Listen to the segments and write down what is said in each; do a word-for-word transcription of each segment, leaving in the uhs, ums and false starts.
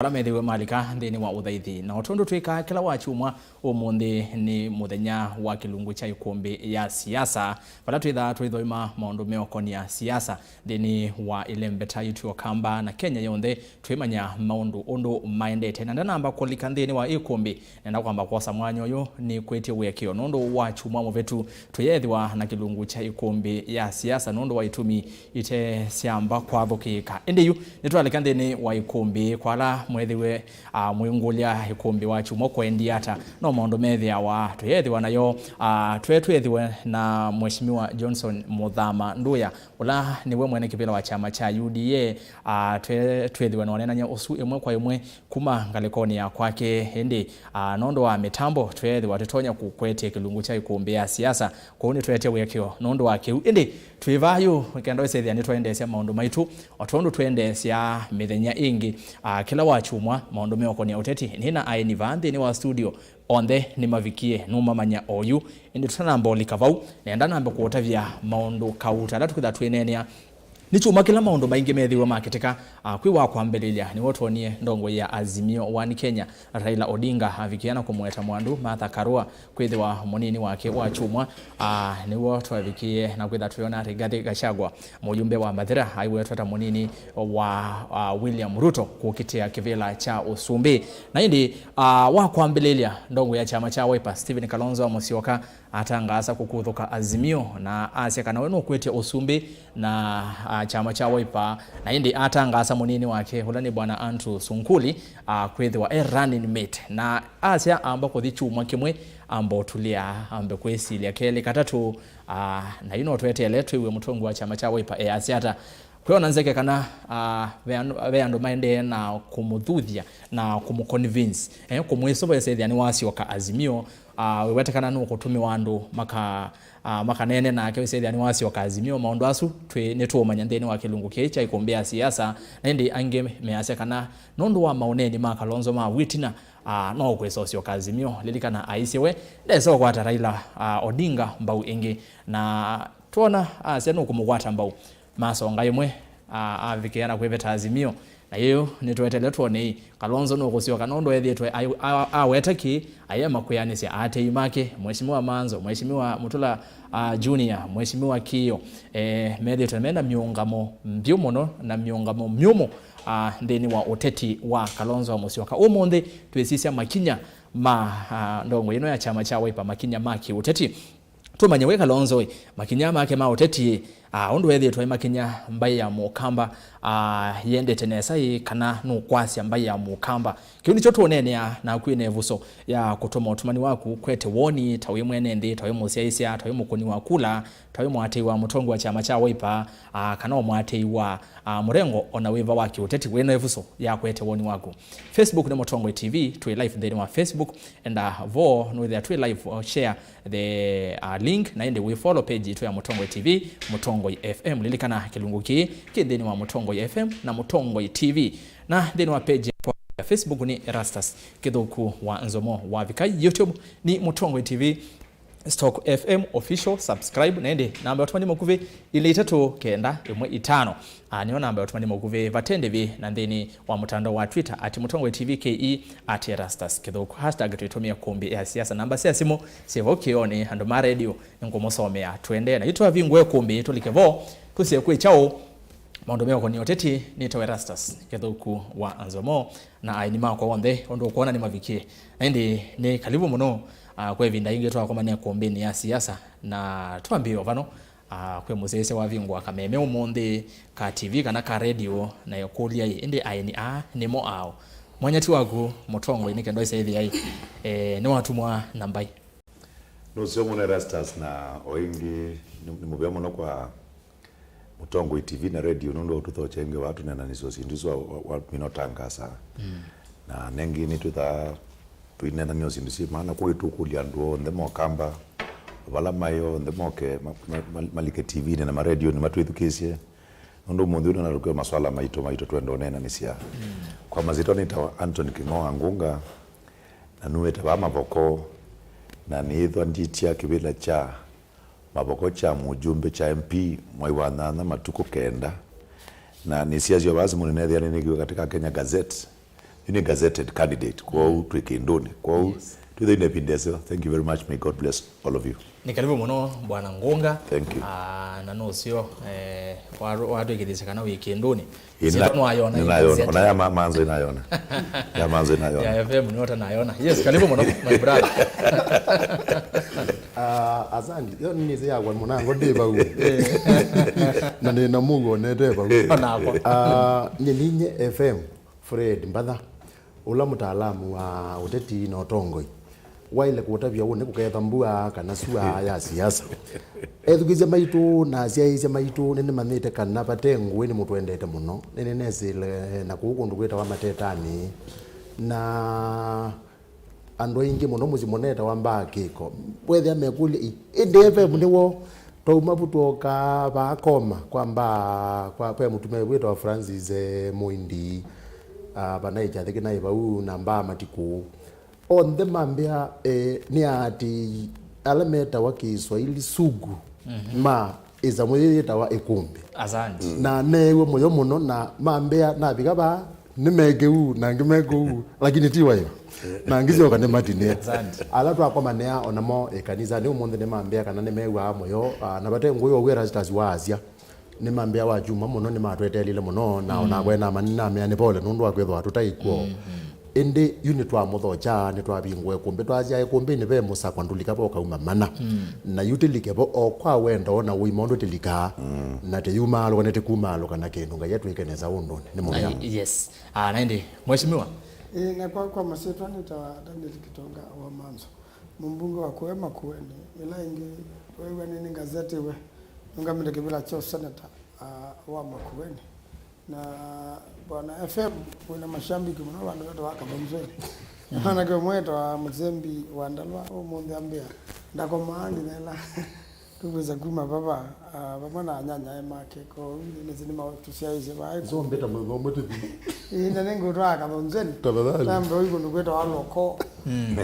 ala methĩwe malika nthĩnĩ wa ũthaithi. Na o tondũ twĩkaa kĩla wa kyumwa, ũmũnthĩ nĩ mũthenya wa kĩlungu kya ĩkũmbĩ ya siasa, vala twĩthaa tũithoima maũndũ meũkonĩa siasa nthĩnĩ wa ĩlembeta yitũ ya Ũkamba na Kenya yonthe, twĩmanya maũndũ ũndũ maendete. Na ndanamba kũlika nthĩnĩ wa ĩkũmbĩ, nenda kwamba kwosa mwanya ũyũ nĩkwĩtye wĩakĩo nũndũ wa kyumwa mũvĩtu tũyeethĩwa na kĩlungu kya ĩkũmbĩ ya siasa nũndũ wa itumi ite syamba kwathũkĩĩka. Ĩndĩ yu nĩtwalika nthĩnĩ wa ĩkũmbĩ kwa ala mwethĩwe, ah, mwĩngũlya ĩkũmbĩ wa kyumwa kũendie ata, no maũndũ methĩawa tũyeethĩwa nayo, ah, twe twethĩwe na Mheshimiwa Johnson Mũthama Nduya, ũla nĩwe mwene kĩvĩla wa kyama kya U D A, ah, twe twethĩwe na ũneenany'a ũsu ĩmwe kwa ĩmwe kuma ngalĩkonĩ ya kwake. Ĩndĩ, ah, nũndũ wa mĩtambo, tweethĩwa tũtonya kũkwetya kĩlungu kya ĩkũmbĩ ya siasa, kwoou nĩtweetya wĩakĩo nũndũ wa kĩu. Ĩndĩ twĩ vaa yu kenda ũsethĩa nĩtwaendeesya maũndũ maitũ o tondũ twendeesya mĩthenya ĩngĩ, ah, kĩla wa kyumwa maũndũ meũkonĩa ũteti. Nĩ na aeni vaa nthĩnĩ wa studio, onthe nĩmavikie, nũmamanya oyu. Ĩndĩ tũtanamba ũlika vau, nenda nambe kũũtavya maũndũ kauta ala tũkwĩtha twĩneenea. Nĩ kyumwa kĩla maũndũ maingĩ methĩwe makĩtĩka, ah, kwĩ wa kwambĩlĩlya nĩw'o twonie ndongoi ya Azimio One Kenya, Raila Odinga, avikĩa na kũmũeta mwandu Martha Karua kwĩthĩwa mũnini wake wa kyumwa, ah, nĩw'o twavikĩe na kwĩtha twĩona Rigathi Gachagua, mũyumbe wa Mathira, aiwetwa ta mũnini wa, ah, William Ruto kũkitĩa kĩvĩla kya ũsumbĩ. Na ĩndĩ, ah, wa kwambĩlĩlya, ndongoi ya kyama kya Wiper, Stephen Kalonzo Musyoka, atangaasa kũkuthũka Azimio na asya kana we nũkwĩtya ũsumbĩ na, ah, kyama kya Wiper, na ĩndĩ atangaasa mũnini wake, ũla nĩ Bwana Andrew Sunkuli, ah, kwĩthĩwa e running mate, na asya amba kũthi kyumwa kĩmwe amba ũtulĩa, ambe kwĩsilya kelĩ katatũ, ah, na yu no tweteele twĩw'e mũtongoi wa kyama kya Wiper easya ata. Kwĩona nzeke kana, ah, ve andũ, ve andũ maendee na kũmũthuthya na kũmũconvince, eh, kũmwĩsũvĩsya ethĩa nĩwasyoka Azimio, ah, wĩwete kana nũkũtũmĩwa andũ maka, ah, makaneene nake wĩsethĩa nĩwasyoka Azimio. Maũndũ asu twĩ, nĩtũũmanya nthĩnĩ wa kĩlungu kĩĩ kya ĩkũmbĩ ya siasa, na ĩndĩ angĩ measya kana nũndũ wa maũneeni ma Kalonzo ma wĩtina, ah, no ũkwĩsa ũsyoka Azimio. Lilikana aisye we ndesa ũkwata Raila, ah, Odinga mbau ĩngĩ, na twona asya nũkũmũkwata mbau. Masonga ĩmwe, a, avikĩa na kwĩveta Azimio. Na yu nĩtũetele twonei Kalonzo nũkũsyoka nũndũ ethĩĩtwe ai-, a-, aweta kĩ, ayema kwĩanĩsya aatĩĩi make, Mheshimiwa Manzo, Mheshimiwa Mutula, a, Junior, Mheshimiwa Kiyo, e, methĩĩtwe mena mĩũngamo mbyũ mũno na mĩũngamo myũmũ, a, nthĩnĩ wa ũteti wa Kalonzo Musyoka. Ũmũnthĩ twĩsisya makinya ma, a, ndongo ĩno ya kyama kya Wiper, makinya ma kĩũteti. Tũmanye we Kalonzo ĩ, makinya make ma ũteti ĩ, a, ũndũ ethĩĩtwe makinya mbaĩ ya Mũkamba, a, yendete nesa ĩ, kana nũkwasya mbaĩ ya Mũkamba. Kĩu nĩkyo tũũneenea naku ĩna ĩvuso ya kũtũma ũtũmani waku kwete woni ta wĩ mwene nthĩ, ta wĩ mũsyaĩĩsya, ta wĩ mũkũni wa kula, ta wĩ mũatĩĩi wa mũtongoi wa kyama kya Wiper, a, kana o mũatĩĩi wa, a, mũrengo ona wĩva wa kĩũteti. Wĩna ĩvuso ya kwete woni waku. Facebook nĩ Mũtongoi T V, twĩ live nthĩnĩ wa Facebook, enda vo nũĩthĩa twĩ live, uh, share the, uh, link, na ĩndĩ wĩ follow page itũ ya Mũtongoi T V, Mũtongoi F M. Lilikana kĩlungu kĩĩ kĩ nthĩnĩ wa Mũtongoi F M na Mũtongoi T V. Na nthĩnĩ wa page yakwa ya Facebook nĩ Erastus Kĩthũku wa Nzomo. Wavika YouTube nĩ Mũtongoi T V Stock F M Official, subscribe, na ĩndĩ namba ya ũtũmani makuvĩ ilĩ itatũ kenda ĩmwe itano. Ah, nĩyo namba ya ũtũmani mũkuvĩ vate ndĩvi, na nthĩnĩ wa mũtandao wa Twitter at Mũtongoi T V K E, at Erastus Kĩthũku. Hashtag twĩtũmĩe kũmbĩ ya siasa. Namba sya simũ syĩ vau kĩonĩ, andũ ma redio nĩngũmũsomea. Tũendee na yu twavingũe kũmbĩ, tũlike vo, tũsie kwĩ kyaũ. Maũndũ meũkonĩa ũteti, nĩtawa Erastus Kĩthũku wa Anzomo, na aeni makwa onthe, ũndũ ũkwona nĩmavikie. Na ĩndĩ nĩ kalivu mũno, ah, kwa ĩvinda yĩngĩ twakomane kũmbĩnĩ ya siasa, na twambĩĩe o vano. Ah, kwĩ mũsyaĩĩsya wavingũa kameme ũmũnthĩ ka T V kana ka redio, na ĩkũlya ĩ, ĩndĩ aeni aa nĩmo aũ? Mwanya ti waku, Mũtongoi, nĩ kenda ĩsyaĩthĩa ĩ, eh, nĩwatũmwa na mbaĩ. Nũseo mũno Erastus, na o ĩngĩ nĩ, nĩ mũvea mũno kwa Mũtongoi T V na redio nũndũ wa ũtũthokya ĩngĩ wa tũneenanĩsya syĩndũ isu wa, wa, wa mino tangasaa. Mm. Na nengĩ nĩtwĩthaa tũineenany'a o syĩndũ syĩ maana, kwoou tũkũlya andũ onthe mokamba, o vala maĩ onthe moke, ma, ma, ma, malike T V-nĩ na maredionĩ matwĩthukĩĩsye, nũndũ ũmũnthĩ ũyũ nĩnatũkĩwa maswala maito maito twenda ũneenanĩsya. Mm. Kwa masyĩtwa nĩtawa Anthony Kĩng'oa Ngũnga, na nũĩte vaa Mavoko, na nĩĩthwa nditya kĩvĩla kya Mavoko kya mũjumbe kya M P mwai wa nyanya matukũ kenda, na nĩsiasyo vaa simũ nĩneethĩa nĩnĩkiwe katika Kenya Gazette. Yu nĩ gazetted candidate, kwoou twĩ kĩndũnĩ. Kwoou, yes, twĩthĩe ĩvinda ĩseo. Thank you very much. May God bless all of you. Nĩ karibu mũno, Bwana Ngũnga. Thank you. Ah, na nũseo, eh, wa- watwĩkĩthĩsya kana wĩ kĩndũnĩ. Ĩĩ, nĩwayona, nĩnayona. Ona ya ma- manzo ĩnayona. Ya manzo ĩnayona. Ya F M nĩyo ũtanayona. Yes, karibu mũno, my brother. Ah, asante. Yo nĩnĩsĩ yakwa mũnango ndĩ vau. Na nĩ na mũuo nete vau. Onakwa. Ah, nyie ninye F M. Fred Mbatha, ũla mũtaalamu wa ũteti na ũtongoi, waĩle kũtavya ũnĩ kũketha mbua kana sua ya siasa. Ethukĩĩsya maitũ na asyaĩĩsya maitũ nĩnĩmanyĩte kana vate ngũĩ nĩmũtwendete mũno. Nĩnĩnesĩle na kũu kũndũ kwĩtawa Matetanĩ, na andũ aingĩ mũno mũsyĩ mũnene ta wa Mbaa Kĩko. Wethĩa mekũlya, "Ĩ, ĩndĩ F M nĩw'o?" Twauma vu twoka vaa Koma kwa Mbaa, kwa, kwa mũtumĩa wĩtawa Francis, eh, Mũindi, ah, vanaĩ kyathĩ kĩnaĩ vau na Mbaa Matikũ. Onthe mambĩa, eh, nĩ aatĩĩi ala metawa Kĩswaili sugu, mhm, ma ĩsamũ yĩĩ yĩtawa ĩkũmbĩ. Asante. Na neew'a mũyo mũno, na mambĩa navika vaa, nĩ me kĩu, na angĩ me kũu, lakini ti wayo. Na angĩ syoka nĩ matinĩe. Asante. Ala twakomanĩa onamo ĩkanisanĩ ũmũnthĩ nĩmambĩa kana nĩmew'aa mũyo, ah, na vate ngũĩ o ũu Erastus waasya. Nĩmambĩa wa kyumwa mũno, nĩmatweteelile mũno, na, mm, onakwa namani namea nĩ pole nũndũ wa kwĩthwa tũtaikw'o. Mm, mm. Ĩndĩ yu nĩtwamũthokya, nĩtwavingũa ĩkũmbĩ, twasya ĩkũmbĩnĩ ve mũsakwa ndũlika vo ũkauma mana. Mm. Na yu tĩlike vo o kwa wendo na ũima ũndũ tĩlikaa, mm, na tĩyumaalũka, nĩtĩkumaalũka na kĩndũ Ngai atwĩke nesa ũndũnĩ. Nĩ mũvea. Ai, yes. Ah, na ĩndĩ, Mheshimiwa? Ĩĩ, na kwa, kwa masyĩtwa nĩtawa Daniel Kitonga wa Manzo, mũmbunge wa kũya Makueni. Ĩla ĩngĩ, wew'a nĩ, nĩ ngazetiwe, nũngamĩte kĩvĩla kya ũseneta, ah, wa Makueni. Na Bwana F M, wĩna mashambiki mũno vandũ vetawa Kathonzweni. Mwanake ũmwe wĩtawa Mũsembi wa Ndalwa, ũmũnthĩ ambĩa, ndakomaa nginya ĩla tũkwĩsa kuma vava, ah, vamwe na anyanyae make, kwoou nĩsĩ nĩmatũsyaĩĩsye vaa. Nzombeta mũthombo tĩthi. Ĩĩ, na nĩngũtwaa Kathonzweni. Tafadhali. Nambe ũi kũndũ kwĩtawa Loko. Mm.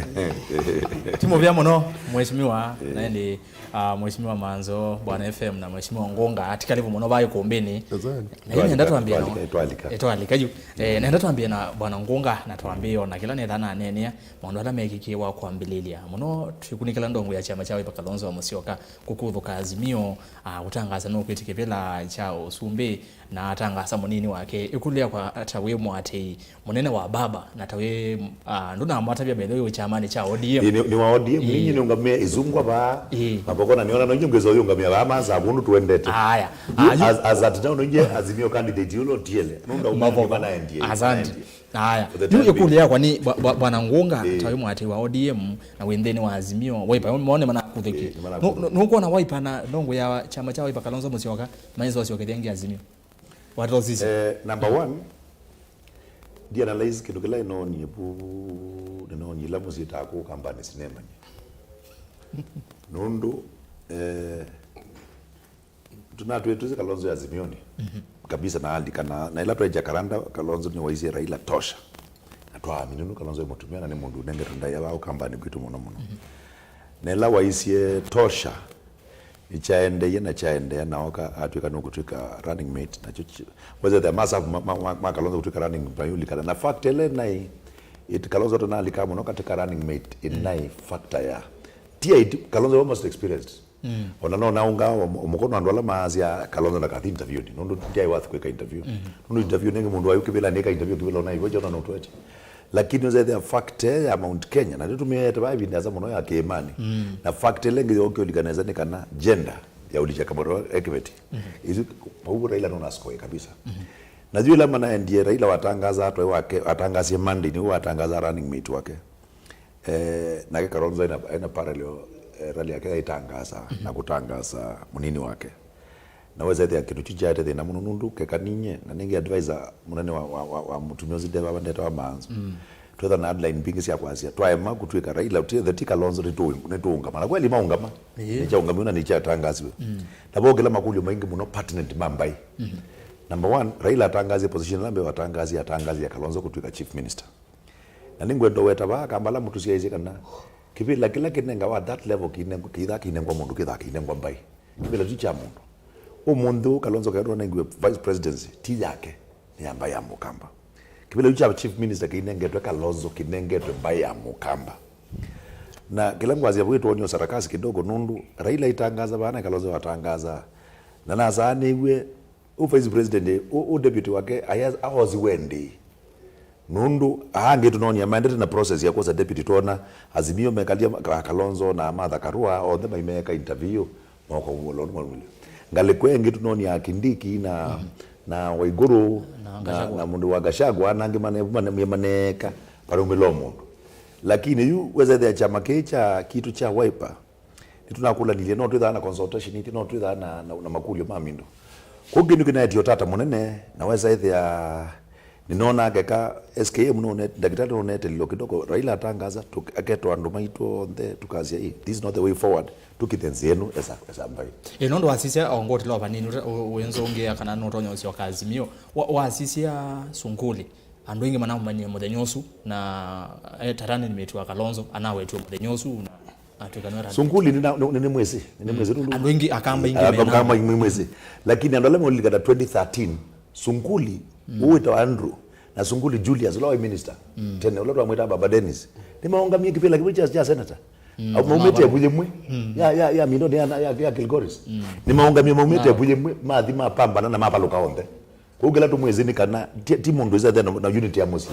Ti mũvea mũno, Mheshimiwa, na ĩndĩ Ah, Mheshimiwa Manzo, Bwana F M na Mheshimiwa Ngũnga, ti karibu mũno vaa ĩkũmbĩnĩ. Asante. Na yu nenda twambie na, twalika, twalika. Eh, twalika yu. Eh, nenda twambie na Bwana Ngũnga, na twambie ona kĩla netha naneenea, maũndũ ala mekĩkie wa kwambĩlĩlya. Mũno, tũikunikĩla ndongo ya kyama kya Wiper Kalonzo Musyoka, kũkũthũka Azimio, ah, kũtangaasa nũkwĩtĩ kĩvĩla kya ũsumbĩ, na atangaasa mũnini wake. Ĩkũlyo yakwa ta wĩ mũatĩĩi mũnene wa baba, na ta wĩ, ah, ndũnamwatavya by the way wĩ kyamanĩ kya O D M. Ĩ, nĩ, nĩ wa O D M, ĩ, ninyi nĩũngamĩa ĩsungwa vaa. Ĩ. Mavoko na nĩona no inye ngwĩsa ũyũngamĩa vaa manza kũndũ tũendete. Aya. Yu, ah, yu as, as at now, no inye Azimio candidate yũla ũtiele. Nũndũ auma mavoko. Nĩ mana endie. Asante. Aya. For the time being. Yu ĩkũlyo yakwa nĩ bwa-, bwa-, Bwana Ngũnga, ĩ, ta wĩ mũatĩĩi wa O D M, na wĩ nthĩnĩ wa Azimio, Wiper, nĩmone manakũthũkie. Ĩ, nĩmanakũthũkie. Nũ-, nũ-, nũkwona Wiper na ndongo ya kyama kya Wiper Kalonzo Musyoka, maĩsa ũsyoke ĩngĩ Azimio? Watosisye. Eh, number one, ndi analyze kĩndũ kĩla ĩnoonie vu, nĩnoonie ĩla mũsyĩtaa kũu Kambanĩ sinemanye. Nũndũ, eh, tũnatwĩ twĩsĩ Kalonzo ya Azimioni. Mhm. Kabisa na alika na, na ĩla twaĩkya karanda, Kalonzo nĩwaisye Raila tosha. Na twaamini nũndũ Kalonzo e mũtumĩa na nĩ mũndũ ũnengetwe ndaĩa vaa Kambanĩ kwitũ mũno mũno. Mhm. Na ĩla waisye tosha, nĩkyaendeie na kyaendeea, na oka atw'ĩka nũkũtw'ĩka running mate, nakyo ki-, wethĩa masavu ma, ma, ma, ma Kalonzo kũtw'ĩka running mate, mayũlikana. Na fact ĩla naĩ, it Kalonzo atanalika mũno katĩ ka running mate, ĩnaĩ factor ya. Ti aiti, Kalonzo was most experienced. Mm. Ona no naũngaa o, o mũkono andũ ala maasya Kalonzo ndakathi interview-nĩ, nũndũ ndyaĩ worth kwĩka interview. Mm. Nũndũ interview nĩngĩ mũndũ ayũ kĩvĩla nĩka interview kĩvĩla ũnaĩw'a kyona nũtwetye. Lakini ũzethĩa fact ya Mount Kenya, na nĩtũmĩete vaa ĩvinda ĩasa mũno ya kĩĩmanĩ. Mm. Na fact ĩla ĩngĩ yokĩũlika nesa nĩ kana gender ya Ulisha Kamoro Ekibeti. Mm. Isu pau Raila nũna score kabisa. Mm. Na yu ĩla manaendie, Raila watangaza atwaĩ wake, atangasie Monday, nĩwe watangaza running mate wake. Eh, nake Kalonzo ena, ena parallel, eh, rally yake yaitangaza, mhm, na kũtangaza mũnini wake. Na weza ethĩa kĩndũ kyu kyaete thĩna mũno nũndũ keka ninye, na nĩngĩ advisor mũnene wa, wa, wa, wa mũtumĩa ũsu ndeva ndetawa Manzo. Mm. Twetha na headline mbingĩ sya kwasya, twaema kũtw'ĩka Raila, ũtĩthe ti Kalonzo, nĩtũ-, nĩtũũngama. Na kweli maũngama, ĩĩ, nĩkyaũngamiwe na nĩkyatangasiwe. Mm. Na vokĩla makũlyo maingĩ mũno pertinent ma mbaĩ. Mm. Number one, Raila atangasie position ĩla mbee watangasie, atangasie Kalonzo kũtw'ĩka chief minister. Na nĩngwenda ũweta vaa kamba ala mũtũsyaĩĩsye kana kĩvĩla kĩla kĩnengawa at that level kĩinengwa, kĩithaa kĩinengwa mũndũ, kĩthaa kĩinengwa mbaĩ. Kĩvĩla ti kya mũndũ. Ũmũnthĩ ũũ Kalonzo Kayondu anengiwe vice presidency, ti yake, nĩ ya mbaĩ ya Mũkamba. Kĩvĩla kĩu kya chief minister kĩinengetwe Kalonzo, kĩnengetwe mbaĩ ya Mũkamba. Na kĩla ngwasya vau ĩtwony'o sarakasi kidogo, nũndũ Raila aitangaza vaa na Kalonzo watangaza. Na nasaanĩw'e, ũ vice president, ũ, ũ deputy wake, aya, aosiwe ndĩ. Nũndũ, aa angĩ tũnonia maendete na process ya kwosa deputy, twona Azimio mekalia Ka-, Kalonzo na Martha Karua, onthe maimeeka interview, moko ũlonĩ mwalulia. Ngalĩko ĩngĩ tũnonia Kindiki na, na Waiguru, Na na, Gachagua. Na mũndũ wa Gachagua, na angĩ mane-, mane-, maneeka, varaumĩla o mũndũ. Lakini yu, wesethĩa kyama kĩĩ kya, kitũ kya Wiper, nĩtũnakũlanilye, no twĩthaa na consultation ithyĩ, no twĩthaa na, na, na makũlyo ma mindu. Kũu kĩndũ kĩnaetie ũtata mũnene, na wesa ĩthĩa nĩnona keka S K M nũne-, ndakĩtalĩ nũnetelilo kidogo, Raila atangaza, tũk-, aketwa andũ maitũ onthe, tukasya, "Ĩ, this is not the way forward, tũkithe nzĩa ĩno esa, esa mbai." Ĩ, nũndũ wasisya o ngũtĩla o vanini, ũte-, ũ-, wĩnzũngĩa kana nũtonya ũsyoka Azimio, wa-, wasisya Sunkuli. Andũ aingĩ manamũmanyie mũthenya ũsu, na, eh, ta running mate wa Kalonzo, anawetiwe mũthenya ũsu, na atw'ĩka nĩwe running mate. Sunkuli nĩ na-, nĩ, nĩ mwĩsĩ, nĩ mwĩsĩ nũndũ andũ aingĩ, Akamba aingĩ mena- Akamba aingĩ mwĩsĩ. Lakini andũ ala maulilikana twenty thirteen, Sunkuli, ũwĩtawa Andrew, na Sunkuli Julius, ũla waĩ minister tene, ũla twamwĩtaa Baba Dennis, nĩmaũngamie kĩvĩla kĩmwe kya, kya senator. Au maumĩte mavalo. Evu yĩmwe, ya, ya, ya Mindoni, ya, ya, ya Kilgoris. Nĩmaũngamie maumĩte evu yĩmwe, mathi mapambana na mavalũka onthe. Kwoou kĩla tũmwĩsĩ nĩ kana ti, ti mũndũ wĩsĩ na, na unity ya mũsyĩ.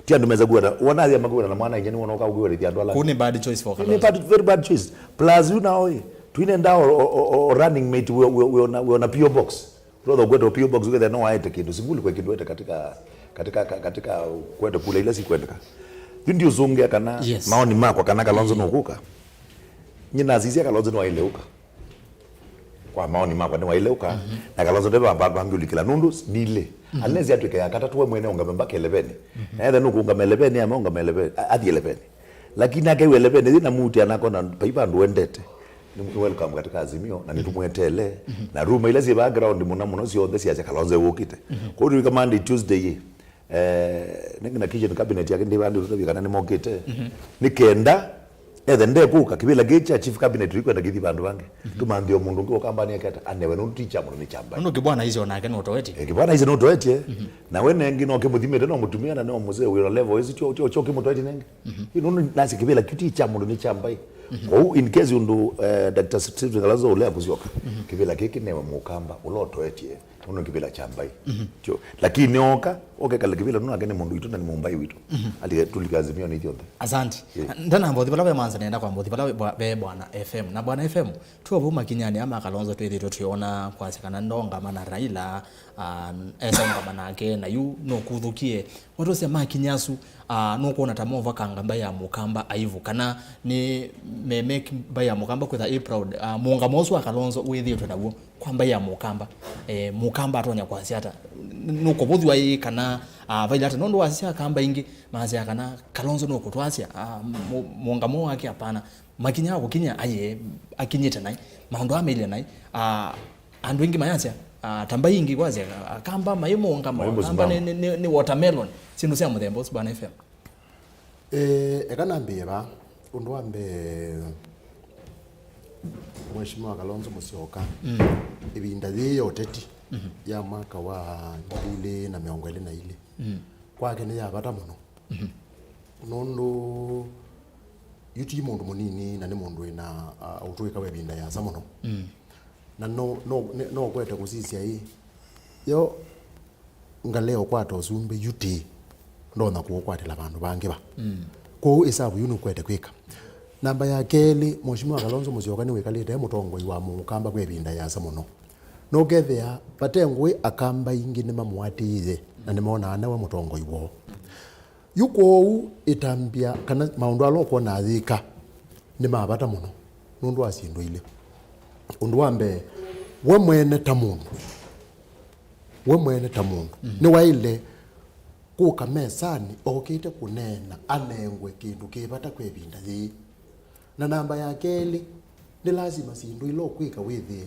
Ti andũ mesa kwĩana, wona athia makwĩana na mwana inya nĩ wona ũka ũkwĩanĩthya andũ ala. Kũu nĩ bad choice for Kalonzo. Nĩ bad, very bad choice. Plus you now, eh, twinenda o, o, o, o running mate wĩ, wĩ, wĩ ona, wĩ ona P O box. Rotho kwete P O box, ũkethĩa no waete kĩndũ, Sunkuli kwĩ kĩndũ ete katika, katika, ka-, katika kwete kula ila sikwendeka. Yu ndiũsũngĩa kana, yes, maoni makwa kana Kalonzo nũkũka. Nyie nasisya Kalonzo nĩwaĩle ũka. Kwa maoni makwa, nĩwaĩle ũka, na Kalonzo ndeve vandũ vangĩ ũlikĩla, nũndũ nilĩ. Unless atw'ĩke ya katatũ we mwene ũngame mbaka eleveni. Na ethe nũkũngama eleveni, ama ũngama eleveni, a-, athi eleveni. Lakini akew'a eleveni, yĩ na muti anakona pai vandũ wendete. Nĩ, nĩ welcome katika Azimio, na nĩtũmwetele. Na rumor ila syĩ background mũno mũno syonthe syasya Kalonzo wũkĩte. Kwoou twĩka Monday, Tuesday, eh, nĩ na kitchen cabinet yake ndĩvandĩ tũtavye kana nĩmokĩte. Nĩ kenda, ethe ndekũka, kĩvĩla kĩĩ kya chief cabinet tũikwenda kĩthi vandũ vangĩ. Tũmanthĩe mũndũ ũngĩ ũkambani aketa, anewe nũndũ ti kya mũndũ nĩ kya mbaĩ. Nũndũ Kĩbwana Isyo nake nũtoetye. Eh, Kĩbwana Isyo nũtoetye. Na we nengi no kĩmũthimĩte no mũtumia na no mũzee wĩ na level ĩsu kyo, kyo, kyo kĩmũtoetye nengi. Yu nũndũ nasi kĩvĩla kĩu ti kya mũndũ nĩ kya mbaĩ. Kwoou in case ũndũ, eh, Doctor Stephen Kalonzo ũlea kũsyoka, kĩvĩla kĩĩ kĩnewe Mũkamba ũla ũtoetye. Ũno kĩvĩla kya mbaĩ. Tyo. Lakini oka, oka ekale kĩvĩla nũnake nĩ mũndũ witũ na nĩ mũmbaĩ witũ. Alike tulike Azimio nĩ ithyonthe. Asante. Yeah. Ndanamba ũthi vala ve manza nenda kwamba ũthi vala ve bwa-, ve Bwana F M. Na Bwana F M, tuo vau makinyani ama Kalonzo twĩthĩtwe twĩona kwasya kana ndongama na Raila, ah, esaungama nake, na yu nũkuthũkie. Watũsya makinya asu, ah, nũkwona ta movakanga mbaĩ ya Mũkamba aivu, kana nĩ me make mbaĩ ya Mũkamba kwĩtha ĩ proud, ah, mũngamo ũsu wa Kalonzo wĩthĩtwe naw'o kwa mbaĩ ya Mũkamba. Eh, Mũkamba atonya kwasya ata? N-, nũkũvũthw'a ĩ kana, ah, vailye ata? Nũndũ wasisya Akamba aingĩ masyaa kana Kalonzo nũkũtwasya, ah, mũ-, mũngamo wake apana. Makinya akũkinya aye, akinyĩte naĩ. Maũndũ aa mailye naĩ. Ah, andũ aingĩ mayasya, ah, ta mbaĩ ingĩ kwasya, Akamba maĩ mũngamo, Maĩ Akamba mũsimamo. Nĩ, nĩ, nĩ, nĩ watermelon. Syĩndũ sya mũthemba ũsu, Bwana F M. Eh, eka nambĩĩe vaa. Ũndũ wa mbee, Mheshimiwa Kalonzo Musyoka, ĩvinda yĩĩ ya ũteti ya mwaka wa ngili ili na mĩongo ĩlĩ na ilĩ, kwake nĩ ya vata mũno. Nũndũ yu ti mũndũ mũnini na nĩ mũndũ wĩna, ah, ũtũĩka wa ĩvinda yasa mũno. Na no, no, nĩ, no ũkwete kũsisya ĩ, yo ngalea ũkwata ũsumbĩ yu tĩ, ndonya kũũkwatĩla vandũ vangĩ va. Kwoou ĩsavu yu nũkwete kwĩka. Namba ya kelĩ, Mheshimiwa Kalonzo Musyoka nĩwĩkalĩte e mũtongoi wa Mũkamba kwa ĩvinda yasa mũno. Nũkethĩa vate ngũĩ Akamba aingĩ nĩmamũatĩĩe na nĩmonaa newe mũtongoi woo. Yu kwoou ĩtambya kana maũndũ ala ũkwona ayĩka nĩ ma vata mũno nũndũ wa syĩndũ ilĩ. Ũndũ wa mbee, we mwene ta mũndũ, we mwene ta mũndũ, nĩwaĩle kũka mesanĩ okĩte kũneena anengwe kĩndũ kĩ vata kwa ĩvinda yĩĩ. Na namba ya kelĩ, nĩ lasima syĩndũ ila ũkwĩka wĩthĩe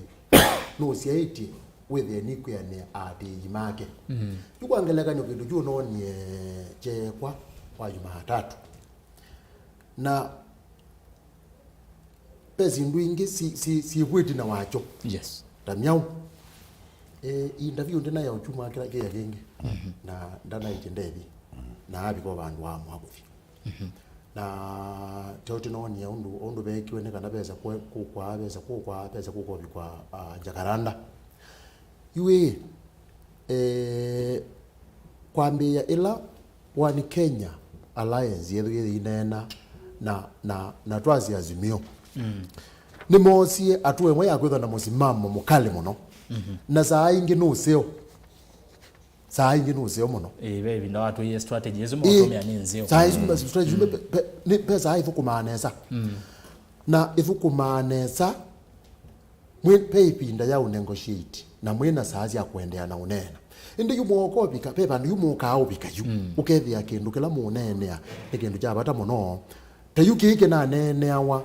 nũsyaĩtye wĩthĩe nĩkwĩanĩa aatĩĩi make. Yu kwa ngelekany'o kĩndũ kyu noonie kyeekwa kwa Jumatatu. Na ve syĩndũ ingĩ si, si, syĩkw'o ĩtina wakyo. Yes. Ta myaũ. E, interview ndĩnayo kyumwa kĩla kĩya kĩngĩ. Na ndanaĩtye ndethi. na avika vandũ waamũa kũthi. Na teo tũnoonie ũndũ, ũndũ veekiwe nĩ kana vesa kwe-, kũkwa, vesa kũkwa, vesa kũkwa ũvikwa, ah, Jacaranda. Yu ĩ, eh, kwambĩĩa ĩla One Kenya Alliance yethĩwa yĩineena na, na, na twasya Azimio, nĩmoosie atũa ĩmwe ya kwĩthwa na mũsimamo mũkalĩ mũno. Na saa ingĩ nũseo. Saa ingĩ nũseo mũno. Ĩĩ, ve ĩvinda watwĩie strategy ĩsu Ĩĩ. Maũtũmĩa nĩ nzeo. Saa isu, mm, strategy isu, mm, pe, pe, nĩ, pe saa ithũkũmaa nesa. Mm. Na ithũkũmaa nesa, mwĩ, pe ĩvinda ya ũnegotiate, na mwĩ na saa sya kũendeea na ũneena. Ĩndĩ yu mũoka ũvika, pe vandũ yu mũkaa ũvika yu, mm, ũkethĩa kĩndũ kĩla mũũneenea nĩ kĩndũ kya vata mũno. Ta yu kĩĩ kĩnaneeneawa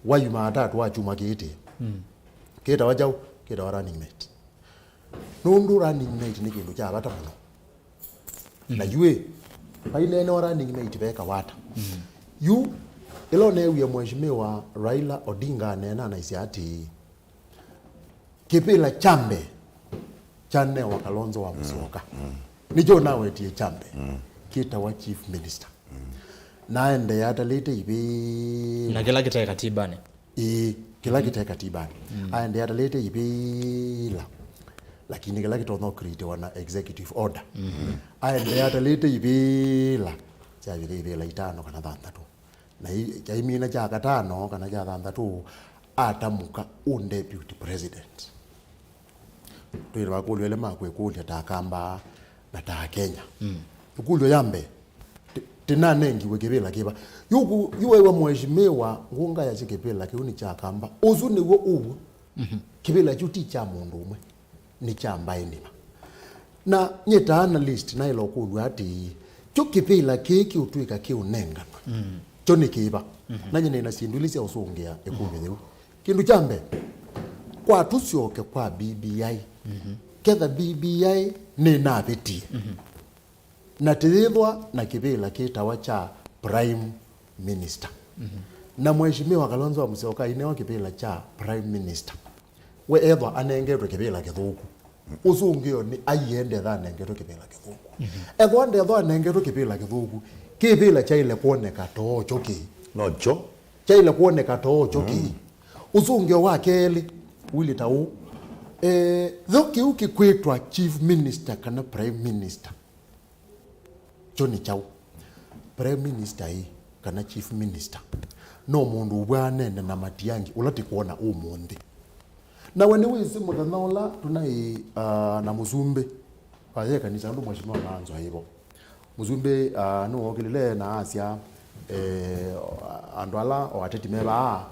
wa Yumatatũ wa kyumwa kĩĩtĩe. Mm. Kĩtawa kyaũ? Kĩtawa running mate. Nũndũ running mate nĩ kĩndũ kya vata mũno. Na yu ĩ, vaineenewa running mate veka wata. Yu, ĩla ũneewie Mheshimiwa Raila Odinga aneena, anaisye atĩĩ, kĩvĩla kya mbee kyanewa Kalonzo wa Musyoka. Nĩkyo nawetie kya mbee. Kĩtawa chief minister. Na aendee atalĩte ivĩla. Na kĩla kĩte katibanĩ. Ĩĩ, kĩla kĩte katibanĩ. Aendee atalĩte ivĩla, lakini kĩla kĩtonya ũcreatewa na executive order. Aendee atalĩte ivĩla, syavika ivĩla itano kana thanthatũ. Na i-, kyaimina kya katano kana kya thanthatũ, atamuka ũ deputy president. Twĩthĩwa kũlyo ĩla makwĩkũlya ta Akamba na ta Akenya. Ĩkũlyo ya mbee, ti-, tinanengiwe kĩvĩla kĩva? Yu ku-, yu waiwa mheshimiwa ngũnga yasya kĩvĩla kĩu nĩ kya Akamba. Ũsu nĩw'o ũw'o. Kĩvĩla kĩu ti kya mũndũ ũmwe, nĩ kya mbaĩ nima. Na nyie ta analyst naĩla ũkũlw'a atĩĩ, kyo kĩvĩla kĩĩ kĩũtw'ĩka kĩũnenganwe, kyo nĩ kĩva? Na nyie nĩna syĩndũ ilĩ sya ũsũngĩa ĩkũlyo yĩu. Kĩndũ kya mbee, kwa tũsyoke kwa B B I. Ketha B B I nĩnavĩtie, na tĩyĩthwa na kĩvĩla kĩtawa kya Prime Minister, na Mheshimiwa Kalonzo wa Musyoka ainewa kĩvĩla kya Prime Minister, we ethwa anengetwe kĩvĩla kĩthũku, ũsũngĩo nĩ aiende etha anengetwe kĩvĩla kĩthũku. Ethwa ndethwa anengetwe kĩvĩla kĩthũku, kĩvĩla kyaĩle kwoneka too kyo kĩĩ? No kyo. Kyaĩle kwoneka too kyo kĩĩ? Ũsũngĩo wa kelĩ ũilyĩ ta ũũ. Eh, tho kĩu kĩkwĩtwa chief minister kana prime minister, kyo nĩ kyaũ? Prime minister ĩ, kana chief minister, no mũndũ ũvw'anene na Matiang'i ũla tĩkwona ũmũnthĩ. Nawe nĩwĩsĩ mũthenya ũla tũnaĩ, ah, na mũsumbĩ, vaye kanisa, ũndũ mheshimiwa Maanzo aĩ vo. Mũsumbĩ, ah, nĩwookĩlile na asya, eh, andũ ala o ateti me vaa,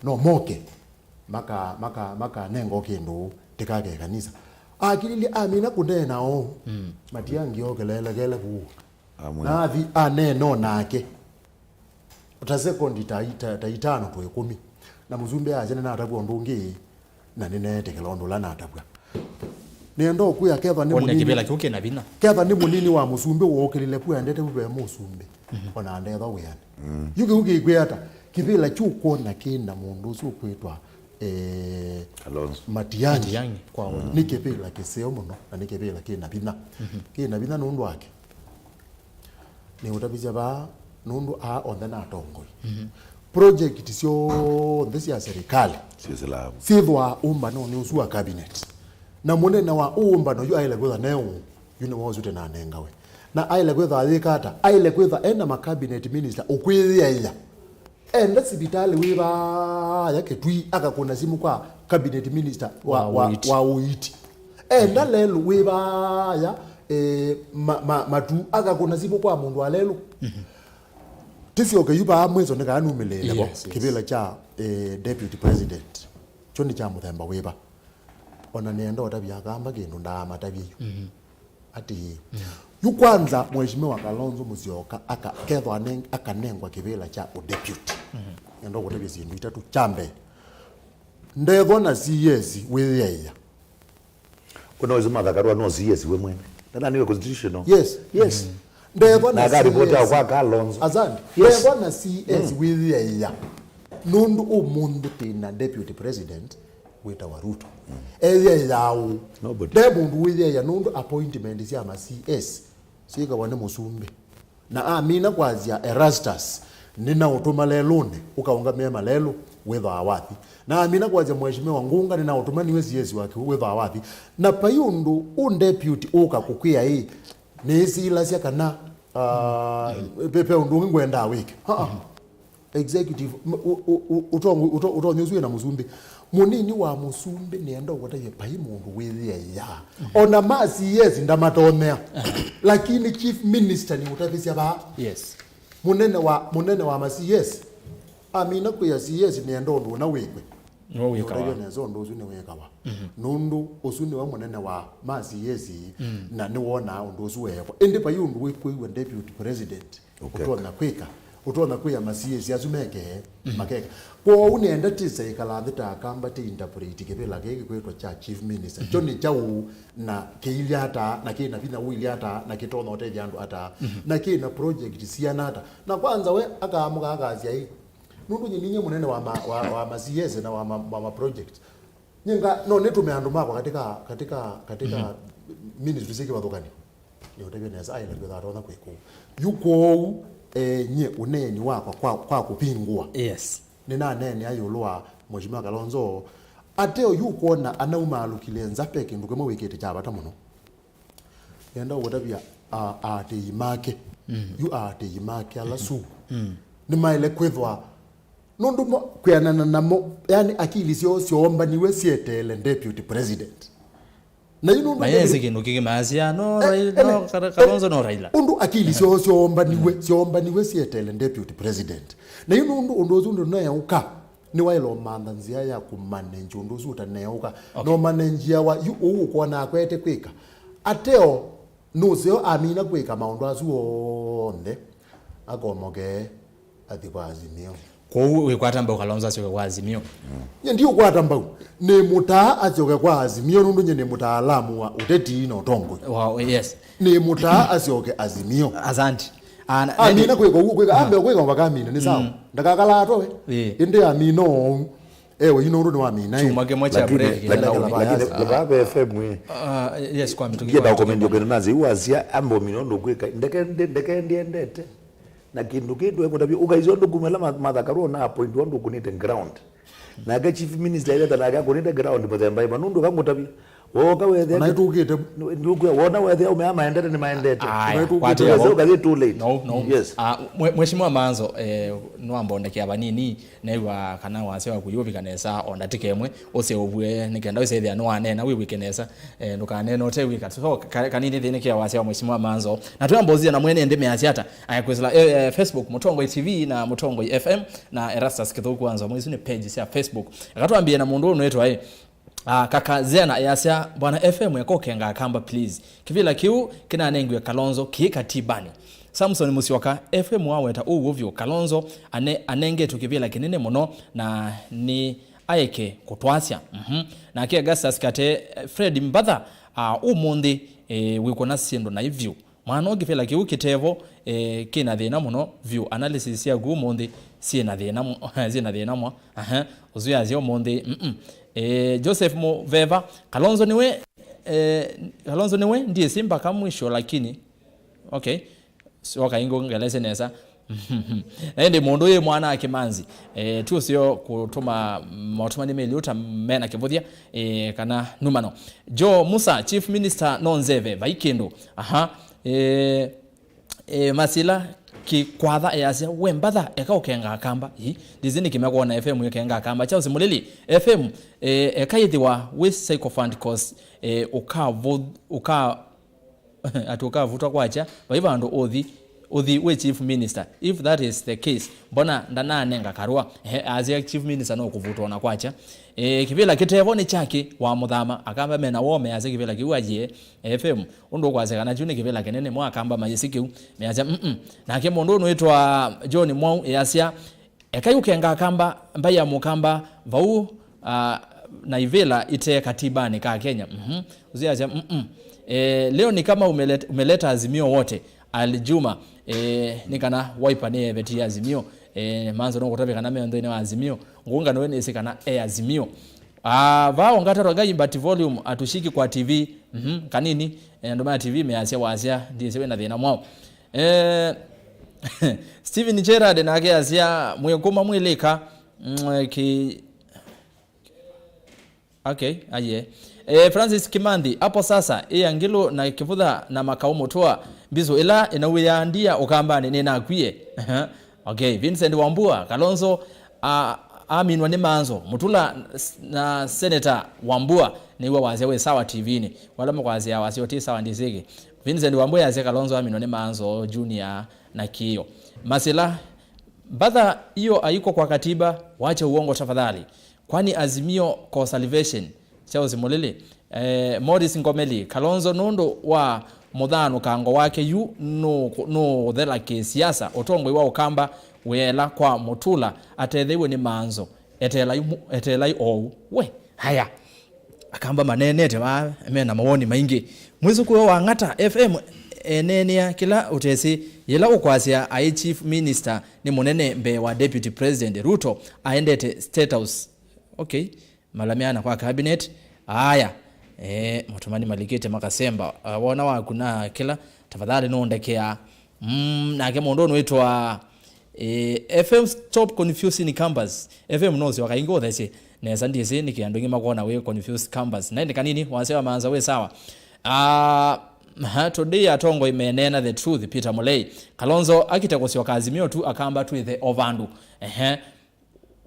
no moke, maka-, maka-, makanengwa kĩndũ tĩkake kanisa. Akililye amina kũneena ũu, Matiang'i ookelelekele kũu. Amwe. Na athi aneena o nake. Ta sekondi ta ita-, ta itano to ĩkũmi. Na mũsumbĩ asya, nĩnatavw'a ũndũ ũngĩ, na nĩneetĩkĩla ũndũ ũla natavw'a. Nĩenda ũkwĩa, kethwa nĩ Wonile mũnini, kĩvĩla kĩu kĩna vinya. Kethwa nĩ mũnini wa mũsumbĩ wookĩlile ku endete vu ve mũsumbĩ, ona andethwa wĩanĩ. Yu kĩu kĩkwĩa ata? Kĩvĩla kyu kwona kĩna mũndũ ũsu ũkwĩtwa, eh, Kalonzo. Matiang'i. Matiang'i, kwa woni. Nĩ kĩvĩla kĩseo mũno, na nĩ kĩvĩla kĩna vinya. Kĩna vinya nũndũ wake. Nĩũtavisya vaa, nũndũ aa onthe nĩ atongoi. Project syonthe sya serikali Sisila. Syĩthwaa ũmbanonĩ ũsu wa cabinet. Na mũnene wa ũũ ũmbano yu aĩle kwĩtha ne ũũ, yu nĩwe ũsu tĩnanengawe. Na aĩle kwĩtha ayĩka ata? Aĩle kwĩtha ena ma cabinet minister ũkwĩyĩaĩa. Enda sivitalĩ wĩ vaaya Kĩtui, akakũna simũ kwa cabinet minister wa, Wa wa, ũiiti. Wa ũiiti. Enda lelũ wĩ vaaya, eh, ma, ma, Matu, akakũna simũ kwa mũndũ wa lelũ. Tĩsyoke yu vaa mwĩso nĩ kana numĩlĩĩle vo. Yes, yes. Kĩvĩla kya, eh, deputy president, kyo nĩ kya mũthemba wĩva? Ona nĩenda ũtavya Akamba kĩndũ ndaamatavya yu. Atĩĩ, yu kwanza Mheshimiwa Kalonzo Musyoka aka-, kethwa aneng-, akanengwa kĩvĩla kya ũdeputy. Nĩenda ũkũtavya syĩndũ itatũ. Kya mbee, ndethwa na C S wĩyĩaĩa. Kuna ũsu mathakarwa no C S we mwene. Nana niwe constitutional. Yes. Yes. Ndethwa na Na akaripoti C S. Kwa Kalonzo. Asante. Yes. Ndethwa na C S wĩyĩaĩa. Nũndũ ũmũnthĩ twĩ na deputy president wĩtawa Ruto. Eyĩaĩa ũũ. Nobody. Nde mũndũ wĩyĩaĩa nũndũ appointment sya ma C S syĩkawa nĩ mũsumbĩ. Na amina kwasya Erastus, nĩnaũtũma lelũnĩ ũkaũngamĩe malelũ, wĩthwa wathi. Na amina kwasya Mheshimiwa Ngunga, nĩnaũtũma nĩwe C S wa kĩu, wĩthwa wathi. Na vai ũndũ ũ deputy ũka kũkwĩa ĩ, nĩĩsilasya kana, ah, ve, ve ũndũ ũngĩ ngwendaa wĩke. Ah, ah. Executive, m-, ũ-, ũ-, ũ-, ũtongo-, ũto-, ũtonyi ũsu wĩna mũsumbĩ. Mũnini wa mũsumbĩ nĩenda ũkũtavya vai mũndũ wĩthĩaĩa. Ona ma C S ndamatonyea. Lakini chief minister nĩũtavĩsya vaa. Yes. Mũnene wa, mũnene wa ma C S amina kwĩa C S nĩenda ũndũ ũna wĩkwe. Nĩwe wĩkawa. Nĩũtavya nesa ũndũ ũsu nĩwĩkawa. Nũndũ ũsu nĩwe mũnene wa ma C S na nĩwonaa ũndũ ũsu weekwa. Ĩndĩ vai ũndũ wĩkwĩw'a deputy president. Okay. Ũtonya kwĩka, ũtonya kwĩa ma C S asu meke, makeka. Kwoou nĩenda tisa ĩkala nthĩ ta akamba tĩ interpret kĩvĩla kĩĩ kĩkwĩtwa kya chief minister. Kyo nĩ kyaũ, na kĩilye ata, na kĩna vinya ũilye ata, na kĩtonya ũtethya andũ ata, na kĩna project siana ata. Na kwanza we akaamũka akasya ĩ, nũndũ nyie ninyie mũnene wa ma, wa, wa ma C S na wa ma, wa ma project. Nyie nga, no nĩtũme andũ makwa katika, katika, katika ministry syĩ kĩvathũkanyo. Nĩũtavya nesa aĩle kwĩtha atonya kwĩka ũu. Yu kwoou, eh, nyie ũneeni wakwa kwa, kwa kũvingũa. Yes. Nĩnaneenea ĩũlũ wa Mheshimiwa Kalonzo. Ateo yu kwona anaumaalũkile nza ve kĩndũ kĩmwe wĩkĩte kya vata mũno. Nĩenda ũkũtavya, a-, aatĩĩi make. Yu aatĩĩi make ala sugu. Nĩmaĩle kwĩthwa, nũndũ mo, kwĩanana namo, yani akili syoo syoombaniwe syeteele deputy president. Na yu nũndũ na yesi kĩndũ kĩngĩ maasya, no, eh, Raila, ene, no, Kara-, Kalonzo, no Raila. Ũndũ akili syoo syoombaniwe, syoombaniwe syeteele deputy president. Na yu nũndũ ũndũ ũsu ndũneũka, nĩwaĩle ũmantha nzĩa ya kũmanenji ũndũ ũsu ũtaneũka. Okay. Na ũmanenjiawa yu ũu ũkwona akwete kwĩka. Ateo nũseo amina kwĩka maũndũ asu onthe, akomoke athi kwa Azimio. Kwoou wĩkwata mbau Kalonzo asyoke kwa Azimio? Nye ndiũkwata mbau. Nĩmũtaa asyoke kwa Azimio nũndũ nye nĩ mũtaalamu wa ũteti na ũtongoi. Wow, yes. Nĩmũtaa asyoke Azimio. Asante. Ah, na, amina kwĩka ũguo kwĩka, ambe kwĩka mpaka amina, nĩ sawa. Ndakakala atwe we. Ĩĩ. Ĩndĩ amina ũu. Ewe, yu nũndũ nĩwamina, eh. Chuma kĩmwe kya lakini, break lakini, kĩnenga lakini, ũmina. Lakini, vaa ve F M, eh. Ah, yes, kwa mĩtũkĩ. Ngĩenda kwa ũkomendya ũkene nazi, yu wasya, ambe ũmina ũndũ ũkwĩka. Ndeke, nde-, ndeke ndiendete. Na kĩndũ kĩĩ tũekũtavya, ũkaisya ũndũ kumela ma-, Martha Karua na appoint ũndũ ũkũnĩte ground. Nake chief minister aileta nake akũnĩte ground mũthemba ĩva, nũndũ kangũtavya. Wooka wethĩa. Ona itũkĩte. Nũkwĩa, wona wethĩa ũmea maendete nĩ maendete. Aya, ona itũkĩte. Kwatĩa. Wethĩa ũkathi too late. No, no. Yes. Ah, mwe-, Mheshimiwa Manzo, eh, nĩwambondekea vanini, neew'a kana wasya waku yũvika nesa o ndatĩka ĩmwe, ũseũvw'e nĩ kenda wĩsethĩa nĩwaneena wĩw'ĩke nesa, eh, ndũkaneena ũte wĩka. So, ka-, kanini thĩnĩkĩa wasya wa Mheshimiwa Manzo. Na twĩambozia na mwene ndĩ measya ata, aya kwĩsĩla, eh, eh, Facebook, Mũtongoi T V na Mũtongoi F M, na Erastus Kĩthũku Wanza. Mwe isu nĩ page sya Facebook. Eka twambie na mũndũ ũnwĩtwa, eh, Ah, Kaka Zena easya, Bwana F M eka ũkenga Akamba, please. Kĩvĩla kĩu kĩnanengiwe Kalonzo kĩ katibani. Samson Musyoka, F M waweta ũw'o vyũ, Kalonzo ane-, anengetwe kĩvĩla kĩnene mũno na nĩ aeke kũtwasya. Mhm. Nake Augustus Kate, Fred Mbatha, ah, ũmũnthĩ, eh, wĩkũna syĩndũ na ivyũ. Mwana ũũ kĩvĩla kĩu kĩtevo, eh, kĩna thĩna mũno vyũ. Analysis syaku ũmũnthĩ syĩna thĩna mũ-, syĩna thĩna mwa. Aha, ũsu yasya ũmũnthĩ, mm-mm. Eh, Joseph Mũveva, Kalonzo nĩwe, eh, Kalonzo nĩwe, ndiĩsĩ mpaka mwisho lakini. Okay. Syoka ingĩ ũngelesye nesa. Na ĩndĩ mũndũ yĩ mwana wa Kĩmanzi, eh, ti ũseo kũtũma maũtũmani melĩ ũta mena kĩvũthya, eh, kana numano. Joe Musa, Chief Minister no nzeve, vai kĩndũ. Aha. Eh, eh, Masila Kĩkwatha easya, we Mbatha, eka ũkenga Akamba. Ĩ, ndĩsĩ nĩkĩ mekwona F M ĩkenga Akamba. Charles Mũlili, F M, eh, eka ĩthĩwa wĩ sycophant cause, eh, ũkavu-, ũka-, ati ũkavutwa kwakya, vai vandũ ũthi, ũthi wĩ chief minister. If that is the case, mbona ndananenga Karua? Ehe, asya chief minister no kũvutwa ona kwakya. Eh, kĩvĩla kĩtevo nĩ kyakĩ wa mũthama, Akamba mena woo measya kĩvĩla kĩu ayie F M. Ũndũ ũkwasya kana kyu nĩ kĩvĩla kĩnene mwa Akamba mayĩsĩ kĩu, measya, mm-mm. Nake mũndũ ũnwĩtwa John Mwau easya, ekai ũkenga Akamba, mbai ya Mũkamba, vau, ah, na ivĩla ite katibanĩ ka Kenya. Mhm. Ũsu easya, mm-mm. Eh, leo ni kama umeleta, umeleta Azimio wote. Ali Juma, eh, nĩ kana Wiper nĩ evetie Azimio. Eh, Manzo no kũtavya kana me nthĩnĩ wa Azimio. Ngũnga nĩwe nĩsĩ kana e Azimio. Ah, vaa ũngata Rogai, but volume atushiki kwa T V. Mhm, kanini. Eh, andũ ma T V measya wasya, ndiĩsĩ wĩna thĩna mwaũ. Eh, Steven Gerard nake asya, "Mwĩkũma mwĩlĩka." Mm, ki-, okay, aye. Eh, Francis Kimanthi, "Hapo sasa, ĩ Angilo na Kĩvutha na Makau Mũtũa, mbisũ ĩla ĩnauĩaa ndia Ũkambanĩ nĩnakwie." Okay, Vincent Wambua, "Kalonzo a-, aminwa nĩ manzo." Mũtula s-, na Senator Wambua nĩw'o wasya wĩ sawa T V-inĩ. Wala mũkwasya wasya ũtĩ sawa ndĩsĩkĩ. Vincent Wambua yasya Kalonzo aminwa nĩ manzo, Junior na Kĩo. Masila, "Mbatha hiyo haiko kwa katiba, wacha uongo tafadhali. Kwani Azimio ko salvation?" Charles Mulili, eh, Morris Ngomeli, "Kalonzo nũndũ wa mũthanũkango wake yu nũ-, nũũthela kĩsiasa, ũtongoi wa Ũkamba wĩela kwa Mũtula, atetheew'e nĩ manzo, eteelai mu-, eteelai ou." We, haya, Akamba maneenete vaa, mena mawoni maingĩ. Mwĩsũkũo wa Ng'ata F M eneenea kĩla ũtesĩ, yĩla ũkwasya aĩ chief minister nĩ mũnene mbee wa deputy president Ruto aendete State House. Okay. Malameana kwa cabinet. Aya. Eh, maũtũmani malikĩte makasemba. Ah, wona waku na kĩla, tafadhali nũndekea. Mm, nake mũndũ ũnwĩtwa, eh, F M stop confusing campers. F M no syoka ingĩ ũthesye. Nesa ndiĩsĩ nĩkĩ andũ aingĩ makwona wĩ confused campers. Na ĩndĩ kanini, wasya wa manza wĩ sawa. Ah, ha, today atongoi meneena the truth, Peter Mulei. Kalonzo akite kũsyoka Azimio tu Akamba twĩthe o vandũ. Ehe.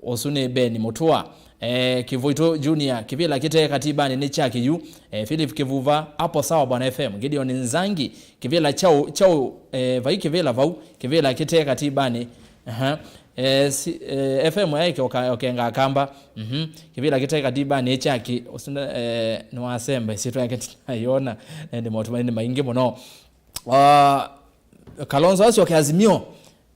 Ũsu nĩ Ben Mũtua. Eh, Kĩvũitũ Junior, "Kĩvĩla kĩte katibanĩ nĩ kya kĩyu." Eh, Philip Kĩvuva, "Hapo sawa bwana F M." Gideon Nzangi, "Kĩvĩla kyaũ, kyaũ, eh, vai kĩvĩla vau, kĩvĩla kĩte katibanĩ." Aha. Eh, si, eh, F M yaĩ ũka-, ũkenga Akamba. Mhm. "Kĩvĩla kĩte katibanĩ nĩ kya kĩ-, ũsu nĩ, eh, nĩwasemba, ĩsyĩtwa yake ndinayona, na ĩndĩ maũtũmani nĩ maingĩ mũno." Ah, Kalonzo asyoke Azimio,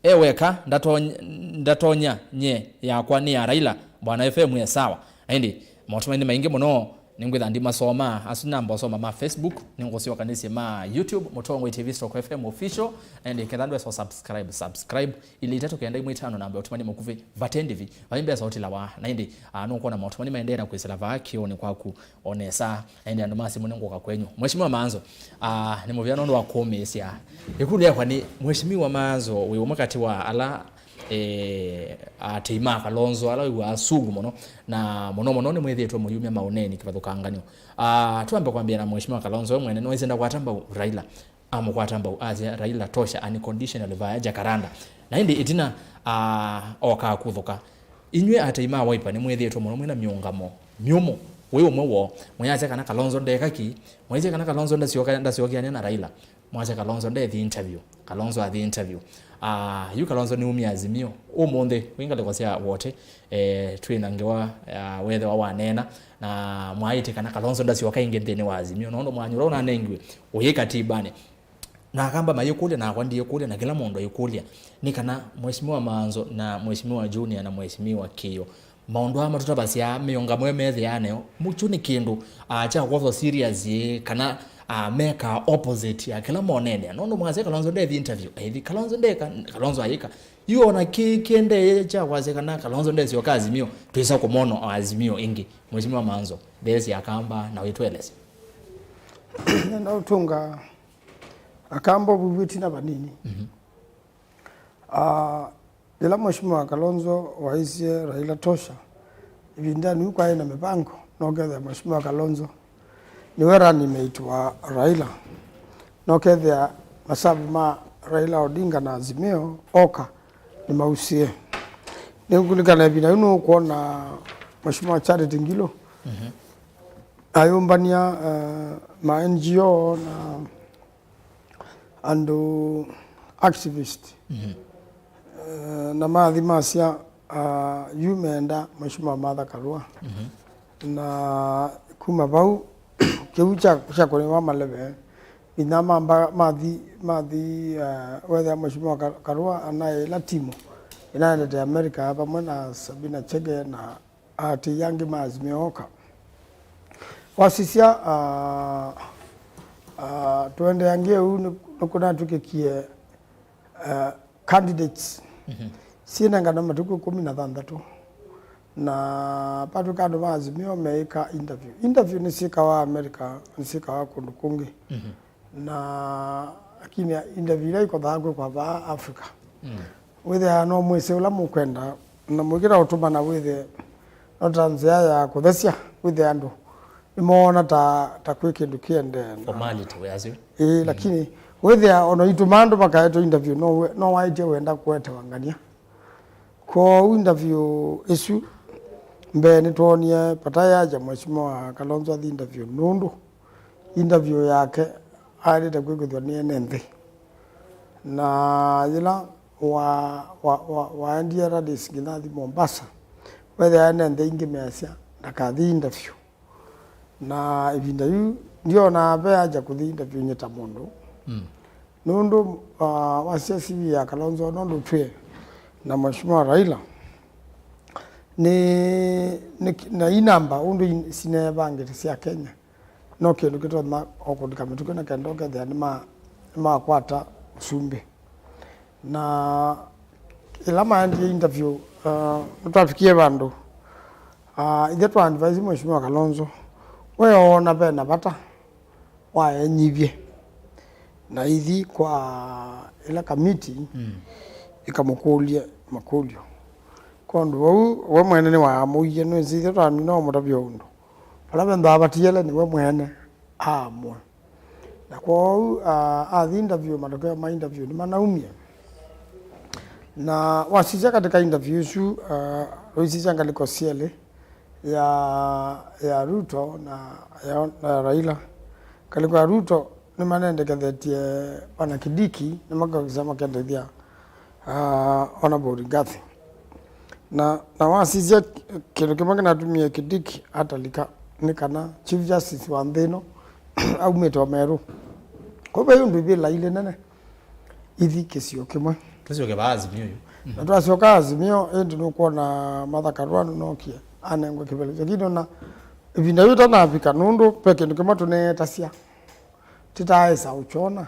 e weka, ndatonya, ndatonya nye yakwa nĩ ya Raila, bwana F M e sawa. Na ĩndĩ, maũtũmani nĩ maingĩ mũno, nĩngwĩtha ndimasoma, asu namba ũsoma ma Facebook, nĩngũsyokanĩsye ma YouTube, Mũtongoi T V stroke F M official, na ĩndĩ ketha ndwesa subscribe, subscribe, ili itatũ kenda imwe itano namba ũtũmani mũkuvĩ, vate ndivi, vai mbesa ũtilawa, na ĩndĩ, ah, nũkwona maũtũmani maendee na kwĩsĩla vaa kĩonĩ kwaku, o nesa, na ĩndĩ andũ ma simũ nĩngũka kwenyu. Mheshimiwa Manzo, ah, nĩ mũvea nũndũ wa kũmĩĩsya. Ĩkũlyo yakwa nĩ, Mheshimiwa Manzo, wĩ ũmwe katĩ wa ala, eh, atei ma Kalonzo, ala wĩw'aa asungu mũno, na mũno mũno nĩmwĩthĩĩtwe mũyumya maũneeni kĩvathũkanganyo. Ah, twambe kwambĩa na Mheshimiwa Kalonzo we mwene, nĩwaisye ndakwata mbau Raila. Amũkwata mbau, asya, "Raila tosha, unconditionally vaya Jacaranda." Na ĩndĩ ĩtina, ah, oka akũthũka. Inyw'ĩ atei ma Wiper nĩmwĩthĩĩtwe mũno mwĩna mĩũngamo myũmũ. Wĩ ũmwe woo, mwĩasya kana Kalonzo ndeka kĩ, mwaisye kana Kalonzo ndasyoka-, ndasyokeanĩa na Raila. Mwasya Kalonzo ndethi interview. Kalonzo athi interview. Ah, yu Kalonzo nĩumie Azimio. Ũmũnthĩ, wĩ ngalĩko sya Wote, eh, twĩ na ngewa, ah, wethĩwa waneena, na mwaĩtĩ kana Kalonzo ndasyoka ĩngĩ nthĩnĩ wa Azimio. Nũndũ mwanya ũla ũnanengiwe ũyĩ katibanĩ. Na Akamba mayĩkũlya, nakwa ndiyĩkũlya, na kĩla mũndũ ayĩkũlya, nĩ kana Mheshimiwa Manzo na Mheshimiwa Junior na Mheshimiwa Kĩo, maũndũ aa matũtavasya mĩũngamo ĩmethĩaa nayo, mũkyu nĩ kĩndũ, ah, kya kwothwa serious ĩ, kana, ah, mekaa opposite ya kĩla moneenea. Nũndũ mwasya Kalonzo ndethi interview, aithi Kalonzo ndeka, Kalonzo ayĩka. Yu ona kĩ kĩendee kya kwasya kana Kalonzo ndesyoka Azimio, twĩsa kũmwona o Azimio ĩngĩ. Mheshimiwa Manzo, theesya Akamba na wĩtũelesya. Nenda ũtũnga Akamba ũvuvu ĩtina vanini. Mhm. Ah, yĩla Mheshimiwa Kalonzo waisye Raila tosha, ĩvindanĩ yu kwaĩ na mĩvango, nokethĩa Mheshimiwa Kalonzo nĩwe running mate wa Raila. Nokethĩa masavu ma Raila Odinga na Azimio oka nĩmausie. Nĩngũlikana ĩvinda yu nũkwona Mheshimiwa Charity Ngilu, mhm, ayũmbany'a, eh, ma N G O na andũ activist. Mhm. Eh, na mathi masya, ah, yu meenda Mheshimiwa Martha Karua. Mhm. Na kuma vau, kĩu kya, kya kũnĩwa maleve, nginya mamba, mathi, mathi, eh, wethĩa Mheshimiwa Ka-, Karua anaĩla timu ĩnaendete America vamwe na Sabina Chege na atĩi angĩ ma Azimio oka. Wasisya, ah, ah, tũendeange ũu nĩ, nĩkũnatw'ĩkĩkie, ah, candidates, mhm, syĩnengane matukũ ĩkũmi na thanthatũ. Na patwĩka andũ ma Azimio meĩka interview. Interview nĩsyĩkawa America, nĩsyĩkawa kũndũ kũngĩ. Na lakini interview ila ikothaa kwĩkwa vaa Africa, wĩthĩaa no mwĩsĩ ũla mũkwenda, na mũikĩta ũtũmana wĩthĩe no ta nzĩa ya kũthesya, wĩthĩe andũ nĩmoona ta, ta kwĩ kĩndũ kĩendee. Formality, we asio. Ĩĩ, lakini wĩthĩa ona itũma andũ makaetwe interview, no we-, no waĩtye wenda kũetewa ngania. Kwoou interview ĩsu, mbee nĩtwoonie vata yaja Mheshimiwa Kalonzo athi interview, nũndũ interview yake aĩlĩte kwĩkĩthw'a nĩ ene nthĩ. Na yĩla wa, wa, wa, waendie rallies nginya athi Mombasa, wethĩa ene nthĩ ingĩ measya ndakathi interview. Na ĩvinda yu, ndyonaa ve haja kũthi interview nyie ta mũndũ. Nũndũ, ah, wasya C V ya Kalonzo, nũndũ twĩ na Mheshimiwa Raila, nĩ, nĩ, na ii namba ũndũ i-, sineevangĩte sya Kenya, no kĩndũ kĩtonya o kũlika mĩtũkĩ na kenda ũkethĩa nĩma-, nĩmakwata ũsumbĩ. Na ĩla maendie interview, uh, nĩtwavikie vandũ, uh, ithyĩ twa advise Mheshimiwa Kalonzo, we oona ve na vata waenyivye na ithi kwa ĩla kamiti ĩkamũkũlye makũlyo. Kwondũ vau we mwene nĩwaamũie, nĩwĩsĩ ithyĩ twamina ũmũtavya ũndũ. Vala vendaa vatiele nĩwe mwene aamũa. Na kwoou, ah, athi interview, matokeo ma interview nĩmanaumie. Na wasisya katika interview ĩsu, ah, waisisya ngalĩko syelĩ ya, ya Ruto na ya, na ya Raila. Ngalĩko ya Ruto nĩmanendekethetye Bwana Kindiki, nĩmakakisa makendethya ah, Honorable Rigathi. Na, na wasisya kĩndũ kĩmwe kĩnatumie Kindiki atalika nĩ kana Chief Justice wa nthĩ ĩno aumĩte o Meru. Kwa ve ũndũ ivĩla ilĩ nene ithi kĩsio kĩmwe. Tũsyoke vaa Azimio yu. Na twasyoka Azimio, ĩndĩ nũkwona Martha Karua nũnokie anengwe kĩvĩla. Lakini ona ĩvinda yĩu ĩtanavika, nũndũ ve kĩndũ kĩmwe tũneetasya. Tĩtaaĩsa ũkyona.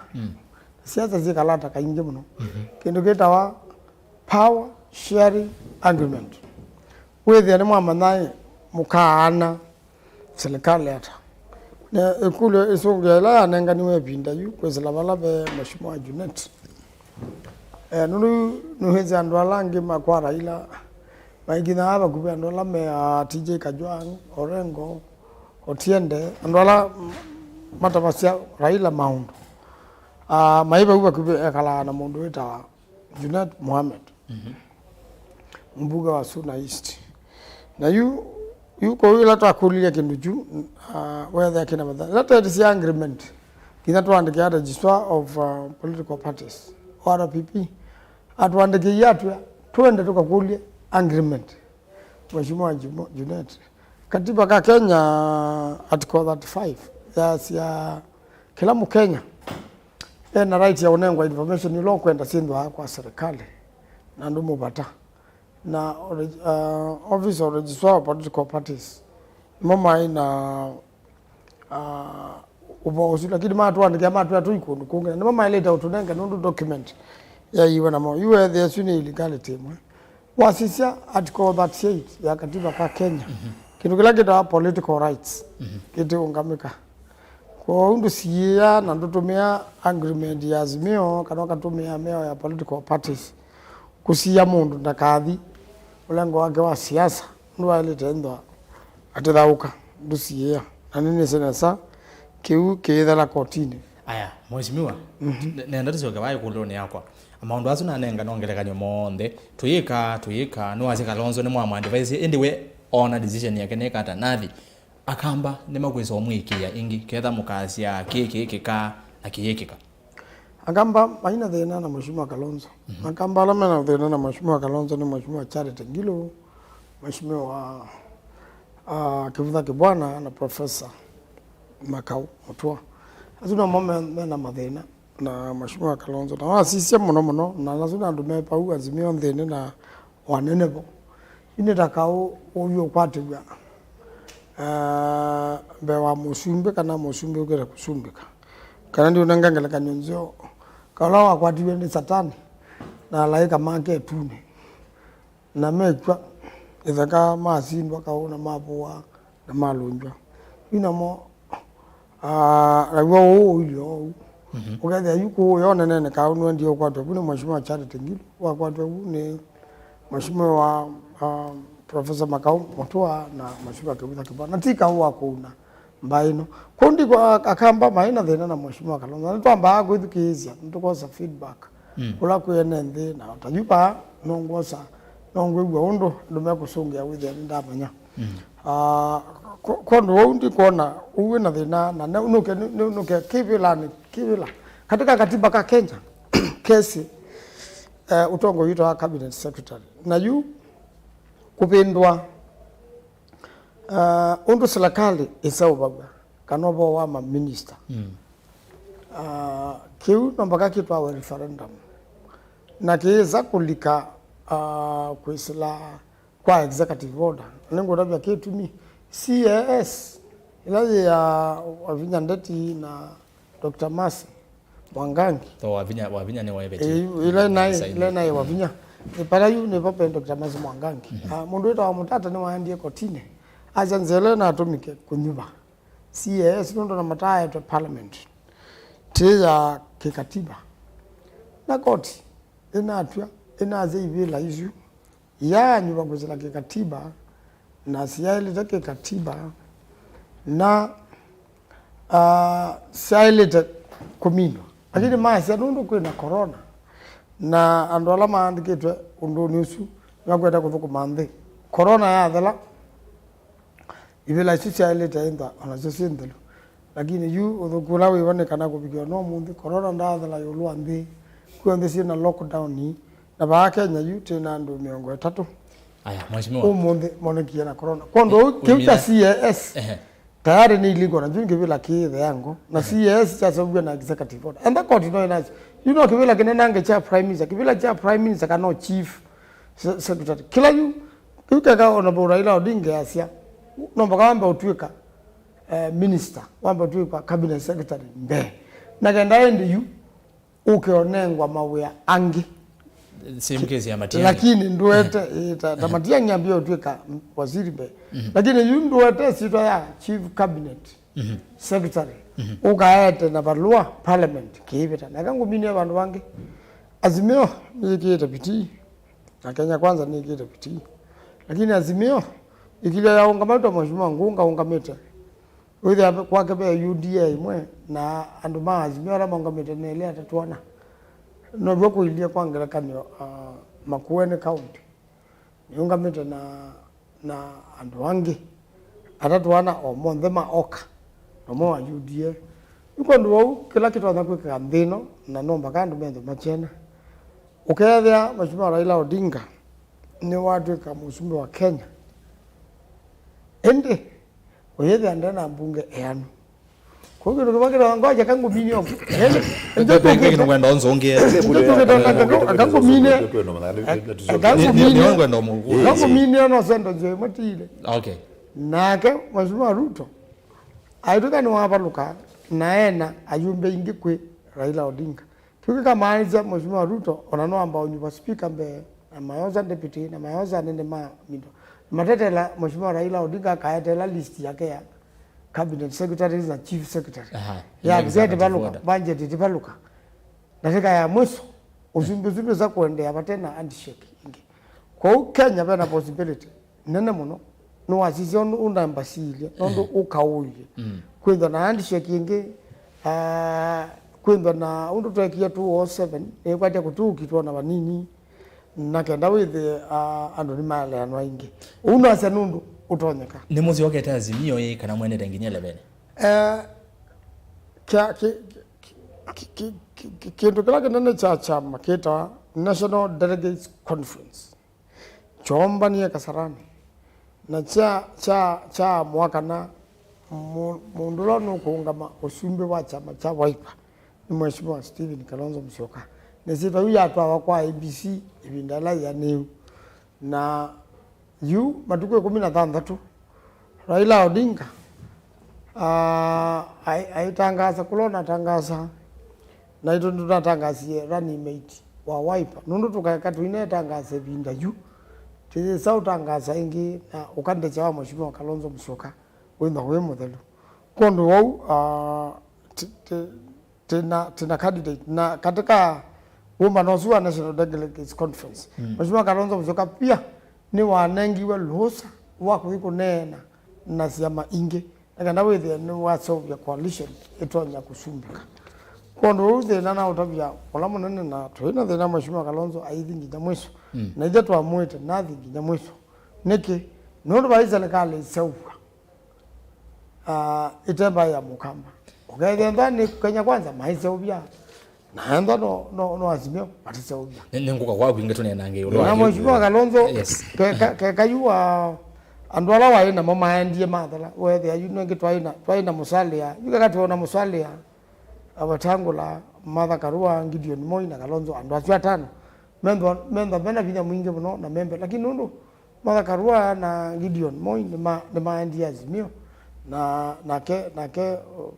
Siasa syĩkalata kaingĩ mũno. Kĩndũ kĩtawa power sharing agreement. Wĩthĩa nĩmwamanya ĩ, mũkaana serikali ata? Na ĩkũlyo ĩsũngĩa ĩla yanenganiwe ĩvinda yu kwĩsĩla vala ve Mheshimiwa Junet. Eh, nũndũ nĩwĩsĩ andũ ala angĩ makwa Raila, maikithaa vakuvĩ andũ ala me a T J Kajwang', Orengo, Otiende, andũ ala matavasya Raila maũndũ. Ah, maĩ vau vakuvĩ ekalaa na mũndũ wĩtawa Junet Mohamed, mũmbunge wa Suna East. Na yu, yu kũu ĩla twakũlilye kĩndũ kyu, ah, weethĩa kĩna matha. Ĩla twetisye agreement, nginya twaandĩkĩa Registrar of, ah, Political Parties, O R P P, atũandĩkĩie atwĩa, twende tũkakũlye agreement. Mheshimiwa Jumo-, Junet. Katiba ka Kenya, article thirty-five, yasya kĩla Mũkenya ena right ya kũnengwa information ila ũkwenda syĩthĩwa kwa serikali na andũ mũvata. Na ore-, uh, Office of Registrar of Political Parties nĩmo maĩ na ah, ũvoo ũsu, lakini matũandĩkĩa matwĩa tũi kũndũ kũngĩ. Na nĩmo maĩlĩte ũtũnenge nũndũ document yaiiwe namo. Yu weethĩa ĩsu nĩ illegality ĩmwe. Wasisya article thirty-eight ya katiba ka Kenya, kĩndũ kĩla kĩtawa political rights kĩtiũngamĩka. Kwoou ndũsiĩĩa na ndũtũmĩa agreement ya Azimio kana ũkatũmĩa mĩao ya political parties kũsiĩa mũndũ ndakathi mũlengo wake wa siasa, nũndũ waĩlĩte ĩthwa atĩthaũka, ndũsiĩĩa. Na nĩnĩsĩ nesa kĩu kĩĩthela kotinĩ. Aya, Mheshimiwa, ne-, nenda tũsyoke vaa ĩkũlũnĩ yakwa. Maũndũ asu nanenga no ngelekany'o monthe. Tũyĩka, tũyĩka, nĩwasya Kalonzo nĩmwamũadvise, ĩndĩ we oona decision yake nĩkata nathi. Akamba nĩmakwĩsa ũmwĩkĩĩa ĩngĩ, ketha mũkasya kĩĩ kĩĩkĩka na kĩyĩkĩka. Akamba maina thĩna na Mheshimiwa Kalonzo. Akamba ala mena thĩna na Mheshimiwa Kalonzo nĩ Mheshimiwa Charity Ngilu, Mheshimiwa, ah, Kivutha Kibwana na Professor Makau Mutua. Asu namo me-, mena mathĩna na Mheshimiwa Kalonzo. Na wasisya mũno mũno, na asu nĩ andũ me vau Azimio nthĩnĩ na o anene vo. Yu nĩ ta kaũ ũvyũ ũkwatĩw'a, eh, mbee wa mũsumbĩ kana mũsumbĩ ũkĩte kũsumbĩka. Kana ndiũnenga ngelekany'o nzeo, kaũ ũla wakwatiw'e nĩ Satani na alaĩka make ĩtunĩ, na mekw'a, ĩtheka masindwa kaũ na mavũa na malũngywa. Yu namo, ah, naw'o ũũ ũilye ũu. Mhm. Ũkethĩa yu kũũ yo nenene kaũ nũendie ũkwatwe vu nĩ Mheshimiwa Charity Ngilu, wakwatwe vu nĩ Mheshimiwa, ah, Professor Makau Mutua na Mheshimiwa Kivutha Kĩvaa. Na ti kaũ wa kũuna mbaĩ ĩno. Kũu ndiko a-, Akamba maĩ na thĩna na Mheshimiwa Kalonzo. Na nĩtwambaa kwĩthukĩĩsya, nĩtũkosa feedback. Mm. Kũla kwĩ ene nthĩ, na ta yu vaa, nongwosa, nongwĩw'a ũndũ andũ mekũsũngĩa wĩthĩa nĩndamanya. Mm. Ah, ko-, kwondũ wau ndikwona ũu wĩna thĩna, na ne-, nũke, nĩ-, nĩ-, nũke kĩvĩlanĩ, kĩvĩla. Katika katiba ka Kenya, kesi, eh, ũtongoi witũ wa cabinet secretary. Na yu kũvĩndũa, ah, ũndũ serikali ĩseũvaw'a, kana ũvoo wa maminista. Mm. Ah, kĩu no mpaka kĩtwawe referendum. Na kĩĩsa kũlika, ah, kwĩsĩla kwa executive order. Nĩngũtavya kĩtumi. C A S, ĩla yĩ ya Wavinya Ndeti na Doctor Mercy Mwangangi. Tho Wavinya, Wavinya nĩ wa Ĩveti. Ĩ, ĩla naĩ, ĩla naĩ Wavinya. Ĩ, pala yu nĩvo pe Doctor Mercy Mwangangi. Mhm. Ah, mũndũ wĩtawa Mũtata nĩwaendie kotini. Asya nzĩa ĩla natũmĩke kũnyuva C A S nũndũ na mataetwe parliament. Ti ya kĩkatiba. Na koti ĩnatw'a, ĩnasya ivĩla isu yaanyuva kwĩsĩla kĩkatiba, na syaĩlĩte kĩkatiba, na, ah, syaĩlĩte kũminwa. Lakini masya nũndũ kwĩna corona, na andũ ala maandĩkĩtwe ũndũnĩ ũsu nĩmakwete kũthũkũma nthĩ. Corona yathela, ivĩla isu syaĩlĩte ĩntha, o nasyo syĩ nthelu. Lakini yu ũthũku ũla wĩvo nĩ kana kũvikĩa no mũnthĩ, corona ndaathela ĩũlũ wa nthĩ, kw'onthe syĩ na lockdown, na vaa Kenya yu twĩ na andũ mĩongo ĩtatũ. Aya, mheshimiwa. Ũmũnthĩ monekie na corona. Kwondũ ũu, kĩu kya Umina. C A S, Ehe. Tayarĩ nĩ illegal, na yu nĩ kĩvĩla kĩ theango, na C A S kyaseũviw'e na executive order. Enda koti no ĩnasyo. Yu no kĩvĩla kĩnenange kya prime minister, kĩvĩla kya prime minister kana chief se-, secretary. Kĩla yu, yu keka Honorable Raila Odinga asya, no mpaka wambe ũtw'ĩka, eh, minister, wambe ũtw'ĩka cabinet secretary mbee. Na kenda ĩndĩ yu, ũke ũnengwa mawĩa angĩ. Same case ya Matiang'i. Lakini ndũete, eh, ta, ta Matiang'i ambie ũtw'ĩka waziri mbee. Mhm. Lakini yu ndũete syĩtwa ya chief cabinet Mhm. secretary. Mhm. Ũkaete na valũa parliament kĩivĩta. Na eka ngũminie vandũ vangĩ. Azimio nĩyĩkĩĩte vitii. Na Kenya Kwanza nĩyĩkĩĩte vitii. Lakini Azimio, ĩkilya yaũngamatwa Mheshimiwa Ngunga ũngamĩte. Wĩthĩa kwake ve U D A ĩmwe, na andũ ma Azimio ala maũngamĩte nĩ elĩ atatũ ana. Now'o kũilyĩ kwa ngelekany'o, ah, Makueni County. Nĩũngamĩte na, na andũ angĩ atatũ ana o monthe ma oka, na ũmwe wa U D A. Yu kwondũ wau, kĩla kĩtonya kwĩkĩka nthĩ ĩno, na no mpaka andũ methwe makyena. Ũkeethĩa Mheshimiwa Raila Odinga nĩwatw'ĩka mũsumbĩ wa Kenya. Ĩndĩ, ũyĩthĩa nde na mbunge eanu. Kũu kĩndũ kĩmwe kĩtawa ngoja kangũminie ũmwe. Ĩndĩ, ĩndĩ Nĩkwenda ũnzũngĩe. Nĩkwenda ũmũkũũe. Kangũminie no sendo nzio ĩmwe tiile. Okay. Nake, Mheshimiwa Ruto, aitũka nĩwavalũka, na ena ayumbe ingĩ kwĩ Raila Odinga. Kĩu kĩkamaanisya Mheshimiwa Ruto ona no amba ũnyuva speaker mbee, na mayosa deputy, na mayosa anene ma middle. Matetela Mheshimiwa Raila Odinga akaetela list yake ya cabinet secretaries na chief secretary. Aha, ya executive budget ĩtivalũka, order. Budget ĩtivalũka. Ndatĩka ya mwiso, ũsumbĩ ũsu ndwĩsa kũendeea vate na handshake ĩngĩ. Kwoou Kenya vena possibility nene mũno. Nĩwasisya ũndũ ũnamba silye, nũndũ ũkaũilye. Mm. Kwĩthwa na handshake ĩngĩ, ah, kwĩthwa na ũndũ twekie two oh seven, nĩkwatya kũtũũkitwa na vanini, na kenda wĩthĩe, ah, andũ nĩmaeleanwa ĩngĩ. Ũu nasya nũndũ ũtonyeka. Nĩmũsyokete Azimio ĩ, kana mwenete nginya eleven? Eh, kya, ki, ki, kĩndũ kĩla kĩnene kya kyama kĩtawa National Delegates Conference. Kyombanie Kasarani, na kya, kya, kyaamũa kana mũ-, mũndũ ũla nũkũũngama ũsumbĩ wa kyama kya Wiper nĩ Mheshimiwa Stephen Kalonzo Musyoka. Na ĩsyĩtwa yu yatwawa kwa A B C ĩvinda yĩla yĩanĩu. Na yu matukũ ĩkũmi na thanthatũ, Raila Odinga, ah, ai-, aitangaasa kũla ũnatangaasa, naitũ nĩtũnatangasie running mate wa Wiper, nũndũ tũkaeka tũinetangaasa ĩvinda yu, Tĩyĩsa ũtangaasa ĩngĩ na ũkandĩkya wa Mheshimiwa Kalonzo Musyoka wĩthwa wĩ mũthelu. Kwondũ wau, ah, ti- ti- tina, tina candidate. Na katika ũmbano ũsu wa National Delegates Conference, mm. Mheshimiwa Kalonzo Musyoka pia nĩwanengiwe lũsa wa kũthi kũneena na syama ingĩ, na kana wĩthĩe nĩwaseũvya coalition ĩtonya kũsumbĩka. Kwondũ ũu thĩna na ũtavya ũla mũnene, na tũi na thĩna, Mheshimiwa Kalonzo aithi nginya mwiso. Mm. Na ithe twamwĩte nathi nginya mwiso. Nĩkĩ? Nũndũ vai serikali ĩseũvw'a, ah, ĩte mbaĩ ya Mũkamba. Ũkethĩa ethwa nĩ Kenya Kwanza, maiseũvya. Na ethwa no, no, no Azimio, matiseũvya. Nĩ- nĩngũka kwaku ĩngĩ tũneenange ĩũlũ wa Na yu- Mheshimiwa Kalonzo, Yes. ke- ka- keka yu wa andũ ala waĩ namo maendie mathela, wethĩa yu nengĩ twaĩ na, twaĩ na Musalia, yu keka twĩ na Musalia, Wetangula, Martha Karua, Gideon Moi na Kalonzo, andũ asu atano. Methwa, methwa mena vinya mwingĩ mũno na membe, lakini nũndũ Martha Karua na Gideon Moi nĩma- nĩmaendie Azimio, na nake, nake, uh,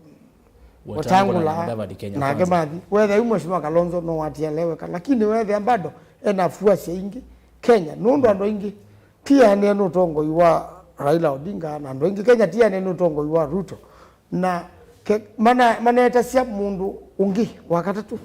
Wetangula na Wetangula Mudavadi Kenya nake Kwanza. Mathi. Wethĩa yu Mheshimiwa Kalonzo no watia leweka, lakini wethĩa bado ena fuasi aingĩ Kenya, nũndũ andũ aingĩ tianĩe nĩ ũtongoi wa Raila Odinga, na andũ aingĩ Kenya tianĩe nĩ ũtongoi wa Ruto. Na ke- mana- manetasya mũndũ ũngĩ wa katatũ.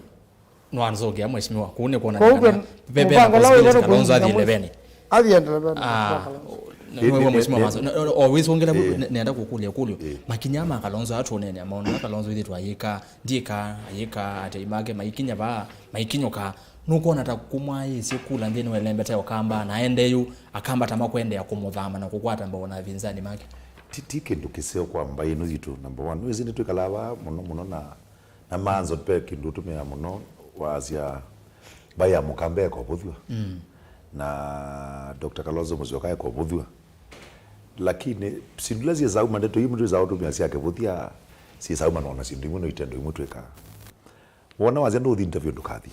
Nwanzokea, Mheshimiwa, kũu nĩ kuonania Kwoou kana ve- ve- vena mũvango ũla possibility wĩna Kalonzo kũingia athi mwĩsĩ. Eleveni. Athi endeleveni. Ah, Kalonzo. Nĩ- nĩwe nĩ- Mheshimiwa nĩ- Maso. No, no, always wongela Eh. ne- nenda kũkũlya kũlyo. Eh. Makinya ma Kalonzo atũnene, maũndũ ma Kalonzo ithĩtwa ayĩka, ndiĩka, ayĩka, atei make maikinya vaa, maikinyũka. Nũkwona ta kũmwaĩĩsye kula nthĩnĩ wa ĩlembeta ya Ũkamba, na aende yu, Akamba ta makwendea kũmũthama na kũkwata mbau na avinzani make? Ti- ti kĩndũ kĩseo kwa mbaĩ ĩno yitũ, number one. Nĩwĩsĩ nĩtwĩkalaa vaa mũno mũno na Na manzo pe kĩndũ ũtũmĩaa mũno, waasya mbaĩ ya Mũkamba ĩkovũthw'a. Mm. Na Doctor Kalonzo Musyoka ĩkovũthw'a. Lakini syĩndũ ila syĩsauma, ndeto imwe twĩsaa ũtũmĩa sya kĩvũthya, syĩsauma nona syĩndũ imwe no itendo imwe twĩkaa. Wona wasya ndũthi interview ndũkathi.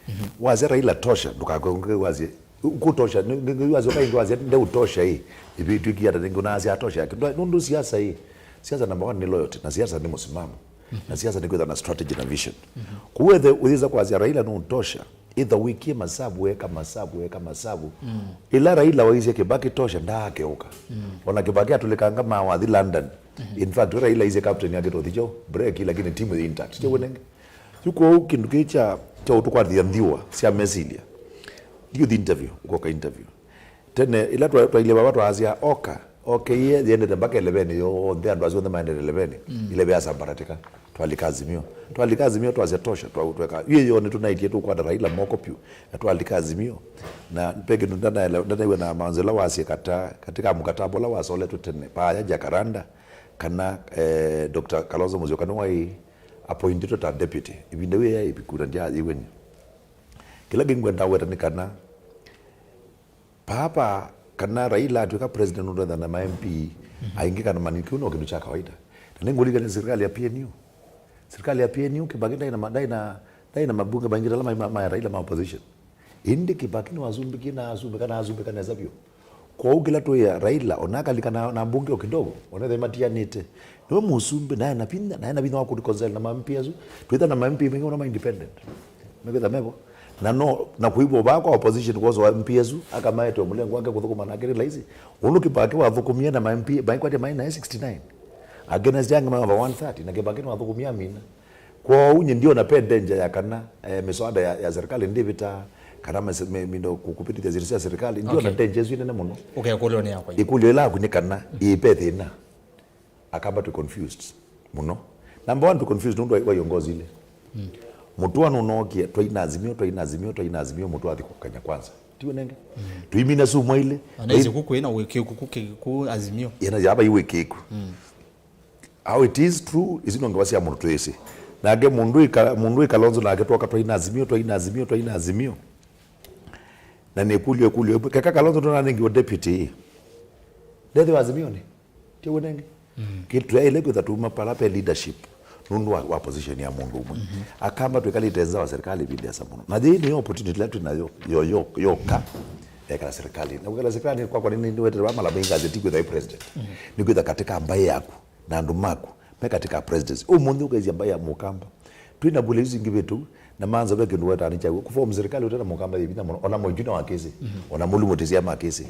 Mhm. Wasya Raila tosha, ndũkakwe wasye, kũtosha, nĩ- nĩ- nĩ- wasya ũkaingĩ wasya ndeũtosha ĩ, ĩvĩtwĩkie ata nĩngĩ ũnaasya atosha yake. Ndwa- nũndũ siasa ĩ, siasa number one nĩ loyalty, na siasa nĩ mũsimamo. Mhm. Na siasa nĩ kwĩtha na strategy na vision. Mhm. Kũu wethe ũyĩsa kwasya Raila nũtosha, ĩtha wĩkie masavu, eka masavu, eka masavu. Mm. Ĩla Raila waisye Kibaki tosha, ndaakeũka. Mm. Ona Kibaki atũlĩkanga mawathi London. Mhm. In fact, we Raila isye captain yake tothi kyo, break, lakini timu ĩ intact. Kyo wenenge. Yu kwoou kĩndũ kĩĩ kya, kya ũtũkwatĩthya nthiwa sya mesilya. Youth interview, ũkoka interview. Tene, ĩla twa- twailye vava twaasya, oka, okeie, yendete mpaka eleveni yonthe, andũ asu onthe maendete eleveni, mm, ileve yasambaratika. Twalika Azimio. Twalika Azimio, twasya tosha, twa- tweka, yu ĩyo nĩtũnaitie tũkwata Raila moko piũ, na twalika Azimio. Na pe kĩndũ ndanaele- ndanaiw'a na manzela wasye kata, katika mkataba ũla wasoletwe tene, paaya Jacaranda, kana, eh, Doctor Kalonzo Musyoka nĩwaĩ appointitwe ta deputy. Ĩvinda yu ya ĩviku na ndyaayiw'e nĩ. Kĩla kĩngwenda weta nĩ kana, papa, kana Raila atw'ĩka president nũndũ etha na ma M P, mhm, aingĩ kana manini, kĩu no kĩndũ kya kawaida. Na nĩngũlikana serikali ya P N U. Serikali ya P N U, Kibaki ndaĩ na ma- ndaĩ na- ndaĩ na mabunge maingĩ tala ma- ma- ma Raila ma opposition. Ĩndĩ Kibaki nĩwasumbĩkie na asumbĩka na asumbĩka nesa vyũ. Kwoou kĩla twĩa Raila, ona akalika na, na mbunge o kidogo, onethe matianĩte. Nĩwe mũsumbĩ, nae na vinya, nae na vinya wa kũreconcile na ma M P asu. Twĩtha na ma M P maingĩ mũno ma independent. Mekwĩtha mevo. Na no, na kũivwa vaa kwa opposition kwosa wa M P asu, akamaete o mũlengo wake kũthũkũma nake nĩ laisi. Ũndũ Kibaki wathũkũmie na ma M P, maikwatie maĩ nae sixty-nine. Against angĩ maĩ over one thirty, na Kibaki nĩwathũkũmie amina. Kwoou nye ndiona pe danger ya kana, eh, miswada ya, ya serikali ndĩvĩta, kana mas- mi- mindo ku- kupitithya syĩndũ sya serikali, ndiona, okay, danger ĩsu nene mũno. Ũkekũlyo nĩ yakwa. Ĩkũlyo ĩla yaku nĩ kana, ĩĩ pe thĩna. Akamba twĩ confused mũno. Number one, twĩ confused nũndũ wa, wa iongozi ile. Mm. Mũtũa nũnookie, twaina Azimio, twaina Azimio, twaina Azimio, mũtũa athi kũkanya kwanza. Tiwe nenge. Mm. Tũimina sumu ile. Anaisi kuku ina wĩkĩku kuku Azimio. Ina yaba iwe kiku. Mm. How it is true, isu no ngewa sya mũndũ twĩsĩ. Nake mũndũ ika- mũndũ ĩ Kalonzo nake twoka twaina Azimio, twaina Azimio, twaina Azimio. Na nĩ ĩkũlyo, ĩkũlyo, keka Kalonzo tũnanengiwe deputy ĩ. Ndethĩwa Azimio nĩ? Tiwe nenge. Mm. Kĩtwaĩle kwĩtha tuma pala pe leadership. Nũndũ wa, wa position ya mũndũ ũmwe. Mhm. Akamba twĩkalĩte nza wa serikali ĩvinda ĩasa mũno. Na thĩĩ nĩyo opportunity ĩla twĩ nayo, yo, yo, yoka, ekala serikali. Na kwĩkala serikali kwakwa nĩ, nĩ, nĩweterewa mala maingazeti kwĩtha ĩ president. Mhm. Nĩ kwĩtha katika mbaĩ yaku. Na andũ maku me katika presidency. Ũmũnthĩ ũkaisya mbaĩ ya Mũkamba. Twĩ na vula isu ingĩ vĩtũ, Na manza ve kĩndũ wetaa nĩ kyaw'o. Kũform serikali ũtena mũkamba yĩ vinya mũno. Ona Moi Junior wa Kĩsĩ. Ona Mũlumu tĩsia ma Kĩsĩ.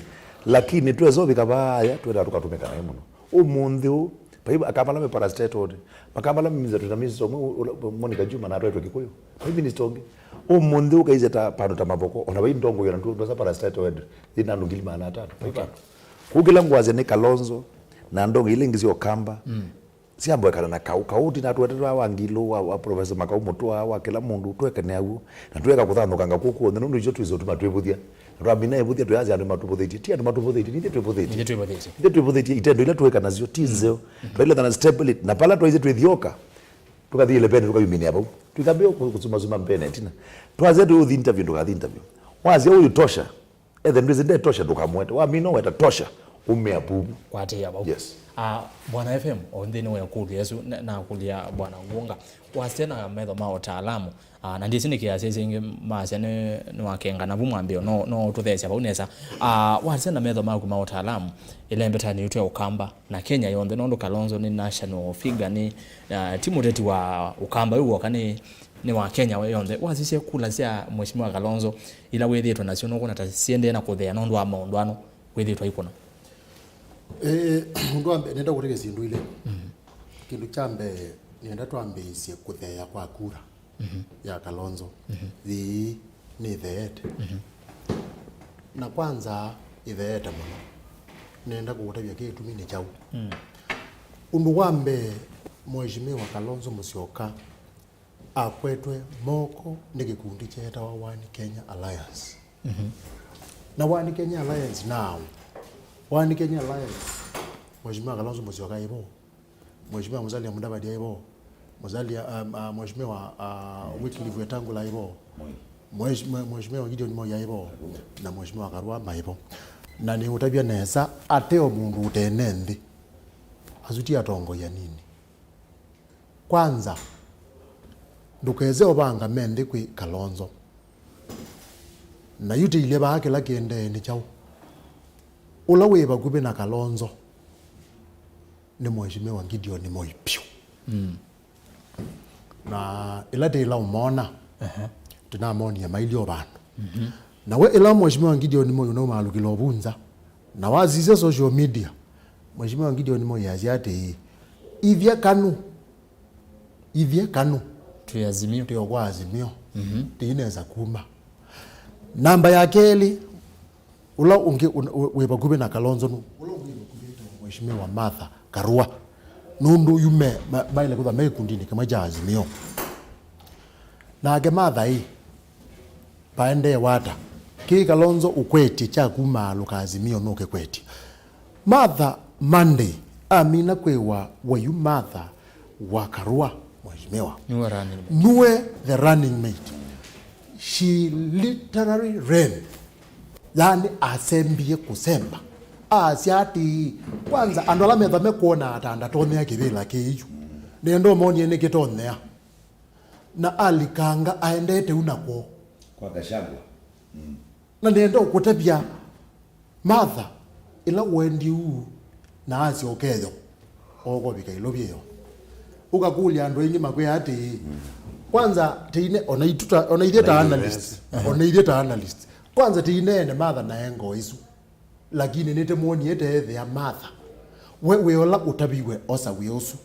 Lakini twesa ũvika vaaya, twenda tũkatũmĩka naĩ mũno. Ũmũnthĩ ũũ, vai akamba ala me parastatal, makamba ala me minister, twĩna minister ũmwe, ũ-, ũ-, Monica Juma, na atwaĩtwe Kĩkũyũ. Vai minister ũngĩ. Ũmũnthĩ ũkaisye ta pandũ ta Mavoko, ona vai ndongo yona ndũ, ndwasa parastatal ed, thĩna andũ ngili maana atano. Vai vandũ. Kũu kĩla ngwasya nĩ Kalonzo, na ndongo ila ingĩ sya ũkamba, syamboekana na kau, kau tinatũetetwe wa Ngilũ, wa, wa Professor Makau Mũtũa, wa kĩla mũndũ, twekane aw'o, na tweka kũthanũkanga kũkũ onthe, nũndũ icio twĩsĩ ũtuma twĩvũthya. Na twamina ĩvũthya, twĩasya andũ matũvũthĩtye. Ti andũ matũvũthĩtye, nithe twĩvũthĩtye. Nithe twĩvũthĩtye. Nithe twĩvũthĩtye, itendo ila twĩka nasyo, ti nzeo. Twailethana step lit, na pala twaisye twĩthyoka, tũkathi ĩlepeni, tũkayuminĩa vau. Tũikambĩĩa kũ-, kũsumasuma mbene ĩtina. Twasya twĩũthi interview, ndũkathi interview. Wasya ũyũ tosha, ethe ndwĩsĩ ndetosha, ndũkamwete. Wamina weta tosha, umĩa puvu. Kwatĩĩa vau. Yes. Ah, Bwana F M, o nthĩnĩ wa ĩkũlyo ĩsu, na, nakũlya Bwana Ngunga, wasya na metho ma ũtaalamu, ah, na ndĩsĩ nĩkĩ asyaisye ĩngĩ masya nĩ, nĩwakenga navu mwambĩo, no, no ũtũtheesya vau nesa. Ah, wasya na metho maku ma ũtaalamu, ĩlembetanĩ yitũ ya ũkamba, na Kenya yonthe, nũndũ Kalonzo nĩ national figure, nĩ, ah, ti mũteti wa ũkamba wĩ w'oka, nĩ, nĩ wa Kenya we yonthe. Wasisye kula sya Mheshimiwa Kalonzo, ila wĩthĩĩtwe nasyo, nũkwona ta siendee na kũthea nũndũ wa maũndũ ano wĩthĩĩtwe aikũna? Eh, ũndũ wa mbee, nenda kũtavya syĩndũ ilĩ. Kĩndũ kya mbee, nenda twambĩĩsye kũtheea kwa kura ya Kalonzo. Yĩĩ nĩtheete. Na kwanza ĩtheete mũno. Nenda kũũtavya kĩtumi nĩ kyaũ. Ũndũ wa mbee, Mheshimiwa Kalonzo Musyoka akwetwe moko nĩ kĩkundi kyeetawa One Kenya Alliance. Na One Kenya Alliance now, One Kenya Alliance, Mheshimiwa Kalonzo Musyoka aivo, Mheshimiwa Musalia Mudavadi aivo, Musalia, um, uh, Mheshimiwa, uh, Wycliffe Wetangula aivo, Mheshimiwa, Mheshimiwa Gideon Moi aivo, na Mheshimiwa Karua maivo. Na nĩũtavya nesa, ateo mũndũ ũtene nthĩ, asu ti atongoi anini. Kwanza, ndũkese ũvanga me nthĩ kwĩ Kalonzo. Na yu tĩilye vaa kĩla kĩendee nĩ kyaũ. Ũla wĩ vakuvĩ na Kalonzo nĩ Mheshimiwa Gideon Moi vyũ. Na ĩla tĩila ũmona, tĩnamonie mailyĩ o vandũ. Na we ĩla Mheshimiwa Gideon Moi ũnaumaalũkĩla ũvunza, na wasisya social media, Mheshimiwa Gideon Moi asya atĩĩ, "Ithya kanu, ithya kanu, twĩ Azimio, twĩ o kwa Azimio, tĩinesa kuma." Namba ya kelĩ, ũla ũngĩ ũn-, wĩ vakuvĩ na Kalonzo nũ, ũla ũngĩ wĩ vakuvĩ ta Mheshimiwa Martha Karua, nũndũ yu me, ma-, maĩle kwĩthwa me kĩkundinĩ kĩmwe kya Azimio. Nake Martha ĩ, vaendee wata? Kĩĩ Kalonzo ũkwetye kya kumaalũka Azimio nũkĩkwetye? Martha Monday amina kwĩwa wayu Martha wa Karua, Mheshimiwa. Nĩwe running mate. Nue the running mate. She literally ran. Yani asembie kũsemba. Asya atĩĩ, kwanza andũ ala metha mekwona ata ndatonyea kĩvĩla kĩĩ yu. Nĩenda ũmonie nĩkĩtonyea. Na alikanga aendete u na kwoo. Kwa Gachagua. Na nĩenda ũkũtavya Martha, ĩla ũendie u na asyoka eyo, okovika ĩlovya ĩyo. Ũkakũlya andũ aingĩ makwĩa atĩĩ, kwanza tĩine, ona ituta, ona ithyĩ ta analyst, ona ithyĩ ta analyst, kwanza tĩineene Martha na engo isu. Lakini nĩtĩmwonie teethĩa Martha. We wĩ ola ũtaviwe osa wĩ ũsu.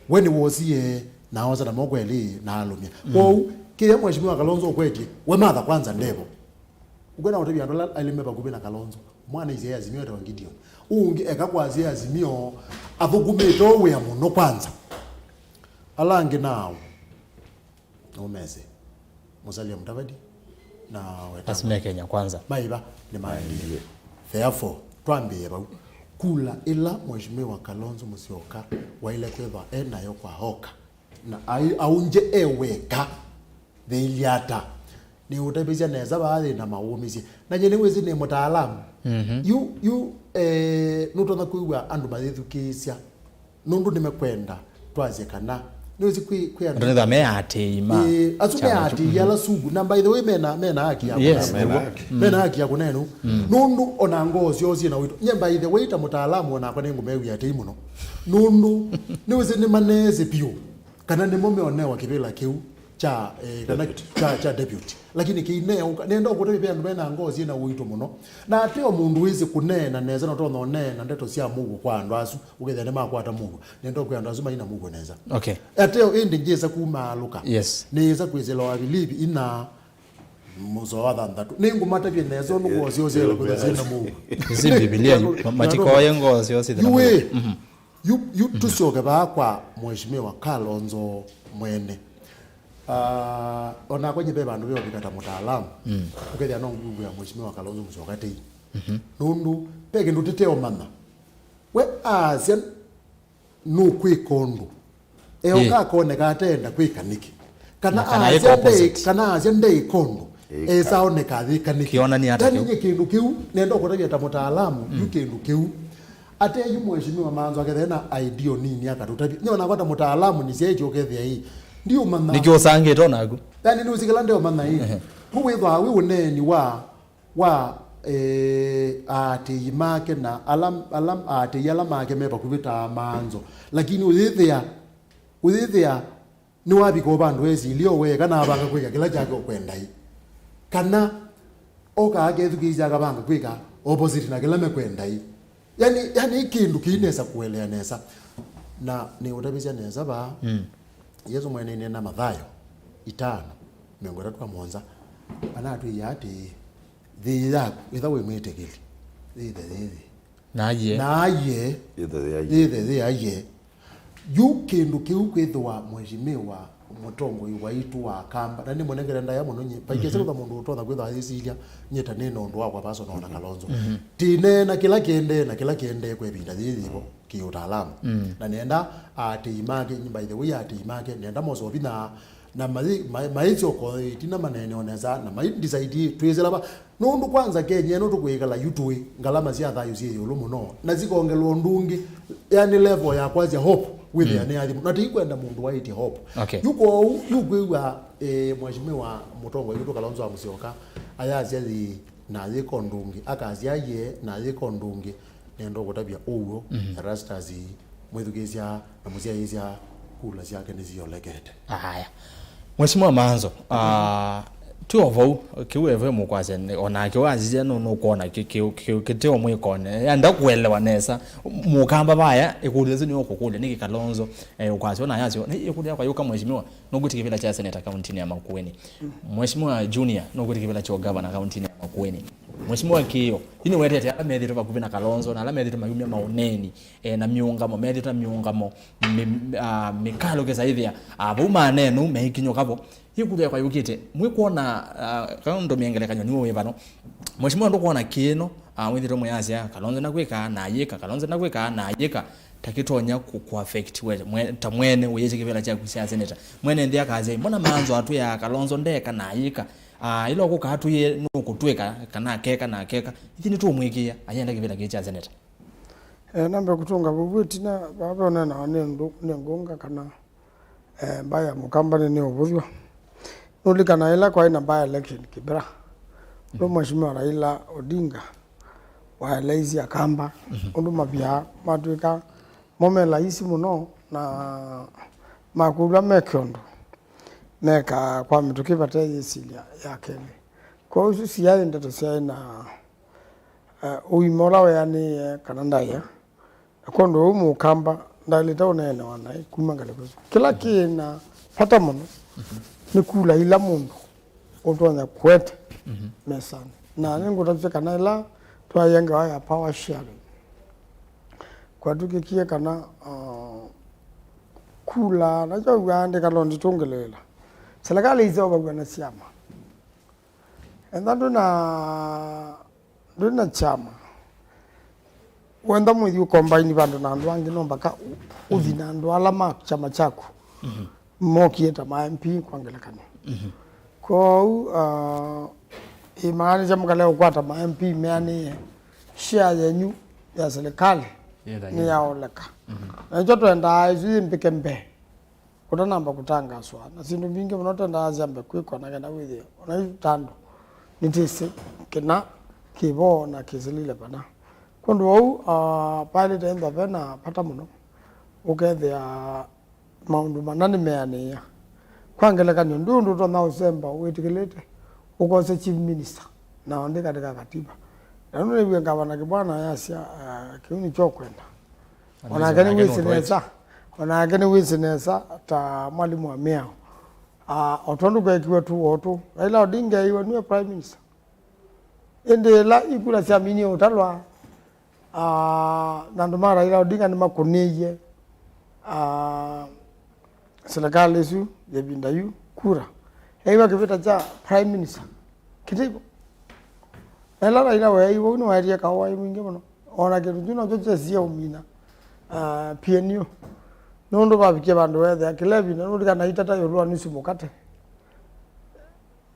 We nĩwosie na osa na moko elĩ na alũmya. Kwoou, kĩya Mheshimiwa Kalonzo ũkwetye, we Martha kwanza ndevo. Ũkwenda ũtavya andũ ala ailĩ me vakuvĩ na Kalonzo. Mwana isya Azimio etawa Gideon. Ũũ ũngĩ eka kwasya Azimio athũkũmĩte o wĩa mũno kwanza. Ala angĩ nao. Nũmesĩ. Musalia Mudavadi na Wetangula. Asu me Kenya Kwanza. Maiva nĩ maendie. Therefore, twambĩĩe vau. Kula ĩla Mheshimiwa Kalonzo Musyoka waile kwĩthwa e nayo kwa oka, na ai-, aunje e weka, thĩilye ata? Nĩũtavĩsya nesa vaa thĩ na maũũmĩsye. Na nyie nĩwĩsĩ nĩ mũtaalamu. Yu, yu, eh, nũtonya kwĩw'a andũ mayĩthukĩĩsya. Nũndũ nĩmekwenda twasye kana nĩwĩsĩ kwĩ, kwĩ andũ. Andũ nĩtha me aatĩĩi ma. Ĩĩ, asu me kyama kyu. Aatĩĩi ala sugu. Na by the way, mena, mena haki ya kũnena. Yes. Mena haki. Mena haki ya kũnena. Nũndũ ona ngoo syoo syĩ na ũito. Nye by the way, ta mũtaalamu onakwa nĩngũmew'ĩa aatĩĩi mũno. Nũndũ nĩwĩsĩ nĩmaneesĩ vyũ kana nĩmo meonewa kĩvĩla kĩu. kya, eh, kana kya, kya deputy. Lakini kĩineũka, nenda ũkũtavya ve andũ mena ngoo syĩna ũito mũno. Na ateo mũndũ wĩsĩ kũneena nesa, na ũtonya ũneena ndeto sya mũuo kwa andũ asu, ũkethĩa nĩmakwata mũuo. Nenda ũkwĩa andũ asu maina mũuo nesa. Okay. Ateo ĩndĩ ngĩsa kumaalũka. Yes. Nĩsa kwĩsĩla wavilivi ina mũsoa wa thanthatũ. Nĩngũmatavya nesa ũndũ ngoo syoo syaĩle kwĩthwa syĩna mũuo. Isi Mbivilia yu, ma-, matikoye ngoo syoo syĩthĩwe na mũuo. Yu ĩ, yu, yu tũsyoke vaa kwa Mheshimiwa Kalonzo mwene. Ah, onakwa nye ve vandũ veovika ta mũtaalamu. Ũkethĩa no nguvia Mheshimiwa Kalonzo Musyoka tei. Nũndũ ve kĩndũ tĩteũmanya. We asya nũkwĩka ũndũ. Eoka akoneka ateenda kwĩka nĩkĩ? Kana asya ndei-, kana asya ndeĩka ũndũ. Ĩka. Esa oneka ayĩka nĩkĩ? Kĩonania ata kĩu? Kĩu nĩ kĩndũ kĩu, nenda ũkũtavya ta mũtaalamu, yu kĩndũ kĩu. Ate yu mheshimiwa Manzo akethĩa na idea nini akatũtavya. Nĩ onakwa ta mũtaalamu nĩsyaĩtye ũkethĩa ĩ. Ndiũmanya. Nĩkĩ ũsangĩte onaku? Yani nĩũsikĩla ndeũmanya ĩ. Ehe. Kũ wĩthwaa wĩ ũneeni wa wa, eh, aatĩĩi make na ala, ala, aatĩĩi ala make me vakuvĩ ta Manzo. Lakini ũyĩthĩa, ũyĩthĩa nĩwavika o vandũ esilia o we kana avanga kwĩka kĩla kyake ũkwenda ĩ. Kana oka akethukĩĩsya akavanga kwĩka opposite na kĩla mekwenda ĩ. Yani, yani kĩndũ kĩinesa kũelea nesa. Na nĩũtavisya nesa vaa. Yesũ mwene ainena Mathayo itano, mĩongo ĩtatũ na mũonza, anatwĩie atĩĩ, "Thĩ yaku, ĩtha wĩ mwĩtĩkĩli, yĩthe yĩthĩ." Na ayie. Na ayie. Yĩthe yĩayie. Yĩthe yĩayie. Yu kĩndũ kĩu kwĩthĩwa mheshimiwa mũtongoi waitũ wa Kamba, na nĩmũnengere ndaĩa mũno nyie, vaikĩsĩ kwĩthwa mũndũ ũtonya kwĩthwa ayĩsilya, nyie ta nĩ na ũndũ wakwa personal na Kalonzo. Tineena kĩla kĩendee na kĩla kĩendee kwa ĩvinda yĩĩ yĩvo kĩ-ũtaalamu. Na nenda aatĩĩi make, by the way, aatĩĩi make, nenda mose ũvinya na maĩ-, maĩ-, maĩsyoka ĩtina maneene o nesa, na mai decide twĩsĩla va. Nũndũ kwanza Kenya ĩno tũkwĩkala yu tũĩ, ngalama sya thayũ syĩ ĩũlũ mũno, na sikongelwa ũndũ ũngĩ, yani level ya kwasya hope wĩthĩa nĩ yathi mũno. Na tĩikwenda mũndũ waĩtye hope. Okay. Yu kwoou, yu kwĩw'a, eh, mheshimiwa mũtongoi witũ Kalonzo wa Musyoka, ayasya yĩ, na ayĩka ũndũ ũngĩ, akasya ye, na ayĩka ũndũ ũngĩ. Nenda ũkũtavya ũw'o, Erastus, mwĩthukĩĩsya na mũsyaĩĩsya kula syake nĩsiolekete. Aya. Mheshimiwa Manzo, ah, twĩ o vau, kĩu F M ũkwasya, nĩ-, o nake wasisya nũ-, nũkwona kĩ-, kĩ-, kĩ-, kĩteo mwĩkone. Enda kũelewa nesa. Mũkamba vaya, ĩkũlyo ĩsu nĩyo kũkũlya, nĩkĩ Kalonzo, eh, ũkwasya, ona yasyo, nĩ ĩkũlyo yakwa yũka, Mheshimiwa, nũkwĩtĩ kĩvĩla kya seneta kauntinĩ ya Makueni. Mheshimiwa Junior, nũkwĩtĩ kĩvĩla kya ũgavana kauntinĩ ya Makueni. Mheshimiwa Kĩo, yu nĩwetete ala methĩtwe vakuvĩ na Kalonzo, na ala methĩtwe mayumya maũneeni, eh, na mĩũngamo, methĩtwe na mĩũngamo, mĩ-, ah, mĩkalo kĩsaĩthĩa, ah, vau manenu meikinyũka vo. Ĩkũlyo yakwa yũkĩte, mwĩkwona, ah, kana ndũmĩe ngelekany'o nĩwe wĩ vano. Mheshimiwa ndũkwona kĩno, ah, wĩthĩtwe mwĩasya, Kalonzo nakwĩka, na ayĩka, Kalonzo nakwĩka, na ayĩka. Ta kĩtonya kũ-, kũ affect we, mwe-, ta mwene ũyĩsya kĩvĩla kyaku sya seneta. Mwene nthĩ akasya, "Mbona Manzo atwĩaa Kalonzo ndeka na ayĩka? Ah, ĩla ũkũka atwĩe nũkũtwĩka, kana akeka na akeka. Ithi nĩtũũmwĩkĩĩa, ayenda kĩvĩla kĩĩ kya seneta." Eh, nambe kũtũnga vau ĩtina, vaa ve ũneenawa nĩ ndũ-, nĩ ngũnga kana, eh, mbaĩ ya Mũkamba nĩ ũvũthw'a. Nũlikana ĩla kwaĩ na by election Kĩbera, ũndũ Mheshimiwa Raila Odinga waeleisye Akamba, ũndũ mavia matwĩka mo me laisi mũno na makũlw'a meke ũndũ mekaa kwa mĩtũkĩ vate yĩsilya ya kelĩ. Kwoou isu siaĩ ndeto syaĩ na eh, ũima ũla weanĩĩe kana ndaĩa. Na kwondũ ũu Mũkamba ndaĩlĩte ũneenewa naĩ kuma ngalĩko ĩsu. Kĩla kĩ na vata mũno nĩ kula ila mũndũ ũtonya kũete mesanĩ. Na nĩngũtavya kana ĩla twaĩe ngewa ya power sharing, kwatw'ĩkĩkie kana, uh, kula, na kyaũ andĩka no nditũngĩlĩĩla. Serikali iseũvaw'a na syama. Enda ndwĩ na, ndwĩ na kyama, wenda mwĩthi ũkombaini vandũ na andũ angĩ, no mpaka ũ-, ũthi na andũ ala ma kyama kyaku mokie ta ma M P kwa ngelekany'o. Kwoou, ah, ĩmaanĩsya mũkalea ũkwata ma M P meanĩe share yenyu ya serikali nĩyaoleka. Na nĩkyo twendaa ĩsu yĩmbĩke mbee. Ũtanamba kũtangaswa, na syĩndũ mbingĩ mũno twendaa syambe kwĩkwa na kenda wĩthĩe ona yu ta andũ nĩtwĩsĩ kĩna kĩvo na kĩsilile vana. Kwondũ wou, ah, vaĩlĩte ĩthwa ve na vata mũno ũkethĩa maũndũ mana nĩmeanĩĩa. Kwa ngelekany'o, ndwĩ ũndũ ũtonya ũsemba wĩtĩkĩlĩte ũkose chief minister na ũndĩ katika katiba. Na nũnĩw'e ngavana Kibwana ayasya, ah, kĩu nĩkyo kwenda. Onake nĩwĩsĩ nesa, onake nĩwĩsĩ nesa ta mwalimu wa mĩao. Ah, o tondũ kwekiwe tu o tũ, Raila Odinga eiwe nĩwe prime minister. Ĩndĩ ĩla ikura syaminie ũtalwa, ah, na andũ ma Raila Odinga nĩmakũnĩie, ah, serikali ĩsu ya ĩvinda yu kura, yaiwa kĩvĩta kya prime minister kĩtĩvo. Na ĩla Raila weeiwe, ũu nĩwaetie kaũ waĩ mwingĩ mũno. Ona kĩndũ kyu nokyo kyesie ũmina, ah, P N U. Nũndũ vavikie vandũ weethĩa kĩla ĩvinda nũlikana itata ĩũlũ wa nusu mũkate.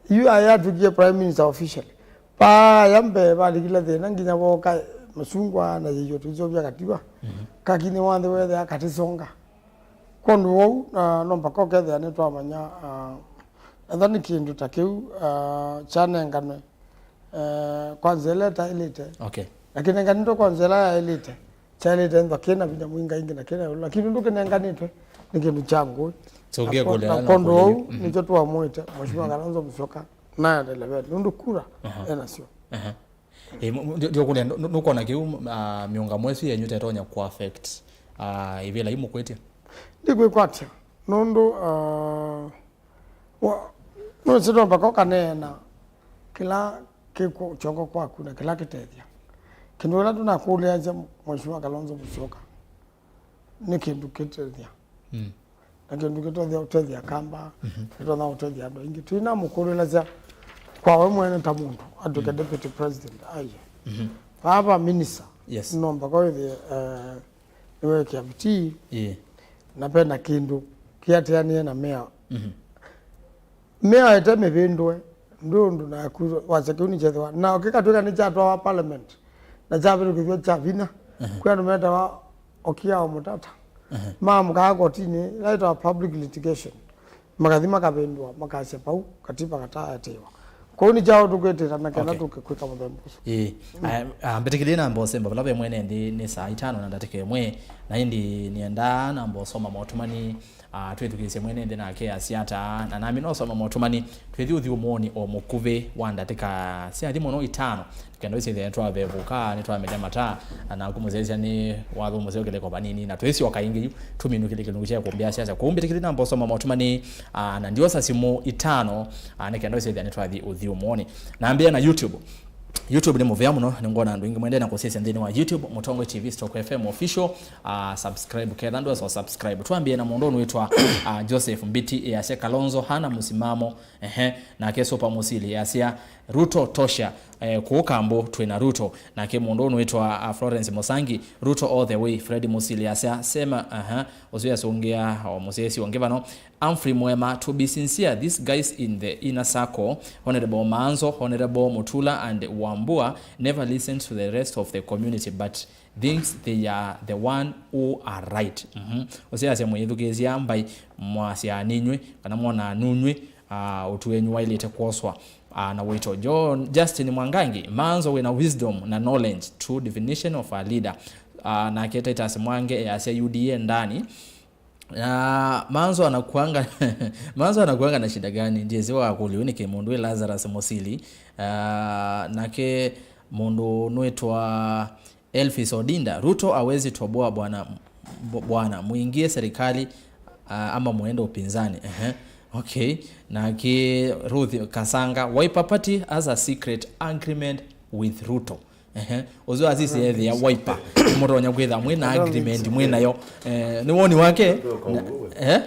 Yu ayatw'ĩkie prime minister officially. Paaya mbee valikile thĩna nginya vooka masungwa na yĩio tũiseũvya katiba. Mhm. Lakini wanthĩ weethĩa katisonga. Kwondũ wou, na no mpaka ũkethĩa nĩtwamanya, ah, etha nĩ kĩndũ ta kĩu, ah, kyanenganwe, eh, kwa nzĩa ĩla ĩtaĩlĩte. Okay. Na kĩnenganĩtwe kwa nzĩa ĩla yaĩlĩte. Kyaĩlĩte nthwa kĩna vinya mwingĩ aingĩ na kĩna ĩũlũ, lakini ũndũ kĩnenganĩtwe nĩ kĩndũ kya ngũĩ. So, na ngĩkũlea na na kwondũ kũlea ũu, mhm, nĩkyo twamwĩte Mheshimiwa Kalonzo Musyoka naendeleve nũndũ kura, aha, enasyo. Aha. Eh, mu-, mu-, ndio, ndio kũlea, nũ-, nũ-, nũkwona kĩu, ah, mĩũngamo ĩsu yenyu tetonya ku affect, ah, ivĩla imũkwĩtya? Ndikwĩkwatya nũndũ, ah, Wa-, nũsĩ no mpaka ũkaneena kĩla kĩ kyoko kwaku na kĩla kĩtethya. Kĩndũ kĩla tũnakũlĩasya Mheshimiwa Kalonzo Musyoka nĩ kĩndũ kĩtethya. Mm. Na kĩndũ kĩtethya ũtethya Kamba, mhm, kĩtonya ũtethya andũ aingĩ. Tũinamũkũlĩlasya kwa we mwene ta mũndũ, atuĩke, mm, deputy president, aiye. Mhm. Vaa va minister, yes, no mpaka wĩthĩe, eh, nĩwekĩa vitii, ĩĩ, na vena kĩndũ kĩatĩanĩe na mĩao. Mhm. Mĩao ĩte mĩvĩndũe, ndwĩ ũndũ naku wasya kĩu nĩkyethĩwa. Na kĩkatw'ĩka nĩkyatwawa parliament, na kyavĩtũkĩthw'a kya vinya, mhm, kwĩ andũ metawa Okiya Omtatah. Mhm. Maamũkaa kotinĩ, ĩla ĩtawa public litigation. Makathi makavĩndũa, makasya vau katiba kataatĩĩwa. Kwoou nĩ kyaũ tũkwĩtĩta na kenda, okay, tũke kwĩka mũthemba ũsu? Ĩĩ. Mm. Ah, ah, mbĩtĩkĩlye namba ũsemba vala ve mwene nthĩ nĩ saa itano na ndatĩka ĩmwe, na ĩndĩ nĩendaa namba ũsoma motũmani, ah, twĩthukĩĩsye mwene nthĩ nake asya ata, na nami nosoma motũmani, twĩthi ũthyũmũonĩ o mũkuvĩ wa ndatĩka syathi mũno itano. Kenda ũisye ĩthĩa nĩtwavevũka, nĩtwamĩlya mata, na naku mũsyaĩĩsya nĩ wathũmũsya ũkĩlĩko vanini, na twĩsyoka ĩngĩ yu, tũminũkĩlye kĩlungu kya kũmbĩa siasa. Kwoou mbĩtĩkĩlye namba ũsoma motũmani, ah, na ndiosa simũ itano, ah, nĩ kenda ũisye ĩthĩa nĩtwathi ũthyũmũonĩ. Nambĩĩa na YouTube. YouTube nĩ mũvea mũno, nĩngwona andũ aingĩ mwendee na kũsyaĩĩsya nthĩnĩ wa YouTube, Mũtongoi T V Stock F M Official, ah, subscribe, ketha ndwesa subscribe. Twambĩĩe na mũndũ ũnwĩtwa, ah, Joseph Mbiti, easya Kalonzo hana mũsimamo, ehe, nake Super Mũsili, easya Ruto tosha, eh, kũũ Kambo twĩ na Ruto. Nake mũndũ ũnwĩtwa, ah, Florence Mũsangi, Ruto all the way. Fred Mũsili asya, sema, aha, ũsu yasũngĩa, o mũsyaĩĩsya ũngĩ vano. Humphrey Mwema, to be sincere, these guys in the inner circle, Honorable Maanzo, Honorable Mutula and Wambua, never listen to the rest of the community, but thinks they are the one who are right. Mhm. Ũsu yasya mwĩthukĩĩsya mbai, mwasyaa ninywe, kana mwonaa nunywe, ah, ũtwi wenyu waĩlĩte kwoswa, ah, na wĩto. John Justin Mwangangi, Maanzo wĩna wisdom na knowledge, true definition of a leader. Ah, nake Titus Mwange easya U D A ndani. Ah, Maanzo anakuanga, Maanzo anakuanga na shida gani? Ndiezi wakũlya nĩkĩ mũndũ wĩ Lazarus Mũsili. Ah, nake mũndũ nũĩtwa Elvis Odinda, Ruto hawezi toboa bwana, bu-, bwana, muingie serikali, ah, ama muende upinzani. Ehe. Okay. Nake Ruth Kasanga, Wiper Party has a secret agreement with Ruto. Ehe. Ũsu asisye ethĩa Wiper. Mũtonya kwĩtha mwĩ na agreement mwĩ nayo. Eh, nĩ woni wake? Na, eh?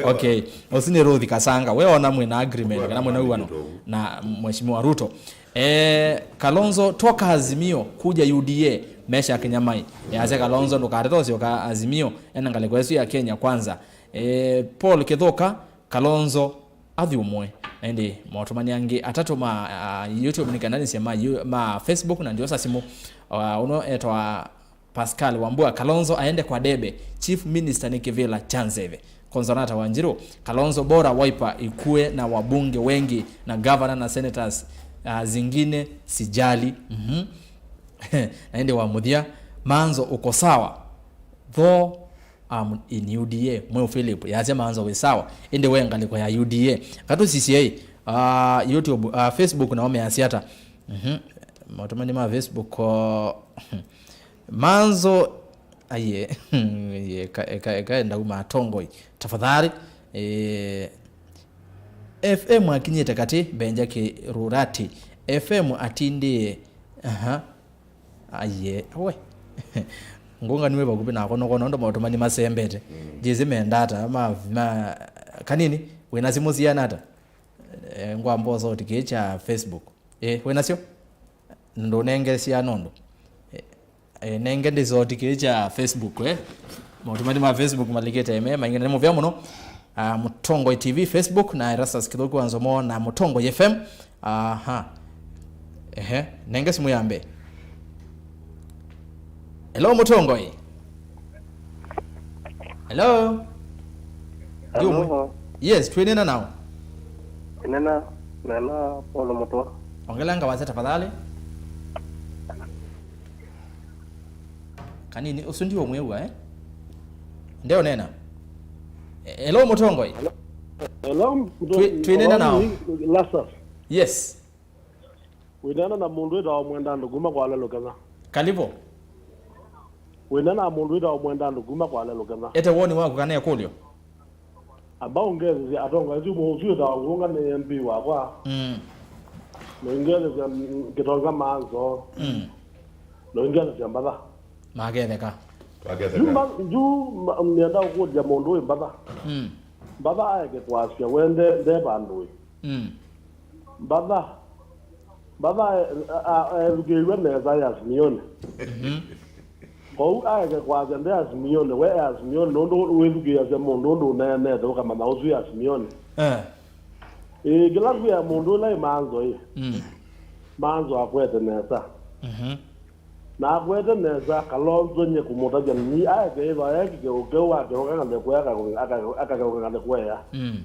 Okay. Ũsu nĩ Ruth Kasanga. We ona mwĩ na agreement, kana mwĩ na uwano na Mheshimiwa Ruto. Eh, Kalonzo, toka Azimio, kuja U D A, Meshack Nyamai. Easya Kalonzo, ndũkatete ũsyoka Azimio, ena ngalĩko ĩsu ya Kenya Kwanza. Eh, Paul Kithuka, Kalonzo, athyũmũe. Na ĩndĩ motũmani angĩ atatũ ma, ah, YouTube nĩ kenda nĩsye ma, ma Facebook na ndiosa simũ. Ah, ũno etwa Pascal Wambua, Kalonzo aende kwa debe. Chief Minister nĩ kĩvĩla kya nzeve. Consolata Wanjiru, Kalonzo bora Wiper ikue na wabunge wengi na governor na senators, ah, zingine sijali. Mhm. Na ĩndĩ wa mũthya, Manzo uko sawa. Though I'm in U D A. Mweu Philip yasya Manzo wĩ sawa. Ĩndĩ we ngalĩko ya U D A. Katũsisye ĩ, ah, YouTube, ah, Facebook nao measya ata? Mhm. Maũtũmani ma Facebook, oh, Manzo, aye, aye, eka, eka, eka, ndauma atongoi. Tafadhali, eh, F M akinyĩte katĩ, Benja Kĩrurati. F M atindĩe, aha. Aye, we. Ngũnga nĩwĩ vakuvĩ nakwa noko nũndũ maũtũmani masembete. Mm. Njĩsĩ menda ata, ma, ma, kanini, wĩna simũ siana ata? Eh, ngwamba ũsoti kĩĩ kya Facebook. Eh, wĩnasyo? Ndũnenge siana ũndũ. Eh, eh, nenge ndĩsoti kĩĩ kya Facebook, eh? Maũtũmani ma Facebook malikĩte me maingĩ na nĩ mũvea mũno. Ah, Mũtongoi T V Facebook na Erastus Kĩthũku wa Nzomo na Mũtongoi F M. Aha. Ehe, nenge simũ ya mbee. Hello, Mũtongoi. Hello. Hello. Yes, twĩnena nao. Nena, nena Paul Mũtwa. Ongelanga wasya tafadhali. Kanini, ũsu ndiwo mwĩw'a, eh? Ndeo nena. Eh, hello, Mũtongoi. Hello, Twi-, twĩnena nao. Lazarus. Yes. Wĩneena na mũndũ wĩtawa Mwenda Andũ kuma kwa Lelũketha. Kalivo. Wĩneena na mũndũ wĩtawa Mwenda Andũ kuma kwa Lelũketha. Ete woni waku kana ĩkũlyo? Amba ũngethesya atongoesya ũmwe ũsu wĩtawa Ngũnga nĩ M P wakwa. Mm. Na ũngethesya, mm, Kĩtonga Manzo. Mm. Na ũngethesya Mbatha. Maketheka. Twaketheka. Yu ma-, yu ma-, nĩenda ũkũlya mũndũ wĩ Mbatha. Mm. Mbatha aeke kwasya wende nde vandũĩ. Mm. Mbatha. Mbatha e-, a-, a-, ethukĩĩw'e nesa ya Simioni. Mhm. Kwoou aeke kwasya nde ya Simioni, we ya Simioni, nũndũ wĩthukĩĩasya mũndũ ũndũ ũneenete, ũkamanya ũsu ya Simioni. Eh. Ĩĩ, kĩla ngwĩa mũndũ ũla ĩ Manzo ĩ. Mm. Manzo akwete nesa. Mhm. Na akwete nesa, Kalonzo nye kũmũtavya nĩ aeke ĩva e kĩkeo kĩu akeũka ngalĩko aka-, aka-, akakeũka ngalĩko ea. Mm.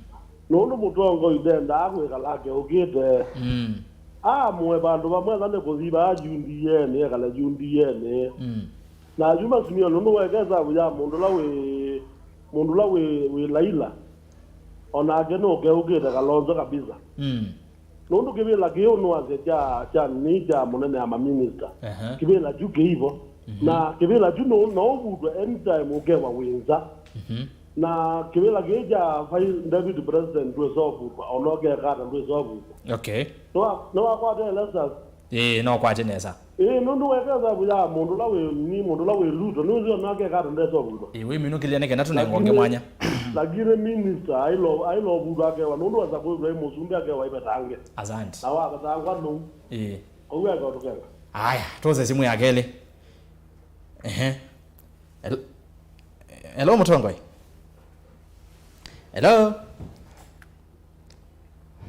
Nũndũ mũtongoi ndendaa kwĩkala akeũkĩte. Mm. Aamũe vandũ vamwe ethwa nĩ kũthi vaa U D A nĩ ekale U D A nĩ. Mm. Na yu Masimio nũndũ weka ĩsavu ya mũndũ ũla wĩ, mũndũ ũla wĩ, wĩ Laila. O nake nũkeũkĩte Kalonzo kabisa. Mm. Nũndũ kĩvĩla kĩĩ ũnũasya kya, kya nĩ kya mũnene ya maminista. Aha. Kĩvĩla kyu kĩivo. Mhm. Na kĩvĩla kyu no, no ũvutwe anytime ũkewa wĩ nza. Mhm. Na kĩvĩla kĩĩ kya Vice Deputy President ndwĩsa ũvutwa, ona ũkekata ndwĩsa ũvutwa. Okay. Nĩwa-, nĩwakwata Erastus? Ĩĩ, no kwate nesa. Ĩĩ, nũndũ weka ĩsavu ya mũndũ ũla wĩ, nĩ mũndũ ũla wĩ Ruto, nĩwĩsĩ ona akekata ndesa ũvutwa. Ĩĩ, wĩminũkĩlya nĩ kenda tũnengonge mwanya. Lakini minister ailo, ailo vuva akewa, nũndũ wasa kwĩthwa ĩ mũsumbĩ akewa ivetange. Asante. Na wavetangwa nũu. Ĩĩ. Kwoou eka ũtũkenga. Aya, tũse simũ ya kelĩ. Ehe. Hel-, hello, Mũtongoi. Hello.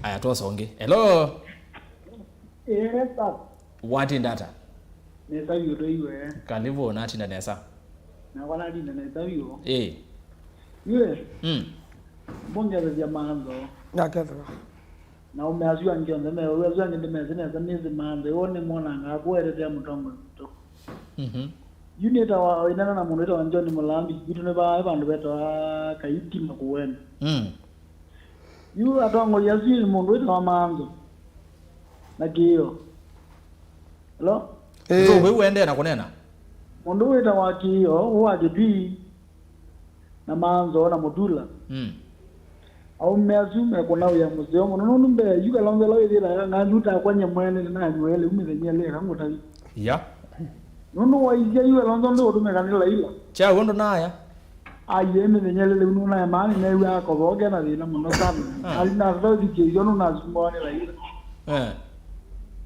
Aya, twosa ũngĩ. Hello. Ĩĩ, sir. Watinda ata? Nesa vyũ tũiwe. Kalivu, natinda nesa. Nakwa natinda nesa vyũ. Ĩĩ. Yue. Mm. Mbongethesya Manzo. Nakethwa. Na ũme asu angĩ onthe meũĩ, asu angĩ ndĩmesĩ nesa, nĩsĩ Manzo. Ĩwo nĩmonangaa kũwetetea mũtongoi witũ. Mhm. Yu nĩtawa, ĩnena na mũndũ wĩtawa John Mũlambi. Kwitũ nĩ vaa vandũ vetawa Kaitima Kũweni. Mm. Yu atongoi asu nĩ mũndũ wĩtawa Manzo na Kĩĩo. Hello? Ĩĩ. So, we ũendee na kũneena? Mũndũ wĩtawa Kĩĩo, ũũ wa Kĩtwii, na Manzo, na Mũtula. Mm. Aũme asu mekũna wĩa mũseo mũno, nũndũ mbee, yu Kalonzo ĩla wĩthĩĩtha eka ng'anju ũtakwany'a mwene nĩnanyuele yu mĩthenya ĩlĩ eka ngũtavye. Ya. Nũndũ waisya yu Kalonzo ndũũtũmĩka nĩ Laila. Kya w'o ndũnaya. Aiee, mĩthenya ĩlĩ lĩu nũnaemaa nĩneew'aa akovoo kena thĩna mũno sana. Ah. Ali nasa ũthikĩĩsyo nũnasumbawa nĩ Laila. Eh.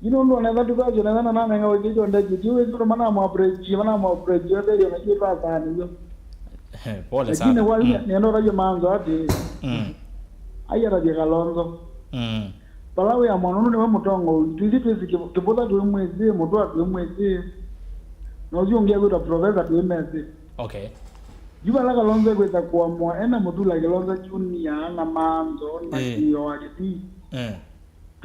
Yu nũndũ onetha tũkwasyo nesa na nanenga ũthĩkyo ndekĩtie wĩsũtũ manamwaprekie, manamwaprekie otherio na yu twasaanĩw'e. Eh, pole sana. Lakini kwa mm. Nenda ũtavye Manzo atĩ. Mm. Ai atavye Kalonzo. Mm. Vala wĩa mwana ũndũ nĩwe mũtongoi. Twĩsĩ twĩsĩ kĩ-, Kĩvũtha twĩmwĩsĩ, Mũtũa twĩmwĩsĩ. Na ũsu ũngĩ ekwĩtwa Professor twĩmesĩ. Okay. Yu vala Kalonzo ekwĩsa kũamũa, ena Mũthula Kĩlonzo Junior, na Manzo, na eh. Kĩĩo wa Kĩtwii. Eh.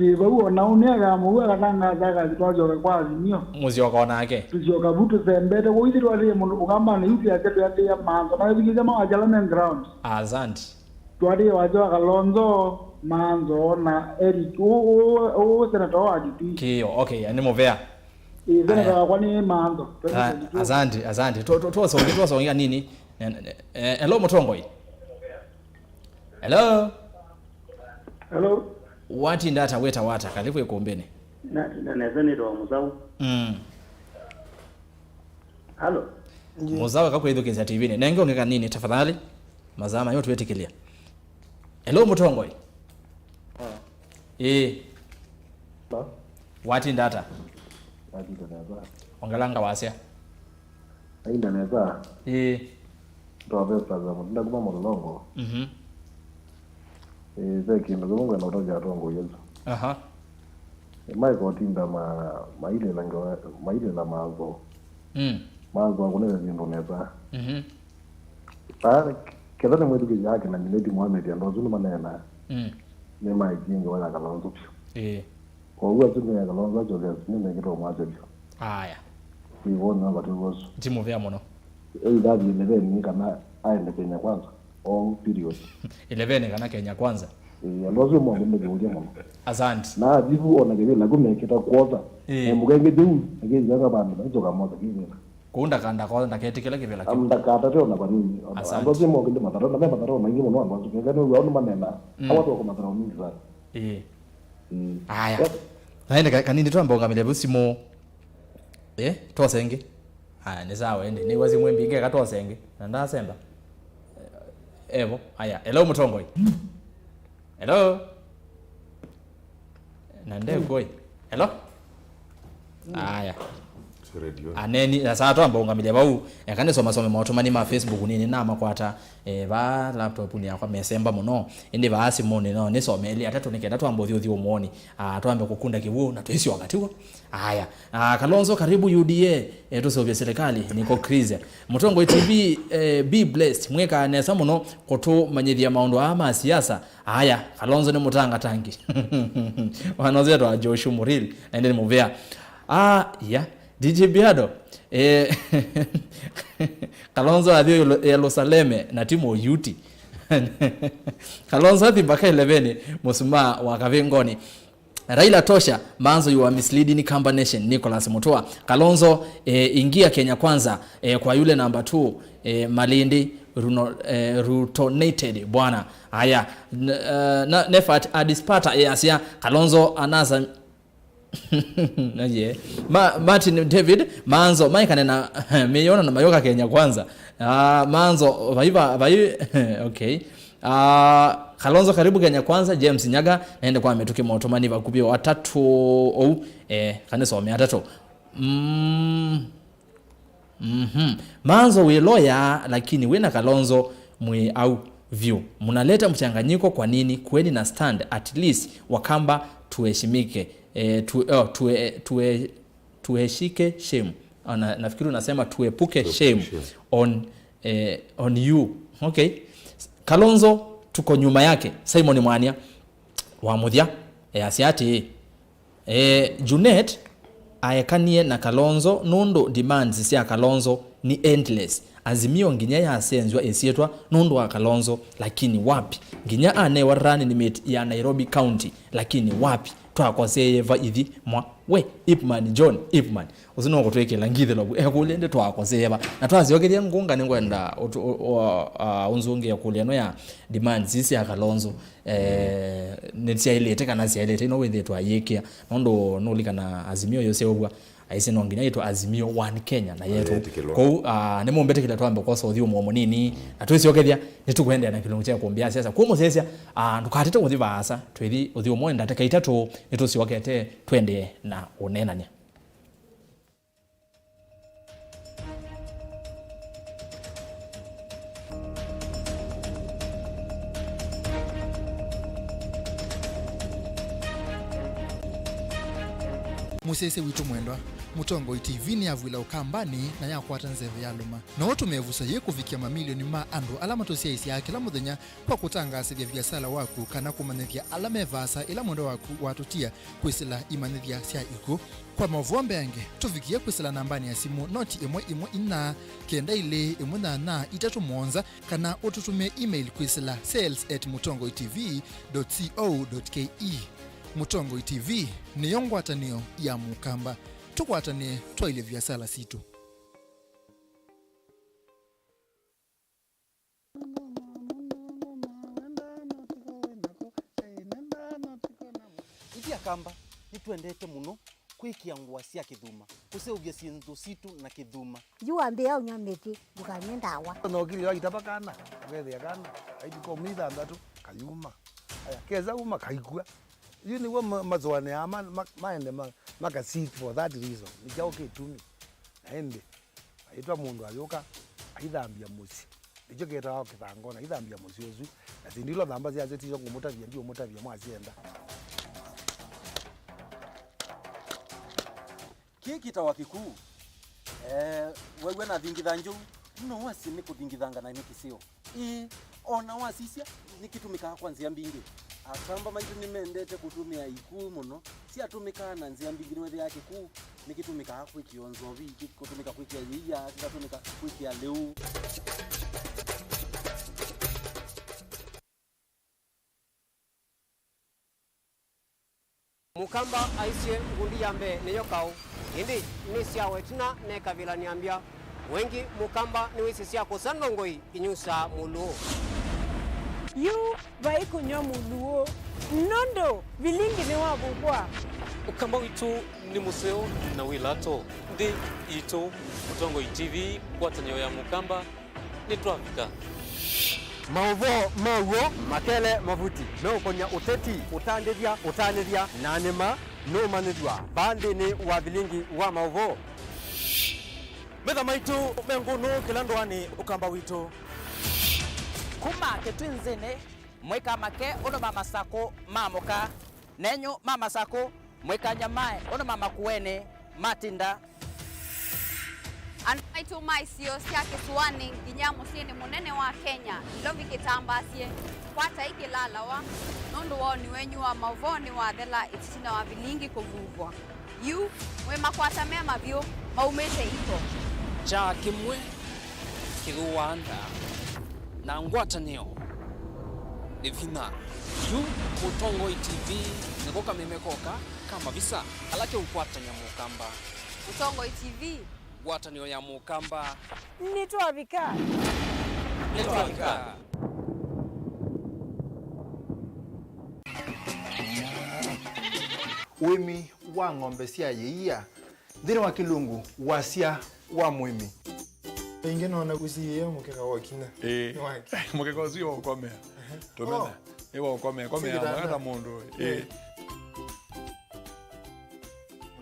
Ĩ, vau o nau nĩakamũua kana ngatha akathi twasyoka kwa Azimio. Mũsyoka o nake. Tũsyoka vu tũsembete, kũu ithyĩ twatĩĩe mũndũ ũkambanĩ yu twĩasya twĩatĩĩa maanzo. Na wĩthukĩĩsya mawasya ala me ground. Asante. Twatĩĩe wasya wa Kalonzo, maanzo na Eric. Ũ, ũ, ũ, seneta wa Kitui. Kĩo, okay, nĩ mũvea. Ĩ, seneta Aya. wakwa nĩ maanzo. Ah, asante, asante. Tu, tu, tuosonge, tuosonge nini. Eh, eh, hello, mũtongoi. Hello. Hello. Watinda ata wĩta wata, kalĩ kwĩ kũmbĩnĩ. Na, na nesa nĩ twa Mũsaũ. Mm. Hello. Mũsaũ eka kwĩthukĩĩsya T V-nĩ. Nenge ũngĩ kanini, tafadhali. Masaa mayo twĩtĩkĩlya. Hello, mũtongoi. Ah. Ĩĩ. Ma? Watinda ata? Watinda nesa. Ongelanga wasya. Ainda nesa. Ĩĩ. Ndovesa za mũtinda kuma Mũlolongo. Mhm. Ĩĩ, ve kĩndũ kĩmwe ngwenda ũtavya atongoi asu. Aha. Ĩĩ, maĩka ũtinda ma, mailĩla ngewa, mailĩla maanzo. Mm. Maanzo akũnene syĩndũ nesa. Mhm. Aa, ketha nĩmwĩthukĩĩsya Haki na Juliet Mohamed, andũ asu nĩmaneenaa. Mm. Nĩmaekie ngewa ya Kalonzo vyũ. Ĩĩ. Kwoou asu me Kalonzo akyokea asu nĩmekĩte ũmwasya vyũ. Aya. Ĩĩ, woni wa vativu ũsu. Ti mũvea mũno. Either athiĩ eleven kana aende Kenya Kwanza. All period. Eleven kana Kenya Kwanza. Ĩĩ, andũ asu mothe nĩ kĩũlya mũno. Asante. Na athivu ona kĩvĩla kũ mekĩta kwosa. Ĩĩ. Na mũkenge jeu, akĩthanga vandũ, na njoka mosa kĩvĩla. Kũu ndaka-, ndaka-, ndaketĩkĩle kĩvĩla kĩu. Am, ndakatate ona vanini. Asante. Andũ asu mothe nĩ mathata, na me mathata maingĩ mũno andũ asu. Keka nĩ wao nĩ manena. Mm. Hawa toko mathata mingi sana. Ĩĩ. Mm. Aya. Yep. Naende ka-, kanini twamba ũngamĩle vu simũ. Eh, twose ĩngĩ. Aya, nĩ sawa ĩndĩ. Nĩw'a simũ ĩmbingĩ eka twose ĩngĩ. Na ndasemba. Eh, evo. Aya, hello mũtongoi. Hello. Na ndekũi. Hello. Aya. Si radio. Aneni, na saa twamba ũngamĩlya vau. Eka nĩsomasome maũtũmani ma Facebook nini na makwata. Eh, va laptop-nĩ yakwa mesemba mũno. Ĩndĩ vaa simũnĩ no nĩsome elĩ atatũ nĩ kenda twamba ũthi ũthi ũmwoni. Ah, twambe kũkunda kĩw'ũ na twĩsyoka tiw'o. Aya. Ah, Kalonzo karibu U D A. Eh, tũseũvye serikali niko crazy. Mũtongoi T V, eh, be blessed. Mwĩkaa nesa mũno kũtũmanyĩthya maũndũ aa ma siasa. Aya, Kalonzo nĩ mũtangatangi. Mwana ũsu etwa Joshua Muril, na ĩndĩ nĩ mũvea. Ah, yeah. D J Biado, eh, Kalonzo athi Yerusaleme na ti Mũyuti. Kalonzo athi mpaka eleven, mũsumaa wa kavĩngoni. Raila tosha, Manzo you are misleading Kamba Nation, Nicholas Mutua. Kalonzo, eh, ingia Kenya Kwanza, eh, kwa yule number two, eh, Malindi, Runo, eh, Rutonated, bwana. Aya, n-, eh, na, Nefat Adispata, eh, asia, Kalonzo anasa Aye. Ma-, Martin David, Manzo, maikane na mĩyona na mayoka Kenya Kwanza. Ah, Manzo, vai va-, vai, okay. Ah, Kalonzo karibu Kenya Kwanza, James Nyaga, naende kwa mĩtũkĩ maũtũmani vakuvĩ o atatũ ou, eh, kanisome atatũ. Mm. Mhm. Manzo wĩ loya, lakini wĩ na Kalonzo mwĩ au vyũ. Mnaleta mchanganyiko kwa nini? Kweni na stand, at least Wakamba tuheshimike. Eh, tu-, oh, tue-, tue-, tuheshike shame. Ah, na-, nafikiri unasema tuepuke shame on, eh, on you. Okay. Kalonzo tuko nyuma yake. Simon Mwania wa Muthya, eh, asya atĩĩ, E, Junet aekanie na Kalonzo nũndũ demands sya Kalonzo nĩ endless. Azimio nginya yasenzwa ĩsyĩtwa nũndũ wa Kalonzo, lakini wapi? Nginya anewa running mate ya Nairobi County, lakini wapi? Twakoseeie va ithi mwa we? Ipman, John Ipman. Ũsu no kũtwĩkĩla ngithĩlo vu. Ekũlya ĩndĩ twakoseeie va? Na twasyokethya ngũnga nĩngwenda ũtu-, ũ-, ũ-, a, ũnzũngĩe kũlya ĩno ya demands ii sya Kalonzo. Eh, nĩsyaĩlĩte kana syaĩlĩte, ino wĩthĩĩtwe ayĩkĩa. Nũndũ nũlikana Azimio yũseũvw'a, aisye no nginya yĩtwe Azimio One Kenya na yetu. Yetĩkĩlwa. Kwoou, ah, nĩmũmbĩtĩkĩle twambe kwosa ũthyũmũo mũnini, na twĩsyokethya, nĩtũkũendeea na kĩlungu kya kũmbĩa siasa. Kwoou mũsyaĩĩsya, ah, ndũkatete kũthi vaasa, twĩthi ũthyũmũonĩ ndatĩka itatũ, nĩtũsyokete, tũendee na ũneenany'a. Mũsyaĩĩsya witũ mwendwa, Mũtongoi T V nĩyavw'ĩla Ũkambanĩ na yakwata nzeve yalũma. No ũtũme ĩvuso yĩĩ kũvikĩa mamilioni ma andũ ala matũsyaĩĩsyaa kĩla mũthenya kwa kũtangaasĩthya viasala waku kana kũmanyĩthya ala me vaasa ĩla mwendwa waku watũtia kwĩsĩla imanyĩthya sya ikw'ũ. Kwa maũvoo mbeange, tũvikĩe kwĩsĩla nambanĩ ya simũ noti ĩmwe ĩmwe inya kenda ilĩ ĩmwe nyanya itatũ mũonza, kana ũtũtũmĩe email kwĩsĩla sales at mũtongoi T V dot co dot K E. Mũtongoi T V nĩyo ngwatanĩo ya Mũkamba. Tũkwatanĩe twaĩlye viasala sitũ. Ithyĩ Akamba nĩtwendete mũno kwĩkĩa ngũa sya kĩthuma, kũseũvya syĩndũ sitũ na kĩthuma. Yu wambĩĩa ũnyw'a mĩtĩ, ndũkanywe ndawa. Nokilio aitava kana, ũkethĩa kana, aituka ũmĩ ithanthatu, kayuma. Aya, kesa uma, kaikw'a. Yu nĩw'o ma-, masũanĩaa ma-, ma-, maende ma-, maka seek for that reason. Nĩ kyaũ kĩtumi? Na ĩndĩ, aitwa mũndũ ayũka, aithambya mũsyĩ. Nĩkyo kĩtawa kĩthangona, aithambya mũsyĩ ũsu. Na syĩndũ ila ũthambasya asyo tisyo ngũmũtavya, ndiũmũtavya mwasyenda. Kĩĩ kĩtawa kĩkuu. Eh, wew'a nathingitha njovu, no wasye nĩ kũthingithanga na nĩ kĩseo. Ĩĩ, o na wasisya, nĩkĩtũmĩkaa kwa nzĩa mbingĩ. Akamba maitũ nĩmendete kũtũmĩa ikuu mũno. Syatũmĩkaa na nzĩa mbingĩ. Nĩwethĩaa kĩkuu nĩkĩtũmĩkaa kwĩkĩa nzovi, kĩkũtũmĩka kwĩkĩa yĩia, kĩkatũmĩka kwĩkĩa lĩu. Mũkamba aisye ngundi ya mbee nĩyo kaũ, ĩndĩ nĩ sya wetina nekavĩla nĩambya. Wengĩ Mũkamba nĩwĩsĩ sya kũsa ndongoi inyusaa mũlũũ. Yu vai kũnyw'a mũlũũ, nũndũ vilingi nĩwavuvwa. Ũkamba witũ nĩ mũseo na wĩ lato. Nthĩ yitũ, Mũtongoi T V, ngwatanĩo ya Mũkamba, nĩtwavika. Maũvoo ma w'o makele mavuti meũkony'a ũteti, ũtandĩthya, ũtanĩthya, na nĩma nũũmanyĩthw'a vaa nthĩnĩ wa vilingi wa maũvoo. Metha maitũ me ngũnũ kĩla ndũanĩ Ũkamba witũ. Kuma kĩtwinzĩnĩ, mwĩka make ũndũ ma masakũ ma mũka, nenyu ma masakũ, mwĩkany'a mae ũndũ ma makuenĩ matinda. Andũ maitũ ma isio sya kĩsũanĩ nginya mũsyĩnĩ mũnene wa Kenya, Nairobi kĩtambaasye, kwatai kĩlalawa, nũndũ woni wenyu wa maũvoo nĩwathela ĩtina wa vilingi kũvuvwa. Yu, mwĩ makwata me mavyũ, maumĩte iko. Kyaa kĩmwe kĩthũaa ndaa, na ngwatanĩo nĩ vinya. Yu Mũtongoi T V nĩko kameme koka ka mavisa ala keũkwatany'a Mũkamba. Mũtongoi T V. Ngwatanĩo ya Mũkamba. Nĩtwavika. Nĩtwavika. Ũĩmi wa ng'ombe sya yĩia. Nthĩnĩ wa Kĩlungu, wasya wa mũĩmi. Ĩngĩ nona ũsiĩĩe mũkeka wa ũkinya. Ĩĩ. Nĩ wake. Mũkeka ũsu wa ũkomea. Tũmena. Oh. Nĩ wa ũkomea. Komea. Singitanda. Mwana mũndũ. Ĩĩ. Ĩĩ.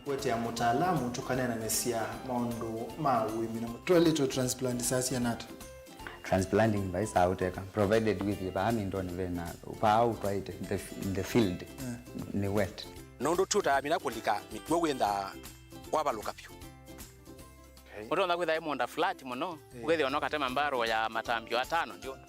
Kũetea mũtaalamu tũkaneenanĩsya maũndũ ma ũĩmi na mũ-, toilet transplant saa siana ata? Transplanting vai saa ũteka, provided wĩthĩe vaa mindoni vena, vaa ũtwaĩte, the, the field, eh, nĩ wet. Nũndũ tũtaamina kũlika mĩkw'ũ wĩnthaa wavalũka vyũ. Okay. Ũtonya kwĩtha ĩ mũũnda flat mũno, eh, ũkethĩa no katema mbarũ ya matambio atano ndio. Aha.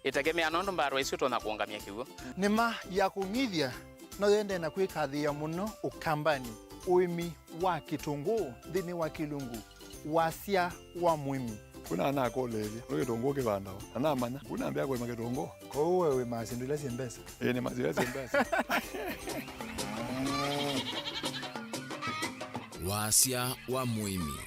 Ĩtegemea nũndũ mbarũ isu ũtonya kũũngamya kĩw'ũ. Nĩma ya kũng'ithya no yendee na kwĩkathĩĩa mũno Ũkambanĩ, ũĩmi wa kĩtũngũũ nthĩnĩ wa Kĩlungu, wasya wa mũĩmi. Kuna anakũlĩĩlye, nĩ kĩtũngũũ kĩvandawa? Na namanya, kuna ambĩa kũĩma kĩtũngũũ. Kwoou we wĩmaa syĩndũ ila syĩ mbesa? Ĩĩ, nĩmaa ila syĩ mbesa. Wasya wa mũĩmi.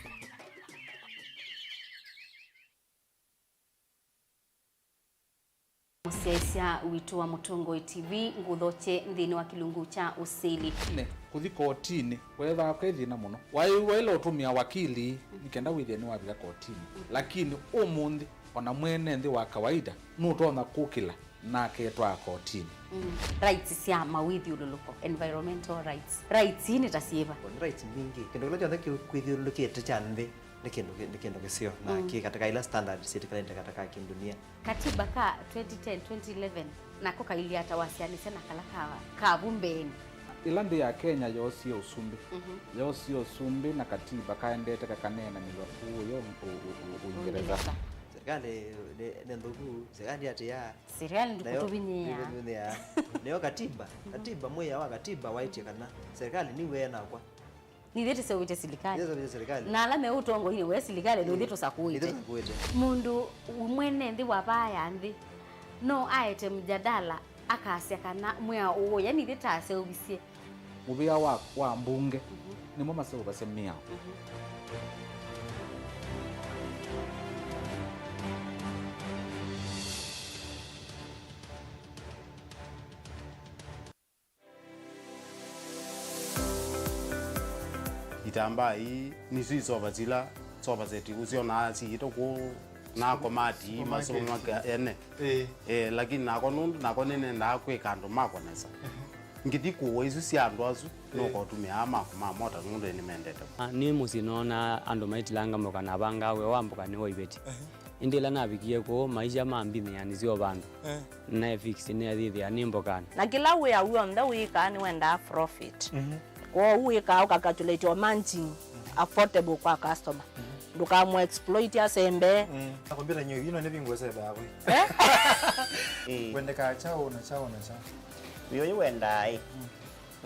Mũsyaĩĩsya witũ wa Mũtongoi T V, ngũthokye nthĩnĩ wa kĩlungu kya ũsili. Nĩ kũthi kotinĩ, weethaa kwĩ thĩna mũno. Waĩ-, waĩle ũtũmĩa wakili nĩ kenda wĩthĩe nĩwavika kotinĩ. Lakini ũmũnthĩ, o na mwene nthĩ wa kawaida nũtonya kũkĩla na aketwaa kotinĩ. Mm. Rights sya mawĩthyũlũlũko, environmental rights. Rights ii nĩ ta syĩva? Nĩ rights mbingĩ. Kĩndũ kĩla kyonthe kĩkwĩthyũlũlũkĩte kya nthĩ nĩ kĩndũ kĩ-, nĩ kĩndũ kĩseo, na, mm, kĩ katika ila standard syĩtĩkĩlanĩte katika kĩndunia. Katiba ka twenty ten, twenty eleven, nako kailyĩ ata wasyaanĩsya na kala ka, ka vu mbeenĩ? Ĩla nthĩ ya Kenya yoosie ũsumbĩ, mhm, yoosie ũsumbĩ na katiba kaendete kakaneenanĩw'a kũũya ũ-, ũ-, ũ-, Ũingereza. Ũingereza. Serikali nĩ, nĩ nthũku, serikali ndĩatĩĩaa. Serikali nayo ndĩkũtũvinyĩĩa. Ndĩkũtũvinyĩĩa. Nĩyo katiba, mhm, katiba, mwĩao wa katiba waĩtye kana serikali nĩw'e nakwa. Nithyĩ tũseũvĩtye silikalĩ. Nithyĩ tũseũvĩtye silikalĩ. Na ala me ũtongoinĩ we silikalĩ, nithyĩ, ĩĩ, tũsakũĩte. Nithyĩ tũsakũĩte. Mũndũ mwene nthĩ wa vaa ya nthĩ no aete mjadala akasya kana mwĩao ũũ, yani ithyĩ taseũvisye. Mũvĩa wa, wa mbunge, mhm, nĩmo maseũvasya mĩao. Mhm. Itambaa ii nĩsyo isova sila sofa set ũsyonaa siĩtwe kũu na komati ii, supermarket, masomo make ene. Ĩĩ. Eh, lakini nakwa nũndũ nakwa nĩnendaa kwĩka andũ makwa nesa. Ehe. Ngĩthi kũũa isu sya andũ asu, ĩĩ, nũkotũmĩaa makwa ma mota nũndũ nĩmendete. Ah, nĩ mũsyĩ noonaa andũ maitilanga mboka na vangaa wĩa wa mboka nĩwaivĩtye. Ehe. Ĩndĩ ĩla navikie kũu, maisha mambinĩanĩsya o vandũ. Eh. Naefix nĩathĩthĩa nĩ mbokanĩ. Na kĩla wĩa w'onthe wĩkaa nĩwendaa profit. Mhm. Kwoou wĩkaa ũkacalculate o margin, mhm, affordable kwa customer. Mhm. Ndũkamũ exploit asembe. Mm. Na kompyuta nyo ino nĩ vingu sebe hapo. Eh? Eh. Wendekaa chao na chao na chao. Wĩoo ũyũ wendaa ĩ. Mm.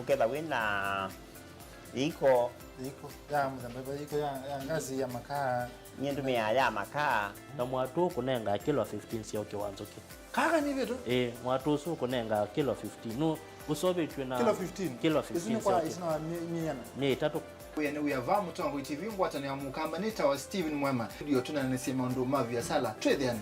Ũketha wĩna iko. Iko ya mũthemba, iko ya, ya ngazi ya makaa. Nyie ndũmĩaa ya makaa. Na mwatũ ũkũnengaa kilo fifteen sya ũkĩ wa nzũkĩ. Kaka nĩ vitu? Ĩĩ, mwatũ ũsu ũkũnengaa kilo fifteen. Nũ ũsovĩtw'e na kilo fifteen? Kilo fifteen. Isu nĩ kwa, sya ũkĩ. Isu na mĩ-, mĩana? Mĩ ĩtatũ. Wĩa nĩ wĩa va Mũtongoi T V, ngwatanĩo ya Mũkamba, nĩtawa Steven Mwema. Studio tũnanĩsye maũndũ ma viasala. Twĩthĩane.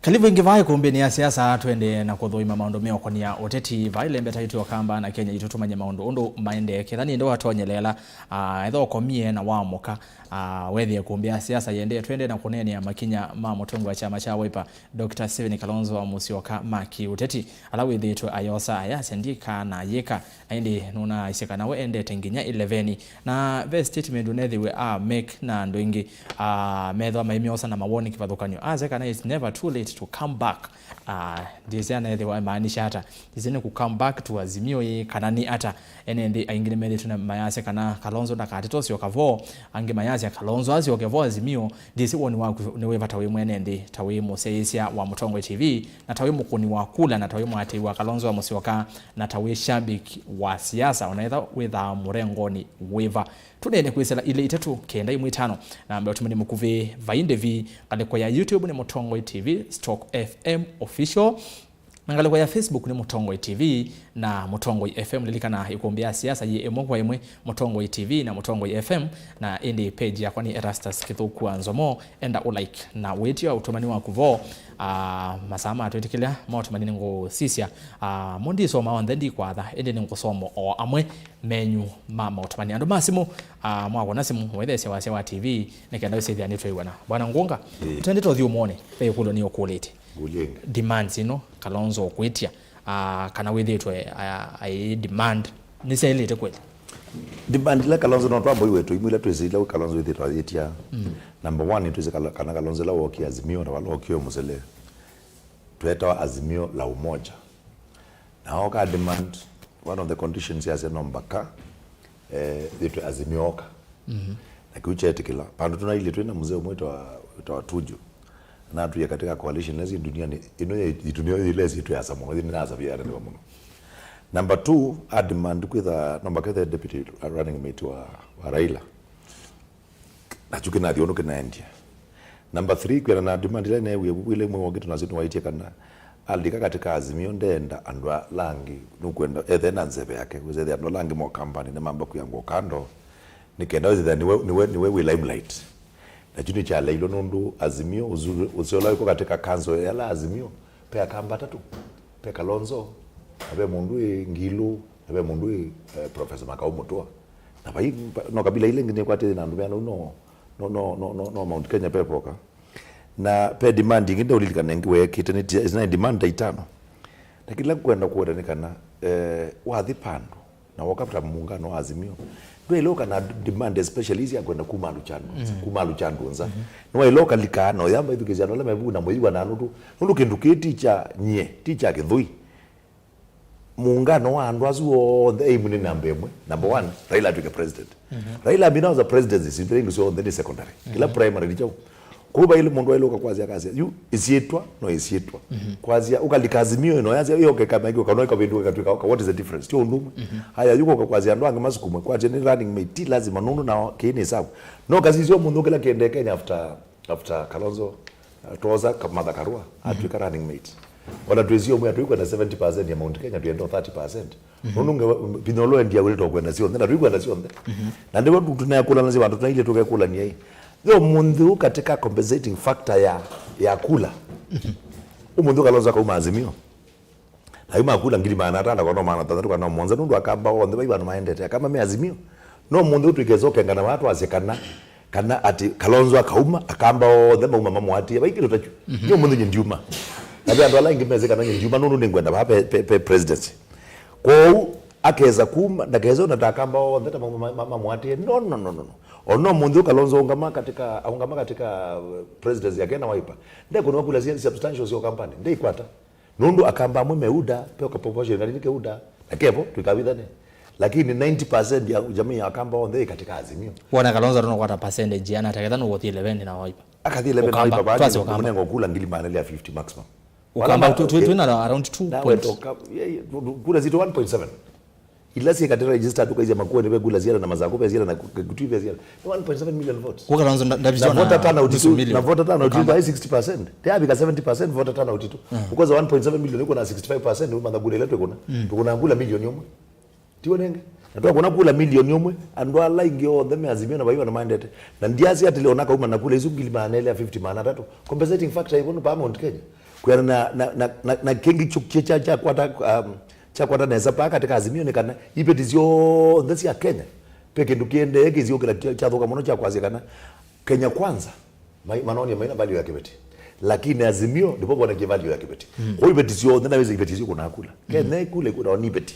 Karibu ĩngĩ vaa ĩkũmbĩnĩ ya siasa, twende na kũthũima maũndũ meũkonia ũteti. Vaa ĩlembeta itũ Akamba na Kenya itũ tũmanye maũndũ ũndũ maendee. Ketha nĩndĩ watonyelela, ah, etha ũkomie na waamũka, ah, wethĩe ĩkũmbĩ ya siasa yendee, twende na kũneenea makinya ma mũtongoi wa kyama kya Wiper, Doctor Stephen Kalonzo Musyoka ma kĩũteti, ala wĩthĩĩtwe ayosa ayasya ndikaa na yĩka. Na ĩndĩ nũnaaisye kana we endete nginya ĩleveni. Na ve statement ũnethĩwe a make na andũ aingĩ, ah, methwa maimyosa na mawoni kĩvathũkany'o. Asya kana it's never too late to come back. Ah, ndĩsĩ anethĩwa amaanisha ata. Ndĩsĩ nĩ ku come back to Azimio ĩ, kana nĩ ata. Ene nthĩ aingĩ nĩmethĩtwe na mayasya kana Kalonzo ndakatete ũsyoka vo. Angĩ mayasya Kalonzo asyoke vo Azimio. Ndĩsĩ woni waku nĩ wĩva ta wĩ mwene nthĩ, ta wĩ mũsyaĩĩsya wa Mũtongoi T V, na ta wĩ mũkũni wa kula, na ta wĩ mũatĩĩi wa Kalonzo wa Musyoka, na ta wĩ shabiki wa siasa, ona ethwa wĩthaa mũrengonĩ wĩva. Tũneene kwĩsĩla ilĩ itatũ kenda ĩmwe itano, namba ya ũtũmani mũkuvĩ vai ndĩvi, ngalĩko ya YouTube nĩ Mũtongoi T V stroke F M official. Na ngalĩko ya Facebook nĩ Mũtongoi T V na Mũtongoi F M. Lilikana ĩkũmbĩ ya siasa yĩ ĩmwe kwa ĩmwe, Mũtongoi T V na Mũtongoi F M, na ĩndĩ page yakwa nĩ Erastus Kĩthũku wa Nzomo. Enda ũ like na wĩtya ũtũmani waku vo. Ah, masaa matwĩtĩkĩlya ma ũtũmani nĩngũsisya. Ah, mo ndisoma onthe ndikwatha, ĩndĩ nĩngũsoma o amwe menyu ma maũtũmani. Andũ ma simũ, ah, mwakũna simũ, mwĩtheesya wasya wa T V, nĩ kenda wĩsĩthĩa nĩtwĩw'ana. Bwana Ngunga, ĩĩ, twendete ũthyũmũonĩ, ve ĩkũlyo nĩũkũlĩte. Ngũlye ĩngĩ. Demands ino, Kalonzo ũkwĩtya, ah, kana wĩthĩĩtwe, ah, ai demand, nĩsyaĩlĩte kweli? Demand ila Kalonzo, no twamboiwe tũimwe ila twĩsĩ ila Kalonzo wĩthĩĩtwe ayĩtya. Mm. Number one, nĩtwĩsĩ kala-, kana Kalonzo ila wokie Azimio, na vala wokie mũsele, twetawa Azimio la Umoja. Na oka demand, one of the conditions yasya no mpaka, eh, yĩtwe Azimio oka. Mhm. Na kĩu kyeetĩkĩla. Vandũ tũnailyĩ twĩ na mzee ũmwe wĩtawa, wĩtawa Tuju. Na atwĩe katika coalition nesi duniani, ĩno ya itunia ĩla ĩsĩtwe ya Samoa, ĩthi nĩnasavia yatendewa mũno. Number two, a demand kwĩtha, no mpaka ethe deputy running mate wa, wa Raila. Na kyu kĩnathi ũndũ kĩnaendie. Number three, kwĩana na demand ĩla neewie vu, ĩla ĩmwe wongĩte nasyo nĩwaitie kana alika katika Azimio ndeenda andũ ala angĩ, nũkwenda ethe na nzeve yake, wĩsethĩa andũ ala angĩ mo kambani nĩmamba kwĩangwa kando, nĩ kenda wĩsethĩa nĩwe, nĩwe, nĩwe wĩ limelight. Na kyu nĩkyaleilwe nũndũ Azimio, ũsu-, ũseo ũla wĩko katika council ya ala Azimio, pe Akamba atatũ, pe Kalonzo, na ve mũndũ wĩ Ngilu, na ve mũndũ wĩ, eh, Professor Makau Mũtũa. Na vai, no kabila ila ingĩ nĩkwatĩthĩ na andũ meana ũu no, no, no Mount Kenya pepoka. Na ve demand ĩngĩ ndaũlilikana ĩngĩ weekĩte, nĩ ti-, nĩ demand ta itano. Na kĩla ngwenda kũweta nĩ kana, eh, wathi vandũ, na woka ta muungano wa Azimio, ndwaĩle ũka na demand especially ici ya kwenda kuma aluchandu nza, kuma aluchandu nza. Nĩwaĩle ũkalika na ũyamba ithukĩsya andũ ala mevu na mũyĩwa na nũndũ, nũndũ kĩndũ kĩĩ ti kya nyie, ti kya Kĩthũi. Muungano wa andũ asu onthe, aim nĩ namba ĩmwe. Number one, Raila atw'ĩke president. Raila amina za presidency, syĩndũ ingĩ syonthe nĩ secondary. Kĩla primary nĩ kyaũ. Kũu vailĩ mũndũ waĩle ũka kwasya akasya, yu ĩsyĩtwa no ĩsyĩtwa. Kwasya, ũkalika Azimio ĩno yasya, ĩyo keka maiki ũkanoika vĩndũ ĩkatwĩka ũka, what is the difference? Ti ũndũ ũmwe. Haya, yu kũka kwasya andũ angĩ masukumwe, kwasya nĩ running mate, ti lazima nũndũ nao kĩĩ nĩ sawa. No kasisyo mũndũ kĩla kĩendee Kenya after, after Kalonzo, uh, twosa Ka-, Martha Karua, atwĩka running mate. Ona twĩsio mwe atwĩkwenda seventy percent ya Mount Kenya, twĩenda thirty percent. Nũndũ nge-, vinya ũla wendia wĩlĩtwa kwenda syonthe, na tũikwenda syonthe. Na ndĩvo tu-, tũneekũlanasya vandũ tũnailye tũkekũlania ĩ. Yo mũnthĩ ũũ katika compensating factor ya, ya kula. Ũmũnthĩ ũũ Kalonzo akauma Azimio. Na yu makula ngili maana atano kana maana thanthatũ kana mũonza nũndũ akamba onthe vai vandũ maendete. Akamba me Azimio. No mũnthĩ ũtwĩke ĩsokenga na vatwasye kana, kana atĩ Kalonzo akauma, akamba onthe mauma mamũatĩe. Vai kĩndũ ta kyu. Nĩ ũmũnthĩ nye ndiuma. Na ve andũ ala aingĩ mesĩ kana nye ndiuma nũndũ nĩngwenda vaa pe, pe, pe presidency. Kwoou, akesa kuma, ndakesa ona ta akamba onthe ta ma-, ma-, ma-, mamũatĩe. No, no, no, no, no. Ona ũmũnthĩ ũũ Kalonzo aũngama katika, aũngama katika, uh, presidency yake na Wiper. Ndekũnĩwa kula sia substantial sya Ukambani. Ndeikwata. Nũndũ akamba amwe me UDA, pe ka proportion ngalini ke UDA, na kevo, twĩkavithane. Lakini ninety percent ya jamii ya akamba onthe ĩ katika Azimio. Wona Kalonzo ndũnakwata percentage yana, taketha nũkũthi eleven na Wiper. Akathi eleven na Ukamba, Wiper, twasi Ukamba. Mũnengo kula ngili maana ya fifty maximum. Ukamba, wala ma-, tu-, tu-, eh, twina around two nawe point. Toka, ye, ye, kura zito one point seven. Ila sie katira register tukaizia Makueni ve kula ziara na Masaku ve ziara na Ku-, Kitui ve ziara. Ni one point seven million votes. Kwa Kalonzo nda-, na ndavizona voter turnout nusu tu, million. Na voter turnout tu Ukamba. By sixty percent. Te abika seventy percent voter turnout tu. Because one point seven million iko na sixty-five percent, umanya kura ile tukuna. Tukuna kula milioni ũmwe. Tiwe nenge. Na twakũna kula milioni ũmwe, andũ ala aingĩ onthe me Azimio na vaiva na maendete. Na ndiasi atĩ leo nakauma na kula isu ngili maana elĩ ya fifty, maana atatũ. Compensating factor ĩvo nĩ pa Mount Kenya. Kwĩana na, na, na, na, na kĩngĩ kyu-, kya, kya, kyakwata, um, kyakwata nesa pa katika Azimio nĩ kana iveti syonthe sya Kenya, pe kĩndũ kĩendee kĩsiũkĩla kya, kyathũka mũno kya kwasya kana Kenya Kwanza, mai-, manonie maina value ya kĩveti. Lakini Azimio, ndipo vonekie value ya kĩveti. Kwa iveti syonthe, na wĩsĩ iveti isu kuna kula. Kenya kula, kuna ni iveti.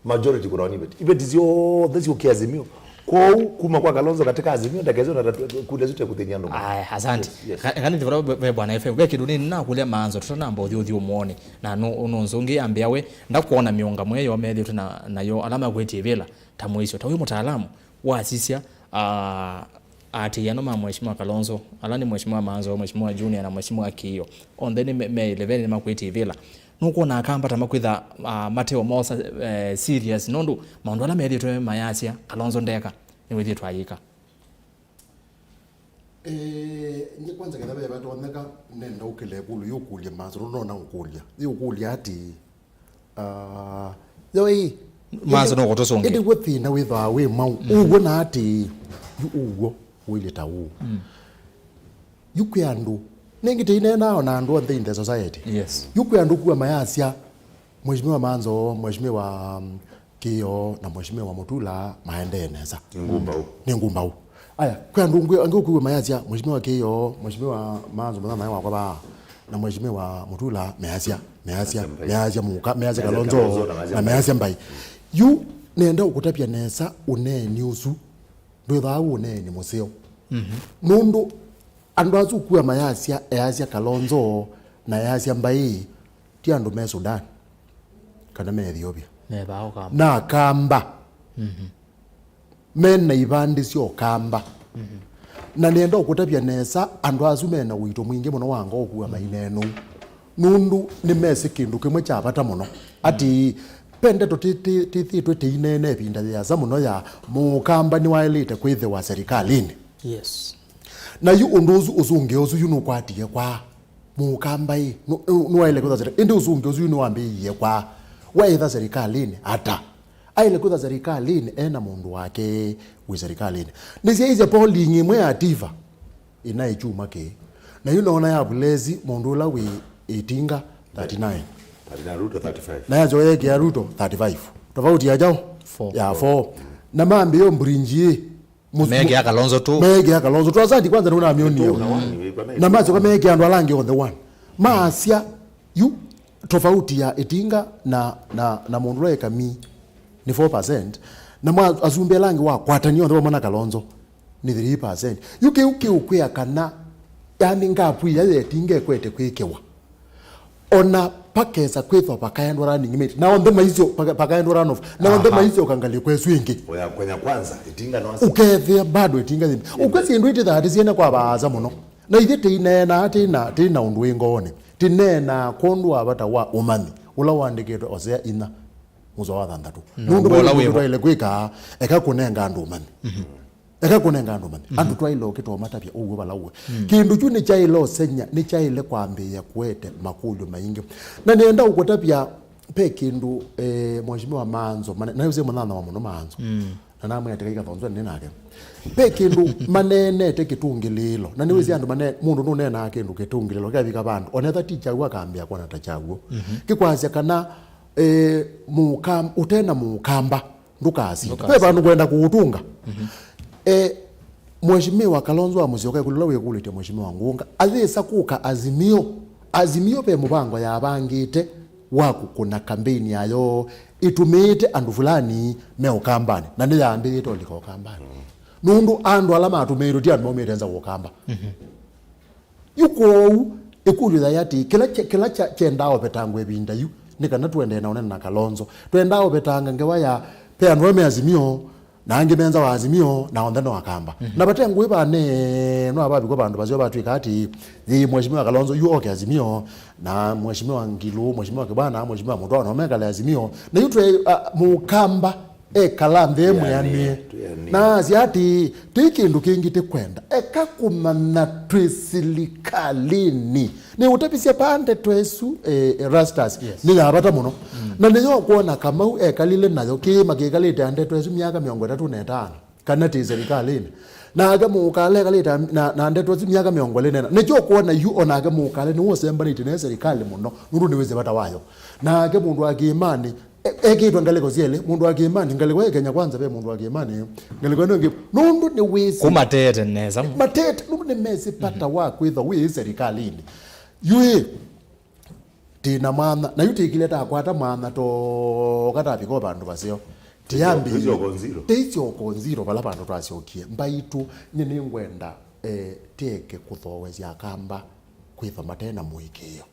Majority kuna ni iveti. Iveti syonthe syũkĩa Azimio. Kwoou, kuma kwa Kalonzo katika Azimio, ndakeze na kule zute kũthĩnia andũ. Aya, asante. Yes, yes. Ka-, kanĩthi vara ve, ve Bwana F M. Ve kĩndũ nĩ nakũlya Maanzo, tũtanamba ũthi ũthi ũmwone. Na no, no nzũngĩ ambĩa we, ndakuona mĩũngamo ĩyo methĩtwe na, nayo, ala makwĩtie vĩla, ta mũisyo. Ta wĩ mũtaalamu, wasisya, ah, aatĩĩano ma Mheshimiwa Kalonzo, ala nĩ Mheshimiwa Maanzo, Mheshimiwa Junior na Mheshimiwa Kĩĩo, onthe nĩ me, me eleven nĩmakwĩtie vĩla. Nũkwona akamba ta makwĩtha, ah, mateo mosa, eh, serious, nũndũ maũndũ ala methĩtwe mayasya, Kalonzo ndeka, nĩwĩthĩtwe ayĩka. Eh, nye kwanza ketha veva tonyeka, nenda ũkĩle ĩkũlũ yũkũlya Maanzo, nũndũ nona ũkũlya. Yũkũlya atĩ, Ah, yo ĩ, Maanzo ĩndĩ, no kũtũsũngĩa. Ĩndĩ w'o thĩna wĩthwaa wĩ mau. Ũw'o na atĩ, yu ũw'o, ũilye ta ũũ. Yu kwĩ andũ, nĩngĩ tĩineenaa ona andũ onthe in the society. Yes. Yu kwĩ andũ kuwa mayasya, Mheshimiwa Maanzo, Mheshimiwa, mm, Kĩĩo, na Mheshimiwa Mutula maendee nesa. Nĩ ngumbaũ. Nĩ ngumbaũ. Aya, kwĩ andũ ngwĩ, angĩ ũkwĩw'a mayasya, Mheshimiwa Kĩĩo, Mheshimiwa Maanzo mũthamae wakwa vaa, na Mheshimiwa Mutula measya, measya, measya Mbai. Measya Mũka, measya Kalonzo, na measya Mbai. Yu, nenda ũkũtavya nesa ũneeni ũsu, ndwĩthaa wĩ ũneeni mũseo. Nũndũ andũ asu ũkwĩw'a mayasya, easya Kalonzo, na easya Mbai, ti andũ me Sudan, kana me Ethiopia. Me vaa Ũkamba. Na Akamba. Mena ivandĩ sya Ũkamba. Na nĩenda ũkũtavya nesa, andũ asu mena ũito mwingĩ mũno wa ngoo kũa maineenou. Nũndũ nĩmesĩ kĩndũ kĩmwe kya vata mũno. Atĩ, ve ndeto tĩ-, tĩ-, tĩthĩtwe tĩineena ĩvinda yĩasa mũno ya Mũkamba nĩwaĩlĩte kwĩthĩwa serikalĩnĩ. Yes. Na yu ũndũ ũsu, ũsũngĩo ũsu yu nũkwatie kwa Mũkamba ĩ, nũ-, nũ-, nũwaĩle kwĩtha serikali. Ĩndĩ ũsũngĩo ũsu yu nĩwambĩĩie kwa, waĩtha serikalĩnĩ ata? Aĩle kwĩtha serikalĩnĩ ena mũndũ wake wĩ serikalĩnĩ. Nĩsyaĩsye polling ĩmwe ya Tiva ĩnaĩ kyuma kĩĩ. Na yu noona ya vulesi mũndũ ũla wĩ ĩtinga thirty-nine. Thirty-nine, Ruto thirty-five. Na yacho yekĩa Ruto thirty-five. Tofauti ya kyaũ? Four. Ya four. Na mambĩĩo mbrinji ĩ, Mũsu- Meekĩa Kalonzo tu. Meekĩa Kalonzo tu. Asante kwanza nĩwona amĩonie. Two na one, wĩkwa na Na macoka meekĩa andũ ala angĩ onthe one. Maasya, yu tofauti ya Itinga na, na, na mũndũ ũla ĩkami nĩ four percent. Na mwa asumbĩ ala angĩ wakwatany'a onthe vamwe na Kalonzo nĩ three percent. Yu kĩu kĩũkwĩa kana, yani, ngapu ĩya ya Itinga ĩkwete kwĩkĩwa. Ona pakesa kwĩthwa pakaendwa running mate. Na onthe maisyo paka-, pakaendwa run off. Na onthe Aha. maisyo kangalĩ kwesu ĩngĩ. Oya kwenya kwanza, Itinga no ase. Ũkethĩa bado Itinga thĩnĩ. Ũkwĩ syĩndũ itithaa tĩsyene kwa vaasa mũno. Na ithyĩ tĩineenaa tĩna, tĩna ũndũ wĩ ngoonĩ. Tĩneenaa kwondũ wa vata wa ũmanyi ũla wandĩkĩtwe Osea inya mũsoa wa thanthatũ. Mm. Nũndũ Ũla wĩ mũndũ vo. twaĩle kwĩka, eka kũnenga andũ ũmanyi. Mhm. Eka kũnenga andũ ũmanyi. Mhm. Andũ twaĩle ũkĩtwa matavya ũw'o vala ũwe. Mm. Kĩndũ kyu nĩkyaĩle ũsenya, nĩkyaĩle kwambĩĩa kũete makũlyo maingĩ. Na nĩenda ũkũtavya, ve kĩndũ, eh, Mheshimiwa Maanzo, mane-, na ũsĩ mũnyanyawa mũno Maanzo. Mm. Na namwĩa tĩkai kathonzwa nĩ nake. Ve kĩndũ maneenete kĩtũngĩlĩĩlo. Na nĩwĩsĩ Mm. andũ mane-, mũndũ nũneenaa kĩndũ kĩtũngĩlĩĩlo, kĩavika vandũ. Onetha ti kyaw'o akambĩa kwona ta kyaw'o. Mhm. Kĩkwasya kana, eh, mũka-, ũtena mũkamba. Ndũkasinde. Ndũkasinde. Ve vandũ ngwenda kũũtũnga. Mhm. Eh, Mheshimiwa Kalonzo wa Musyoka, ĩkũlyo ĩla wĩkũlĩtye Mheshimiwa Ngunga, ayĩsa kũka Azimio. Azimio ve mũvango yavangĩte wa kũkũna kambeini yayo ĩtũmĩĩte andũ fulani me Ũkambanĩ, na nĩyambĩĩte ũlika Ũkambanĩ. Mm. Nũndũ andũ ala matũmĩĩtwe ti andũ maumĩte nza wa Ũkamba. Mhm. Yu kwoou, ĩkũlyo yaĩ atĩĩ, kĩla kye-, kĩla kya-, kyendaa ũvetangwa ĩvinda yu, nĩ kana tũendee na ũnene na Kalonzo. Twendaa ũvetanga ngewa ya, ve andũ amwe me Azimio, na angĩ me nza wa Azimio, na onthe no Akamba. Mhm. Na vate ngũĩ vaneenwa vavikwa vandũ vaseo vatw'ĩka atĩĩ, yĩĩ Mheshimiwa Kalonzo yu oke Azimio, na Mheshimiwa Ngilu, Mheshimiwa Kibwana, Mheshimiwa Mũtwa no mekale Azimio. Na yu twe, a, Mũkamba ekala nthĩ Twĩanĩe, mwĩanĩe. Twĩanĩe. Na asya atĩĩ, ti kĩndũ kĩngĩ tĩkwenda. Eka kũmanya twĩ silikalĩnĩ. Nĩ ũtavisya vaa ndeto ĩsu, eh, Erastus, Yes. nĩ ya vata mũno. Mm. Na nĩyo kwona Kamau ekalile nayo kĩĩma kĩkalĩte a ndeto ĩsu myaka mĩongo ĩtatũ na ĩtano, kana tĩ silikalĩnĩ. Nake Mũkala ekalĩte na, na ndeto ĩsu myaka mĩongo ĩlĩ na ĩna. Nĩkyo kwona yu onake Mũkala nĩwe ũsembanĩtye ne silikalĩ mũno, nũndũ nĩwĩsĩ vata wayo. Nake mũndũ wa kĩĩmanĩ, E-, ekĩtwe ngalĩko syelĩ, mũndũ wa kĩĩmanĩ, ngalĩko ya Kenya Kwanza ve mũndũ wa kĩĩmanĩ, ngalĩko ĩno ĩngĩ, nũndũ nĩwĩsĩ. Kũmatete nesa. Matete, nũndũ nĩmesĩ vata wa kwĩthwa wĩ silikalĩnĩ. Yu ĩ, tĩ na mwanya, na yu tĩkile takwata mwanya toka tavika o vandũ vaseo. Tĩyambĩie. Tĩisyoko nziro. Tĩisyoko nziro vala vandũ twasyokie. Mbaitũ, nye nĩngwenda, eh, tĩeke kũthooesya Akamba kwĩthwa mate na mũĩkĩĩo.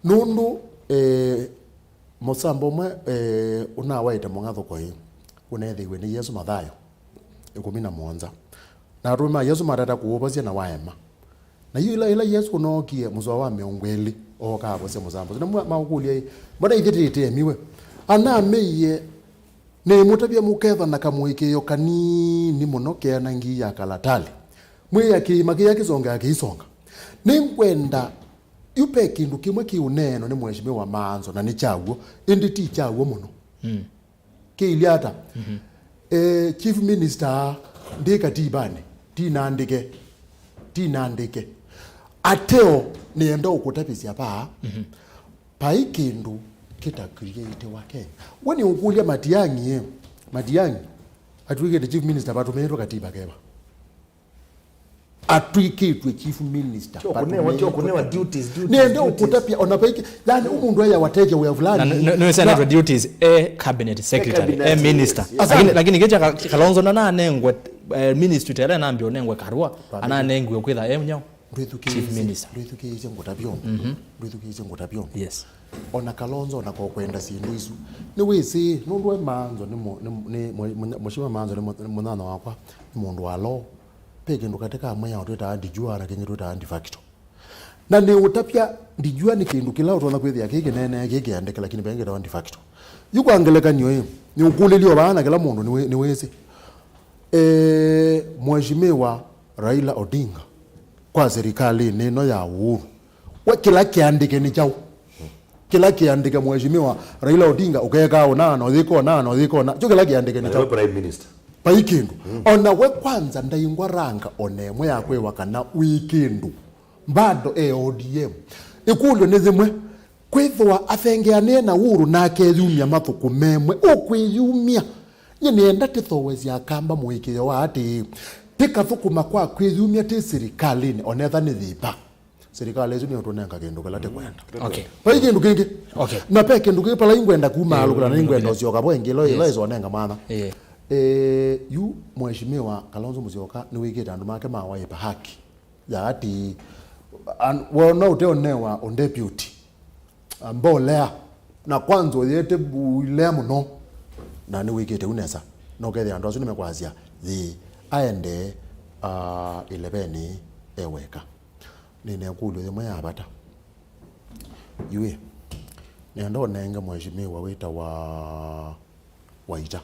Nũndũ, eh, mũsambo ũmwe, eh, ũnawaĩte mũng'athũko ĩ, ũneethĩiwe nĩ Yesũ Mathayo ĩkũmi na mũonza. Na atũmĩ ma Yesũ matata kũũvosya na waema. Na yu ĩla, ĩla Yesũ ũnookie mũsoa wa mĩongo ĩlĩ, ooka avosya mũsambo ũsu. Na mwa-, maũkũlya ĩ, mbona ithyĩ tĩtĩ emi we? Anamĩie, nĩmũtavya mũkethwa na kamũĩkĩĩo kanini mũno keana ngii ya kalatalĩ. Mwĩĩa kĩĩma kĩya kĩsongaa kĩisonga. Nĩngwenda Yu ve kĩndũ kĩmwe kĩũneenwa nĩ Mheshimiwa Maanzo, na nĩ kyaw'o, ĩndĩ ti kyaw'o mũno. Mm. Kĩilye ata? Mhm. Eh, Chief Minister ndĩ katibanĩ, ti nandĩke, ti nandĩke. Ateo nĩenda ũkũtavĩsya vaa, Mhm. vai kĩndũ kĩta create wa Kenya. We nĩũkũlya Matiang'i, eh, Matiang'i atw'ĩkĩte Chief Minister vatũmĩĩtwe katiba keva? Atw'ĩkĩtw'e chief minister. Kyo kũnewa, kyo kũnewa duties, duties, nende duties. Ũkũtapia ona paiki, yani, ũmũndũ eya wateke wĩa fulani. Na nĩ-, nĩ-, nĩwĩsĩ anetwe duties, e cabinet secretary, cabinet, e minister. Yes, yes. Lakini, lakini kĩcha Ka-, Kalonzo nananengwe, eh, ministry tele nambia ũnengwe karua, ananengiwe kwĩtha e nyau. Chief Minister. Ndwĩthukĩĩsye ngũtavya ũndũ. Mhm. Ndwĩthukĩĩsye ngũtavya ũndũ. Yes. Ona Kalonzo ona kokwenda syĩndũ isu. Nĩwĩsĩ, nũndũ we Maanzo nĩ mũ-, nĩ, nĩ, mũ-, mũ-, Mheshimiwa Maanzo nĩ mũ-, nĩ mũnyanya wakwa, nĩ mũndũ wa law. Ve kĩndũ katĩ ka mwĩao twĩtaa de jure na kĩngĩ twĩtaa de facto. Na nĩũtavya de jure nĩ kĩndũ kĩla ũtonya kwĩthĩa kĩ kĩnene, kĩ kĩandĩke, lakini ve kĩtawa de facto. Yu kwa ngelekany'o ĩ, nĩũkũlĩlye o vaa na kĩla mũndũ nĩwĩ-, nĩwĩsĩ. Eh, Mheshimiwa Raila Odinga kwa serikalĩnĩ ĩno ya Uhuru, we kĩla kĩandĩke nĩ kyaũ? Kĩla kĩandĩke Mheshimiwa Raila Odinga, ũkekaa ũnaa na ũyĩka ũnaa na ũyĩka ũnaa. Kyo kĩla kĩandĩke nĩ kyaũ? Prime Minister. Vai kĩndũ. Mm. Ona we kwanza ndaingwa ranga ona ĩmwe ya kwĩwa kana wĩ kĩndũ. Bado e O D M. Ĩkũlyo nĩ yĩmwe. Kwĩthĩwa athengeanĩe na Uhuru na akeyumya mathũkũ memwe. Ũkwĩyumya. Nyie nĩenda tĩthooesye Akamba mũĩkĩĩo wa atĩĩ, tĩkathũkũma kwa kwĩyumya tĩ silikalĩnĩ, onetha nĩ yĩva. Silikalĩ ĩsu nĩyo tũnenga kĩndũ kĩla tĩkwenda. Okay. Vai kĩndũ kĩngĩ. Okay. Na ve kĩndũ kĩngĩ pala ingwenda kumaalũkĩla na ingwenda ũsyoka vo ĩngĩ ĩla ĩla ĩsonenga mana. Eh. Eh, yu Mheshimiwa Kalonzo Musyoka nĩwĩkĩte andũ make ma Wiper haki. Ya ati, an-, wona ũteũnewa ũndeputy, mbolea, na kwanza ũyĩte mbolea mũno, na nĩwĩkĩte u nesa, na ũkethĩa andũ asu nĩmekwasya, yĩ, aende, ah, ĩlevenĩ e weka. Nĩna ĩkũlyo yĩmwe ya vata. Yu ĩ, nĩenda ũnenge mheshimiwa wĩtawa Waita.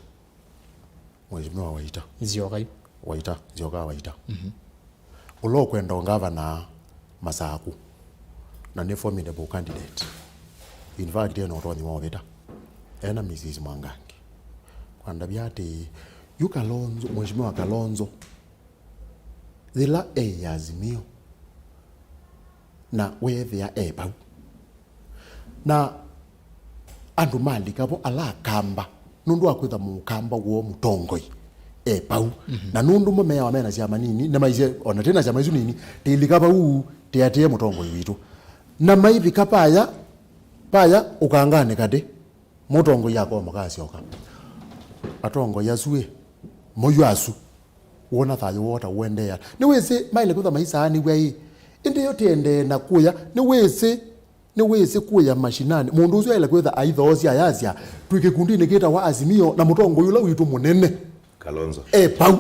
Mheshimiwa Waita. Nzioka yu. Waita, Nzioka Waita. Mhm. Ũla ũkwenda ũngavana Masaku. Na nĩ formidable candidate. In fact, ena ũtonyi wa ũvĩta. Ena Missus Mwangangi. Kwandavya atĩ, yu Kalonzo, Mheshimiwa Kalonzo, yĩla e Azimio, na weethĩa e vau. Na andũ malika vo ala Akamba, nũndũ wa kwĩtha Mũkamba woo mũtongoi e vau. Mhm. Na nũndũ mo meawa mena syama nini, nĩmaisye, ona twĩ na syama isu nini, tĩilika vau, tĩatĩĩe mũtongoi witũ. Na maivika vaya, vaya ũkanganĩ katĩ, mũtongoi akomoka asyoka. Atongoi asu ĩ, moyu asu, wona thayũ woo ta ũendeea. Nĩwĩsĩ maĩle kwĩtha maisaanĩw'a ĩ, ĩndĩ yo tĩendee na kũya, nĩwĩsĩ, nĩwĩsĩ kũya mashinani. Mũndũ ũsu aĩle kwĩtha aithoosya ayasya, twĩ kĩkundinĩ kĩtawa Azimio na mũtongoi ũla witũ mũnene Kalonzo e vau.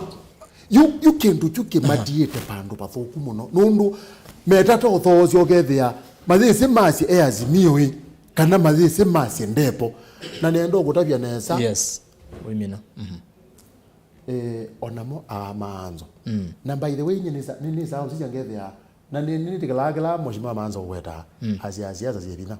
Yu, yu kĩndũ kyu kĩmatiĩte vandũ vathũku mũno, nũndũ metata ũthoosya ũkethĩa mayĩsĩ masye e Azimio ĩ, kana mayĩsĩ masye ndepo. Na nenda ũkũtavya nesa. Yes. Wĩmina. Mhm. Eh, onamo aa maanzo. Mm. Na by the way, nye nĩsa-, nĩ-, nĩsaa ũsisya ngethĩa, na nĩ-, nĩnĩtĩkĩlaa kĩla Mheshimiwa Maanzo ũwetaa, mm, asya siasa syĩ vinya.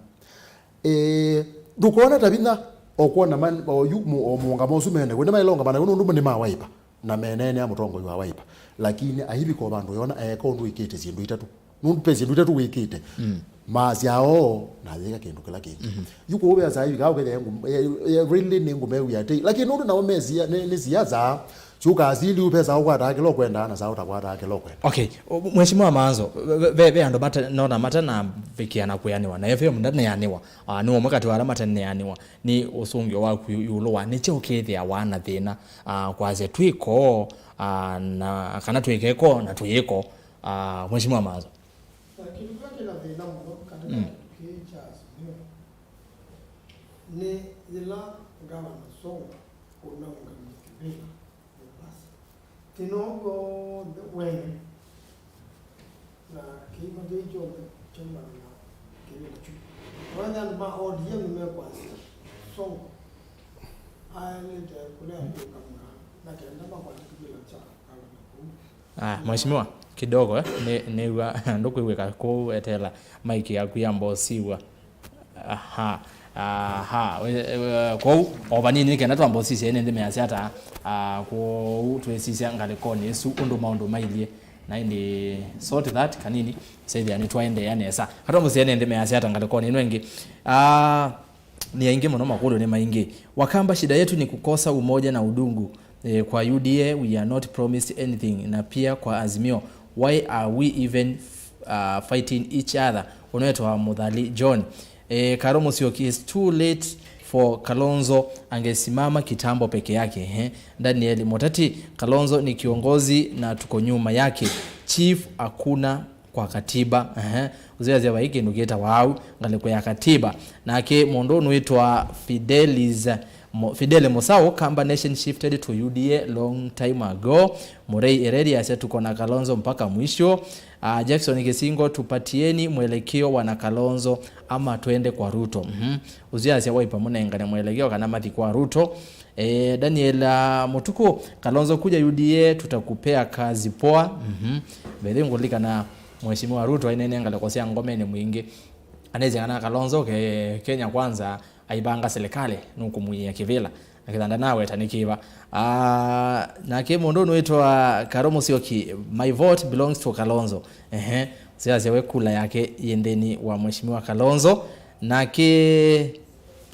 Eh, ndũkona ta vinya, o kwona man-, o yu, mu-, o mũũngamo ũsu mene, wene mailonga mana, nũndũ nĩ ma Wiper, na meneenea mũtongoi wa Wiper. Lakini aivika o vandũ yona, eka ũndũ ĩkĩte syĩndũ itatũ. Nũndũ ve syĩndũ itatũ wĩkĩte. Mm. Masya oo, na yĩka kĩndũ kĩla kĩngĩ. Mhm. Yu kũu vea saa hivi, kaa ũkethĩa ngũ-, eh, eh, really nĩ ngũmewia atĩ. Lakini nũndũ nao mesia, nĩ, nĩ siasa, syũkaa sili u, ve saa ũkwataa kĩla ũkwendaa na saa ũtakwataa kĩla ũkwendaa. Okay, o, Mheshimiwa Maanzo, ve, ve, ve andũ mate-, nona matanavikĩa na kwĩanĩwa, na F M ndaneanĩwa. Ah, nĩ ũmwe katĩ wa ala mateneanĩwa nĩ ũsũngĩo waku ĩũlũ wa nĩkyo ũkethĩa wa na thĩna, ah, kwasya twĩko, ah, na kana twĩkeko na tũyĩko. Ah, Mheshimiwa Maanzo. Na kĩndũ kĩla kĩna thĩna mũno katĩ ka, mm, kĩndũ kĩĩ kya Azimio nĩ yĩla Ngavana Sonko ũnaũngamĩa kĩvĩla Mombasa. Thĩna ũũ w'onthe wene na kĩima kĩĩ kyonthe kyaumana na kĩvĩla kyu. Wethe andũ ma O D M nĩmekwasya Sonko aĩlĩte kũlea kũũngamw'a na kenda makwate kĩvĩla kya Ngavana kũu. Ah, Mheshimiwa, kidogo, eh, nĩ, nĩw'a ndũkwĩw'ĩka kũu, etela maiki yaku yamba ũsiw'a. Aha. Aha. We, we, kwoou, o vanini nĩ kenda twamba ũsisya ene nthĩ measya ata, ah, kwoou twĩsisya ngalĩkonĩ ĩsu ũndũ maũndũ mailyĩ. Na ĩndĩ sort that kanini, sethĩa nĩtwaendeea nesa. Katwamba ũsisya ene nthĩ measya ata ngalĩkonĩ ĩno ĩngĩ. Ah, Ni aingĩ mũno, makũlyo nĩ maingĩ. Wakamba, shida yetu ni kukosa umoja na udungu. Eh, kwa U D A, we are not promised anything. Na pia kwa Azimio, why are we even, uh, fighting each other? Unaitwa Muthali John. Eh, Karo Musyoki, is too late for Kalonzo, angesimama kitambo peke yake. Eh, Daniel Moteti, Kalonzo ni kiongozi na tuko nyuma yake. Chief, hakuna kwa katiba. Ehe. Ũsyaasya vai kĩndũ kĩtawa au ngalĩko ya katiba. Nake mũndũ ũnwĩtwa Fidelis, Mo-, Fidele Mosao, Kamba nation shifted to U D A long time ago. Murei Ereri asya tuko na Kalonzo mpaka mwisho. Ah, Jackson Kisingo, tupatieni mwelekeo wana Kalonzo ama twende kwa Ruto. Mhm. Ũsyaasya Wiper mũnengane mwelekeo kana mathi kwa Ruto. Eh, Daniel, ah, Mutuku, Kalonzo kuja U D A, tutakupea kazi poa. Mhm. Mbele ngũlikana Mheshimiwa Ruto ainene ngalĩko sya Ngomeni Mwingĩ. Anĩsya kana Kalonzo ke Kenya Kwanza aivanga serikali nũkũmwia kĩvĩla. Na kĩthanda naweta nĩ kĩva. Ah, nake mũndũ ũnwĩtwa Karo Musyoki, my vote belongs to Kalonzo. Ehe. Siasya we kula yake yĩ nthĩnĩ wa Mheshimiwa Kalonzo. Nake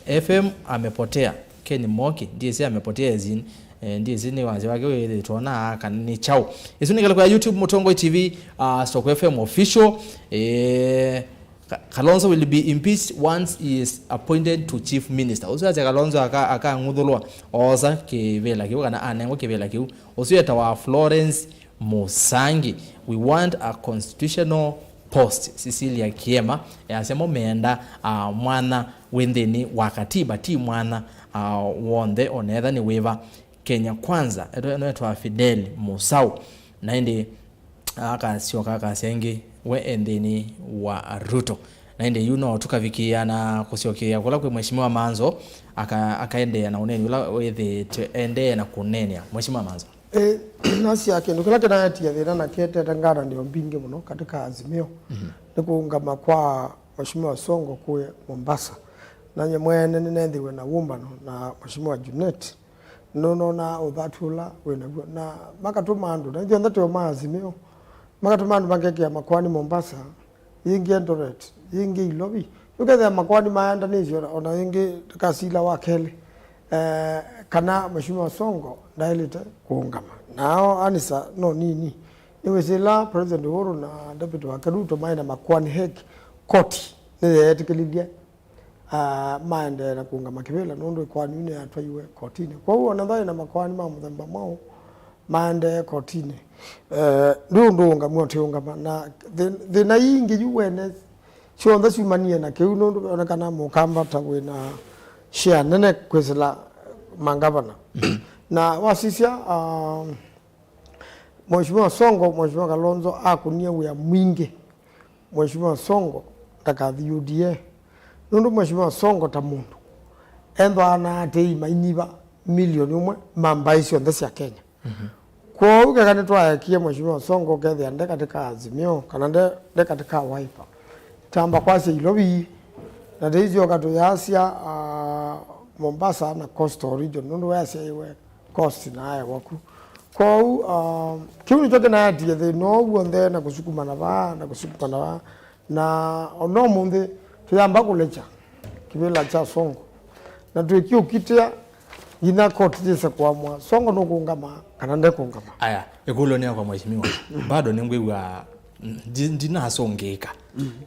F M amepotea. Ken Moki, D S amepotea as in, Eh, ndiĩsĩ nĩ wasya wake wĩthĩtwe na kana nĩ kyaũ. Ĩsu nĩ ngalĩko ya YouTube, Mũtongoi T V, uh, Stock F M Official. Eh, Ka- Kalonzo will be impeached once he is appointed to chief minister. Ũsu asya Kalonzo aka- akang'uthũlwa, oosa kĩvĩla kĩu kana anengwa kĩvĩla kĩu. Ũsu etawa Florence Musangi. We want a constitutional post. Cecilia Kiema yasya mo meenda, ah, mwana wĩ nthĩnĩ wa katiba, ti mwana, ah, w'onthe, onetha nĩ wĩva. Kenya Kwanza, etwa- ĩno etwa Fidel Musau, na ĩndĩ akasyoka akasya ĩngĩ, we e nthĩnĩ wa Ruto. Na ĩndĩ yu no tũkavikĩĩa na kũsyokeea kũla kwĩ Mheshimiwa Manzo, aka- akaendeea na ũneeni ũla wĩthĩĩtwe endee na kũneenea. Mheshimiwa Manzo. Ĩ, nasya kĩndũ kĩla kĩnaetie thĩna na kĩetete ngatanĩo mbingĩ mũno katika Azimio, nĩ kũũngama kwa Mheshimiwa Sonko kũĩ Mombasa. Na nye mwene nĩnenthĩwe na wũmbano na Mheshimiwa Junet. Nũnona ũthatu ũla wĩ naw'o. Na makatũma andũ, na ithyonthe twĩ o ma Azimio, makatũma andũ makekĩa makoani Mombasa, yĩngĩ Eldoret, yĩngĩ Ilovi. Yũkethĩa makoani maendanĩsye ona, ona yĩngĩ kasila wa kelĩ, eh, kana Mheshimiwa Sonko ndaĩlĩte kũũngama. Nao anisa no nini. Nĩwĩsĩ ĩla President Uhuru na Deputy wake Ruto maĩ na makoani Hague, koti nĩyeetĩkĩlilye ah, maendee na kũũngama kĩvĩla, nũndũ ĩkoani yu nĩyatwaiwe kotinĩ. Kwoou ona thaĩ na makoani ma mũthemba mwaũ, maendee kotinĩ. Eh, ndwĩ ũndũ ũũngamw'a ũtĩũngama. Na thĩ- thĩna ii ingĩ yu wene syonthe syumanie na kĩu, nũndũ onekana mũkamba ta wĩ na share nene kwĩsĩla mangavana. Na wasisya, ah, Mheshimiwa Sonko, Mheshimiwa Kalonzo akũnie wĩa mwingĩ. Mheshimiwa Sonko ndakathi U D A. Nũndũ Mheshimiwa Sonko ta mũndũ, ethwaa na atĩĩi mainyiva milioni ũmwe ma mbaĩ syonthe sya Kenya. Kwoou keka nĩtwaekie Mheshimiwa Sonko ũkethĩa nde katika Azimio, kana nde, nde katika Wiper. Tamba kwasya Ilovi, na tĩisyoka tũyasya, ah, Mombasa na Coastal Region, nũndũ weasyaĩwe Coast na aewa ku. Kwoou, ah, kĩu nĩkyo kĩnaetie thĩna ũũ w'onthe na kũsukumana vaa na kũsukumana vaa. Na ona ũmũnthĩ tũyamba kũlekya kĩvĩla kya Sonko. Na twĩkĩũkitĩa nginya koti yĩse kũamũa Sonko nũkũũngama kana ndekũũngama. Aya, ĩkũlyo nĩ yakwa, Mheshimiwa. Bado nĩngwĩw'a ndi- ndinasũngĩĩka.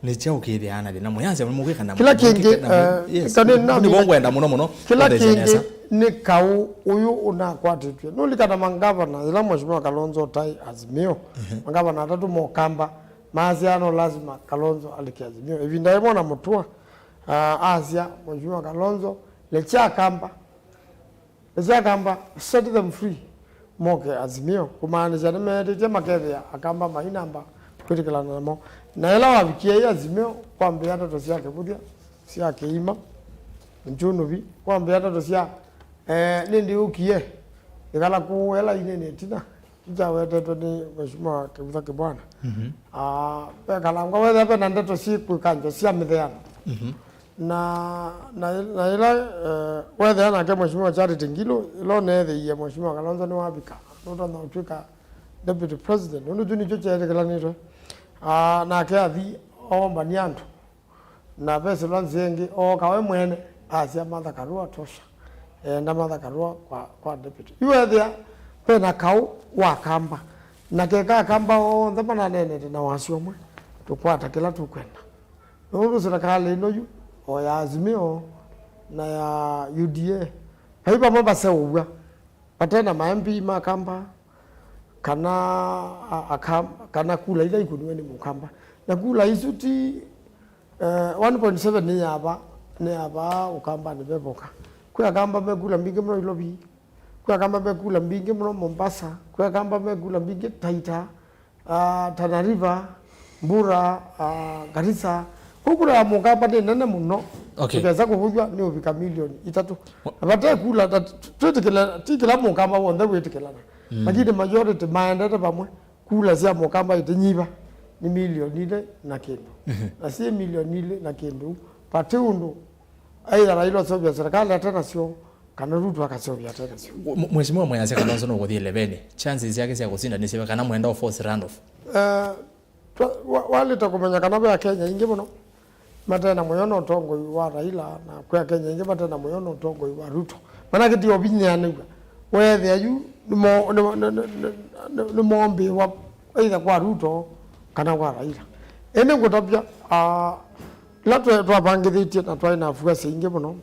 Nĩ kyaũ kĩthĩaa na thĩna? Mũyasya mũkwĩka na kĩla kĩngĩ, mũkwĩka na- eh, yes, kana nĩ- nĩvo ngwenda mũno mũno kĩla kĩngĩ nesa. Nĩ kaũ ũyũ ũnakwatĩtw'e. Nũlikana mangavana, yĩla Mheshimiwa Kalonzo ũtaĩ Azimio, mangavana atatũ mokamba, maasya no lazima Kalonzo alike Azimio. Ĩvinda yĩmwe na Mũtua, ah, asya Mheshimiwa Kalonzo, lekya Akamba, lekya Akamba, set them free, moke Azimio, kũmaanisya nĩmeetĩtye makethĩa Akamba mainamba kwĩtĩkĩlana namo. Na ĩla wavikie ĩ Azimio, kwambĩa ndeto sya kĩvũthya, sya kĩima, nchunuvi, kwambĩa ndeto sya, eh, nĩndiũkie, ĩkala kũũ elainĩ nĩ ĩtina. Kyawetetwe nĩ Mheshimiwa Kĩvutha Kĩbwana. Ah, vekalangwa wethĩa vena ndeto syĩ kwĩkanzwa sya mĩtheano. Na, na, na ĩla, eh, wethĩa nake Mheshimiwa Charity Ngilu, ĩla ũneethĩie Mheshimiwa Kalonzo nĩwavika, nũtonya ũtw'ĩka Deputy President. Ũndũ kyu nĩkyo kyeetĩkĩlanĩtwe. Ah, nake athi oombania andũ. Na vesĩlwa nzĩa ĩngĩ, ooka we mwene, asya Martha Karua tosha. Eenda Martha Karua kwa, kwa deputy. Yu ethĩa ve na kaũ wa Kamba. Na keka Akamba onthe mananeenete na wasyo ũmwe, tũkwata kĩla tũkwenda. Nũndũ serikali ĩno yu, o ya Azimio na ya U D A, vai vamwe vaseũvw'a. Vate na ma M P ma Kamba, kana a- Akam- kana kula ila ikũniwe nĩ Mũkamba. Na kula isu ti, eh, one point seven nĩ yava, nĩ yava Ũkambanĩ vevoka. Kwĩ Akamba me kula mbingĩ mũno Ilovi, kwĩ Akamba me kula mbingĩ mũno Mombasa, kwĩ Akamba me kula mbingĩ Taita, ah, Tana River, Mbura, ah, Garissa. Kũu kura ya Mũkamba nĩ nene mũno. Okay. Ĩkesa kũvũthw'a nĩ ũvika milioni itatũ. Na vate kula ta- twĩtĩkĩla, ti kĩla Mũkamba w'onthe wĩtĩkĩlana. Lakini majority maendete vamwe. Kula sya Mũkamba itinyiva nĩ milioni ilĩ na kĩndũ. Na syĩ milioni ilĩ na kĩndũ, vate ũndũ aitha Raila ũseũvya serikali ate nasyo, kana Ruto akaseũvya ate nasyo. Mwe- Mheshimiwa Mwĩasya Kalonzo nũkũthi eleveni. Chances yake sya kũsinda nĩ syĩva kana mwenda ũ force runoff? Eh, twa- wa- walĩte kũmenya kana ve Akenya aingĩ mũno mate na mũyo na ũtongoi wa Raila, na kwĩ Akenya aingĩ mate na mũyo na ũtongoi wa Ruto. Manake ti ovinyanĩw'a. Weethĩa yu nĩmo-, nĩ-, nĩ-, nĩ-, nĩ-, nĩmoombĩĩwa either kwa Ruto kana kwa Raila. Ĩndĩ ngũtavya, ah, ĩla twe-, twavangĩthĩtye na twaĩ na vuasya ingĩ mũno,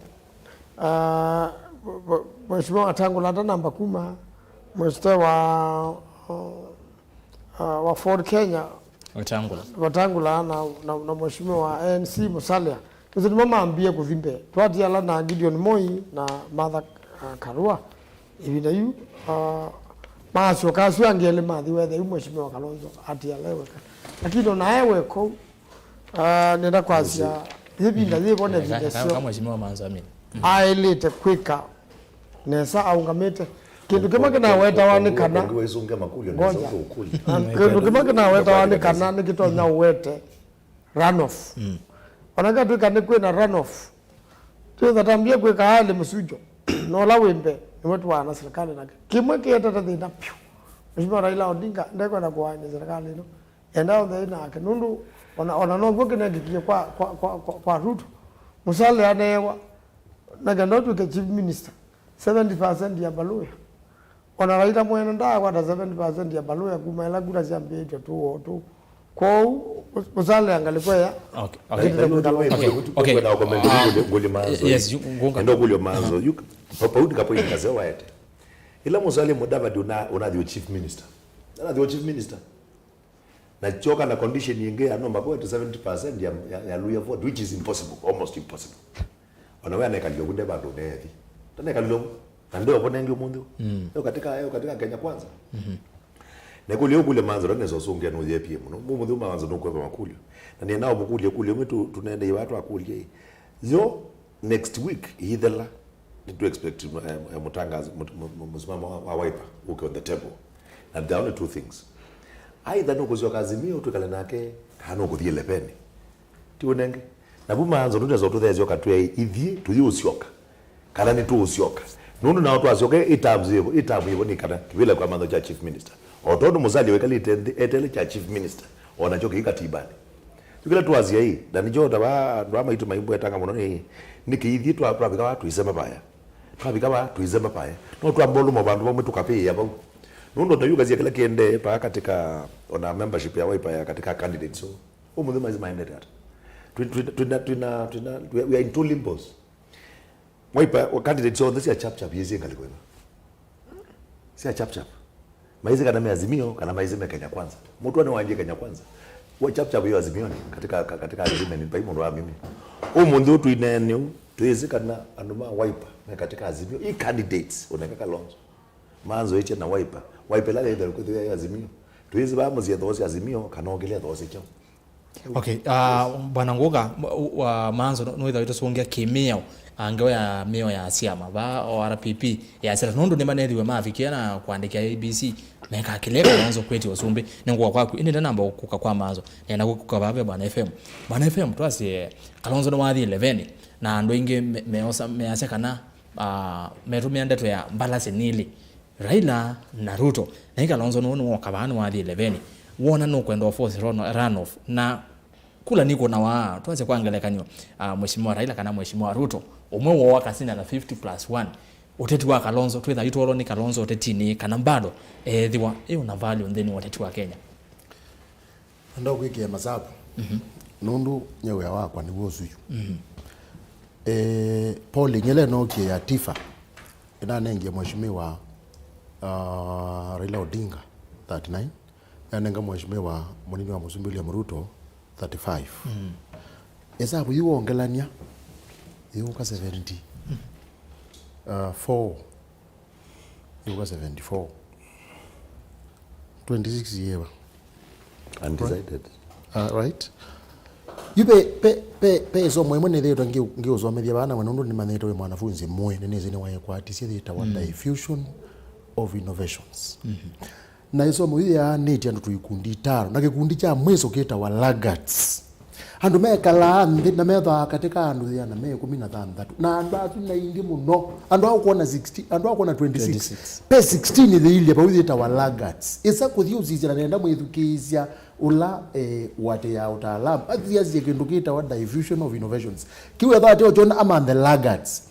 ah, Mheshimiwa Wetangula atanamba kuma, Mister wa, uh, wa Ford Kenya, Wetangula. Wetangula na, na, na Mheshimiwa wa A N C Musalia. Nĩsĩ nĩmo mambie kũthi mbee. Twatiala na Gideon Moi na Martha, uh, Karua. Ĩvinda yu, uh, maasyoka asu angĩ elĩ mathi wethe yu Mheshimiwa Kalonzo atiala e weka. Lakini ona e weka ũu, uh, nenda kwasya, ĩvinda yĩvo na ĩvinda syo. Mheshimiwa Manzo, amini. Aĩlĩte kwĩka nesa aũngamĩte. Kĩndũ kĩmwe kĩnawetawa nĩ kana, ngoja. Kĩndũ kĩmwe kĩnawetawa nĩ kana nĩkĩtonya ũwete runoff. Ona katwĩka nĩ kwĩna runoff, twĩthatambie kwĩka alĩ mũsujo, na ũla wĩ mbee nĩwe tũaana silikalĩ nake. Kĩmwe kĩetete thĩna vyũ, Mheshimiwa Raila Odinga ndekwenda kũaany'a silikalĩ ĩno. Enda onthe nake, nũndũ ona, ona now'o kĩnekĩkie kwa, kwa, kwa, kwa, kwa Ruto. Musalia aneewa, na kenda ũtw'ĩke chief minister, seventy percent ya mbaluya. Ona Raila mwene ndaakwata seventy percent ya mbaluya kuma ĩla kura syambĩĩtwe tũũ tũũ. Kwoou, Musalia ngalĩko ĩya. Okay, okay. Ĩtĩte kwĩkala. Okay, okay. Ngũlya Manzo. Yes, yu, ngũka. Enda ũkũlya Manzo. Yu, pa-, pauti kapo ikaze waete. Ĩla Musalia Mudavadi una-, unathi chief minister. Anathi chief minister. Na kyoka na condition ĩngĩ ya no makwete seventy percent ya, ya, ya Luhya vote, which is impossible, almost impossible. Ona we anekalile ũu nde vandũ neethi. Tanekalile ũu. Na ndio vonengi ũmũnthĩ ũũ. Mm. Yo katika, yo katika Kenya Kwanza. Mhm. Na kũlya ũkũlya Manzo, nesa ũsũngĩa nũyepie mũno. Ũmũnthĩ ũũ Manzo nũkweva makũlyo. Na nĩenda ũmũkũlye kũlyo ũmwe tu, tũnende iwa twakũlye. Yo, next week, ĩithela, nĩtũ expect, eh, eh, mũtangazo, mũ-, mũ-, mũ-, mũsimamo wa, wa Wiper ũke on the table. Na there are only two things. Either nũkũsyoka Azimio twĩkale nake, kana nũkũthi lepeni. Ti ũnenge. Na vu Manzo tũtesa ũtũthesya ũkatwĩa ithyĩ tũyĩũsyoka. Kana nĩtũũsyoka. Nũndũ nao twasyoka ĩ terms yĩvo, ĩ term yĩvo nĩ kana kĩvĩla kwa Manzo kya chief minister. O tondũ Musalia wĩkalĩte nthĩ etele kya chief minister, o nakyo kĩi katibanĩ. Yu kĩla twasya ĩ, na nĩkyo ta va andũ aa maitũ maimbwetanga mũno nĩ, nĩkĩ ithyĩ twa-, twavika va twĩsema vaya. Twavika va twĩsema vaya. No twamba ũlũma vandũ vamwe tũkavĩĩa vau. Nũndũ ta yu kasya kĩla kĩendee vaa katika ona membership ya Wiper ya katika candidates. Ũmũnthĩ maisĩ maendete ata? Twĩ-, twĩ-, twĩna, twĩna, twĩna, we are, we are in two limbos. Wiper, wa candidates onthe sya Chap Chap yĩsĩ ngalĩko ĩno. Sya Chap Chap. Maisĩ kana me Azimio, kana maisĩ me Kenya Kwanza. Mũtwa nĩ wanjie Kenya Kwanza. Wa Chap Chap yo Azimio ni katika, ka-, katika agreement pai mũndũ wa mimi. Ũmũnthĩ ũtũineeneu, twĩsĩ kana andũ ma Wiper me katika Azimio. I candidates, ũneka Kalonzo. Manzo ĩkye na Wiper. Wiper ĩla yaitha kwĩthĩwa ya Azimio. Twĩsĩ vaa mũsie thoosi Azimio, kana ũkĩlya thoosi kyaũ. Okay, uh, Bwana Nguka, m-, u-, wa Manzo, no-, no ĩtha wĩtũsũngĩa kĩmĩao, uh, ngeo ya mĩao ya syama, va O R P P ya syama. Nũndũ nĩmanethiwe mavikie na kũandĩkĩa A B C, meka kĩleka Manzo kwĩtya ũsumbĩ, nĩ ngũka kwaku. Ĩndĩ ndanamba kũka kwa Manzo, nenda kũka vave Bwana F M. Bwana F M, twasye, Kalonzo nĩwathi eleveni, na andũ aingĩ me-, meosa, measya kana, uh, metũmĩa ndeto ya mbalasi nilĩ. Raila na Ruto. Na Kalonzo nũũ nĩwoka vaa nĩwathi eleveni. Wona nũkwenda ũforce run-, runoff. Na kula nikũnawa, twasye kwa ngelekany'o, ah, Mheshimiwa Raila kana Mheshimiwa Ruto, ũmwe woo akasinda na fifty plus one. Ũteti wa Kalonzo, twĩtha itwolo nĩ Kalonzo ũtetinĩ, kana bado ethĩwa ĩ ũna value nthĩnĩ wa ũteti wa Kenya? Nenda kwĩkĩa masavu. Mhm. Nũndũ nye wĩa wakwa nĩw'o ũsu yu. Mhm. Eh, polling ĩla ĩnookie ya TIFA, ĩnanengie Mheshimiwa, uh, Raila Odinga thirty-nine, yanenga Mheshimiwa mũnini wa mũsumbĩ William Ruto thirty-five. Mhm. Ĩsavu yu wongelany'a, yĩũka seventy, uh, four. Yĩũka seventy-four. Twenty-six yĩva? Undecided. Uh, right. Yu pe, pe, pe, pe ĩsomo ĩmwe nĩthĩĩtwe ngĩ-, ngĩũsomethya vaa nawe nũndũ nĩmanyĩte wĩ mwanafunzi mũĩ, nĩnĩsĩ nĩwaĩkwatisye yĩtawa, mm, diffusion of innovations. Mhm. Na ĩsomo yĩu yaanĩtye andũ tũ ikundi itano, na kĩkundi kya mwĩso kĩtawa laggards. Andũ mekalaa nthĩ na methwaa katĩ ka andũ ĩana me ĩkũmi na thanthatũ. Na andũ asu nĩ aingĩ mũno. Andũ a ũkwona sixteen, andũ a ũkwona twenty-six. Twenty-six. Pe sixteen ĩthĩilye vau yĩtawa laggards. Ĩsa kũthi ũsisya na nenda mwĩthukĩĩsya ũla, eh, ũatĩĩaa ũtaalamu. Athiasye kĩndũ kĩtawa diffusion of innovations. Kĩu ethwa atĩ okyona among the laggards.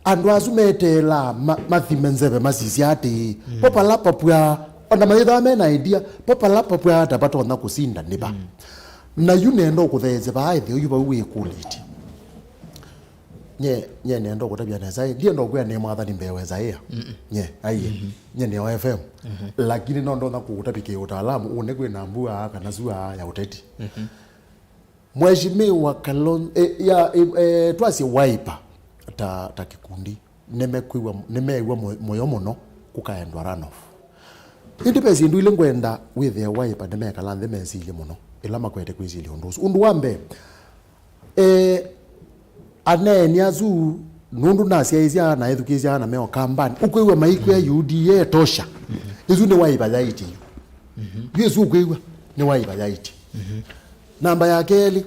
Andũ asu meteelaa ma-, mathime nzeve masisya atĩĩ, mm, po pala papwaa, ona mayĩthaa me na idea, po pala papwaa ta patonya kũsinda nĩ va. Mm. Na yu nenda ũkũtheesye vaa ĩtheo yu vau wĩkũlĩtye. Nye, nye nenda ũkũtavya nesa, ndienda ũkwĩa nĩ mwathani mbee wa Isaia. Mm-mm. Nye, aiye. Mm-hmm. Nye nĩ O F M. Mm-hmm. Lakini no ndonya kũũtavya kĩ ũtaalamu, ũne kwĩ na mbua kana sua ya ũteti. Mm-hmm. Mheshimiwa Kalon-, eh, ya, eh, eh, twasye Wiper ta, ta kĩkundi, nĩmekwĩw'a, nĩmeew'a mũ-, mũyo mũno kũkaendwa runoff. Ĩndĩ ve syĩndũ ilĩ ngwenda wĩthĩe Wiper nĩmekala nthĩ mesilye mũno, ĩla makwete kwĩsilya ũndũ ũsu. Ũndũ wa mbee, eh, aneeni asu, nũndũ nasyaĩĩsya na ethukĩĩsya na meo kambani, ũkwĩw'a maikwĩa U D A tosha. Ĩsu nĩ Wiper yaĩtye yu. Yu ĩsu ũkwĩw'a nĩ Wiper yaĩtye. Namba ya kelĩ,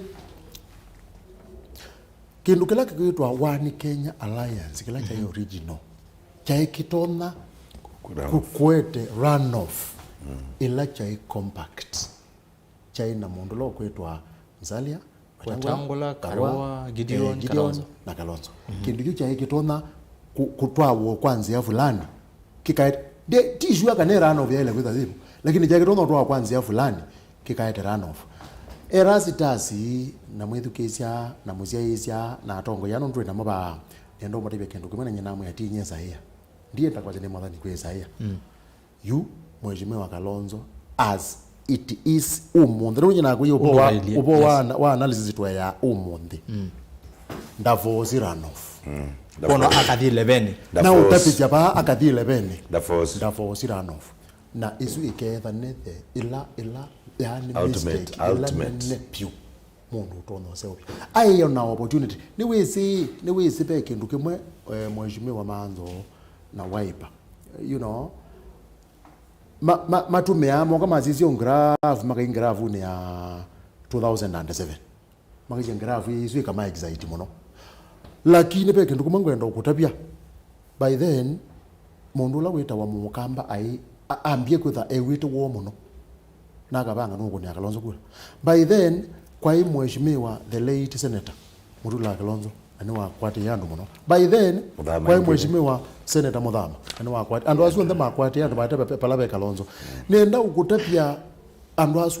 kĩndũ kĩla kĩkwĩtwa One Kenya Alliance, kĩla kyaĩ original, kyaĩ kĩtonya kũ-, kũete runoff ĩla kyaĩ compact. Kyaĩ na mũndũ ũla ũkwĩtwa Musalia, Wetangula, Wetangula, Karua, Karua, Gideon, eh, Gideon Kalonzo. Na Kalonzo. Kĩndũ kĩu kyaĩ kĩtonya kũ-, kũtwawa kwa nzĩa fulani. Kĩkae-, nde-, ti sure kana runoff yaĩle kwĩtha yĩvo, lakini kyaĩ kĩtonya kũtwawa kwa nzĩa fulani, kĩkaete runoff. Erastus na mwĩthukĩĩsya na mũsyaĩĩsya na atongoi aa nũndũ twĩ namo vaa, nenda ũmũtavya kĩndũ kĩmwe na nyie namwĩa ti nyie Isaia. Ndienda kwasya nĩ mwathani kwĩ Isaia. Mm. Yu, Mheshimiwa Kalonzo, as it is ũmũnthĩ. Nũnyie nakwĩie ũvoo wa, ũvoo wa, wa analysis tweea ũmũnthĩ. Mm. Ndavoosi runoff. Mm. Kono akathi eleven. Na ũtavĩsya vaa akathi eleven. Ndavoosi. Ndavoosi runoff. Na ĩsu ĩkeetha nĩ the ĩla, ĩla, yaani ultimate, mistake ĩla ultimate nene vyũ mũndũ ũtonya ũseũvya. Aĩ ona opportunity. Nĩwĩsĩ, nĩwĩsĩ ve kĩndũ kĩmwe, eh, Mheshimiwa Manzo na Wiper. You know, ma-, ma-, matũmĩaa moka masisya graph, makai graphunĩ ya two thousand and seven. Makaisya graph ĩsu ĩkama excite mũno. Lakini ve kĩndũ kĩmwe ngwenda ũkũtavya. By then, mũndũ ũla wĩtawa Mũkamba aĩ, a-, ambie kwĩtha ew'ĩte woo mũno. Na akavanga nũkũnĩa Kalonzo kura. By then, kwaĩ Mheshimiwa the late Senator Mutula Kilonzo, na nĩwakwatĩe andũ mũno. By then, Mũthama kwaĩ ingĩ. Mheshimiwa Senator Muthama, na nĩwakwatĩe andũ asu onthe, makwatĩe andũ mate pe-, pala ve Kalonzo. Nenda ũkũtavya andũ asu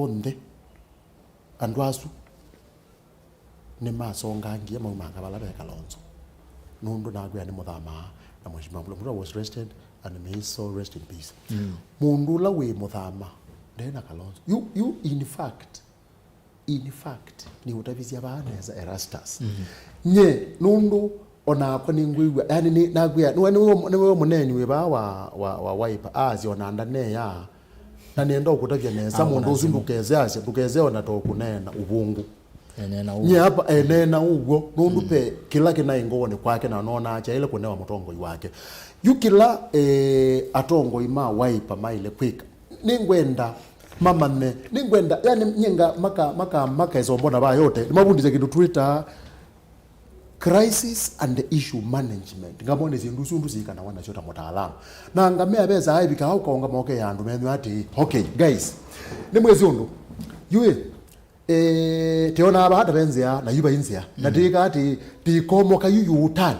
onthe. Andũ asu nĩmasongangie maumanga vala ve Kalonzo. Nũndũ nakwĩa nĩ Mũthama na Mheshimiwa Mutula. Mutula was rested and may his soul rest in peace. Mm. Mũndũ ũla wĩ Mũthama nde na Kalonzo. You, you, in fact, in fact, nĩũtavisya vaa nesa Erastus. Mm-hmm. Nye, nũndũ onakwa nĩngwĩw'a, yani, nĩ, nakwĩa, nĩwe, nĩwe, nĩwe mũneeni wĩ vaa wa, wa, wa Wiper, aasya ona ndanea, na nĩenda ũkũtavya nesa, ah, mũndũ ũsu ndũkese asya, ndũkese ona to kũneena ũvũngũ. Eneena ũu. Nye apa eneena ũw'o, nũndũ, mm, ve kĩla kĩnaĩ ngoonĩ kwake, na nonaa kyaĩle kũnewa mũtongoi wake. Yu kĩla, eh, atongoi ma Wiper maĩle kwĩka, nĩngwenda mamanye, nĩngwenda, yani, nyenga maka, maka, maka esombona va yote, nĩmavundĩsya kĩndũ twĩtaa crisis and issue management. Ngamone syĩndũ isu ũndũ syĩkanawa nasyo ta mũtaalamu. Na ngamea vesa aivika au kaunga moke ya andũ menyu atĩ, okay, guys, nĩmwĩsĩ ũndũ. Yu ĩ, eh, tĩonaa vaa ta ve nzĩa, na yu vai nzĩa. Na, mhm, tĩĩka atĩ, tĩkomoka yu yu turn.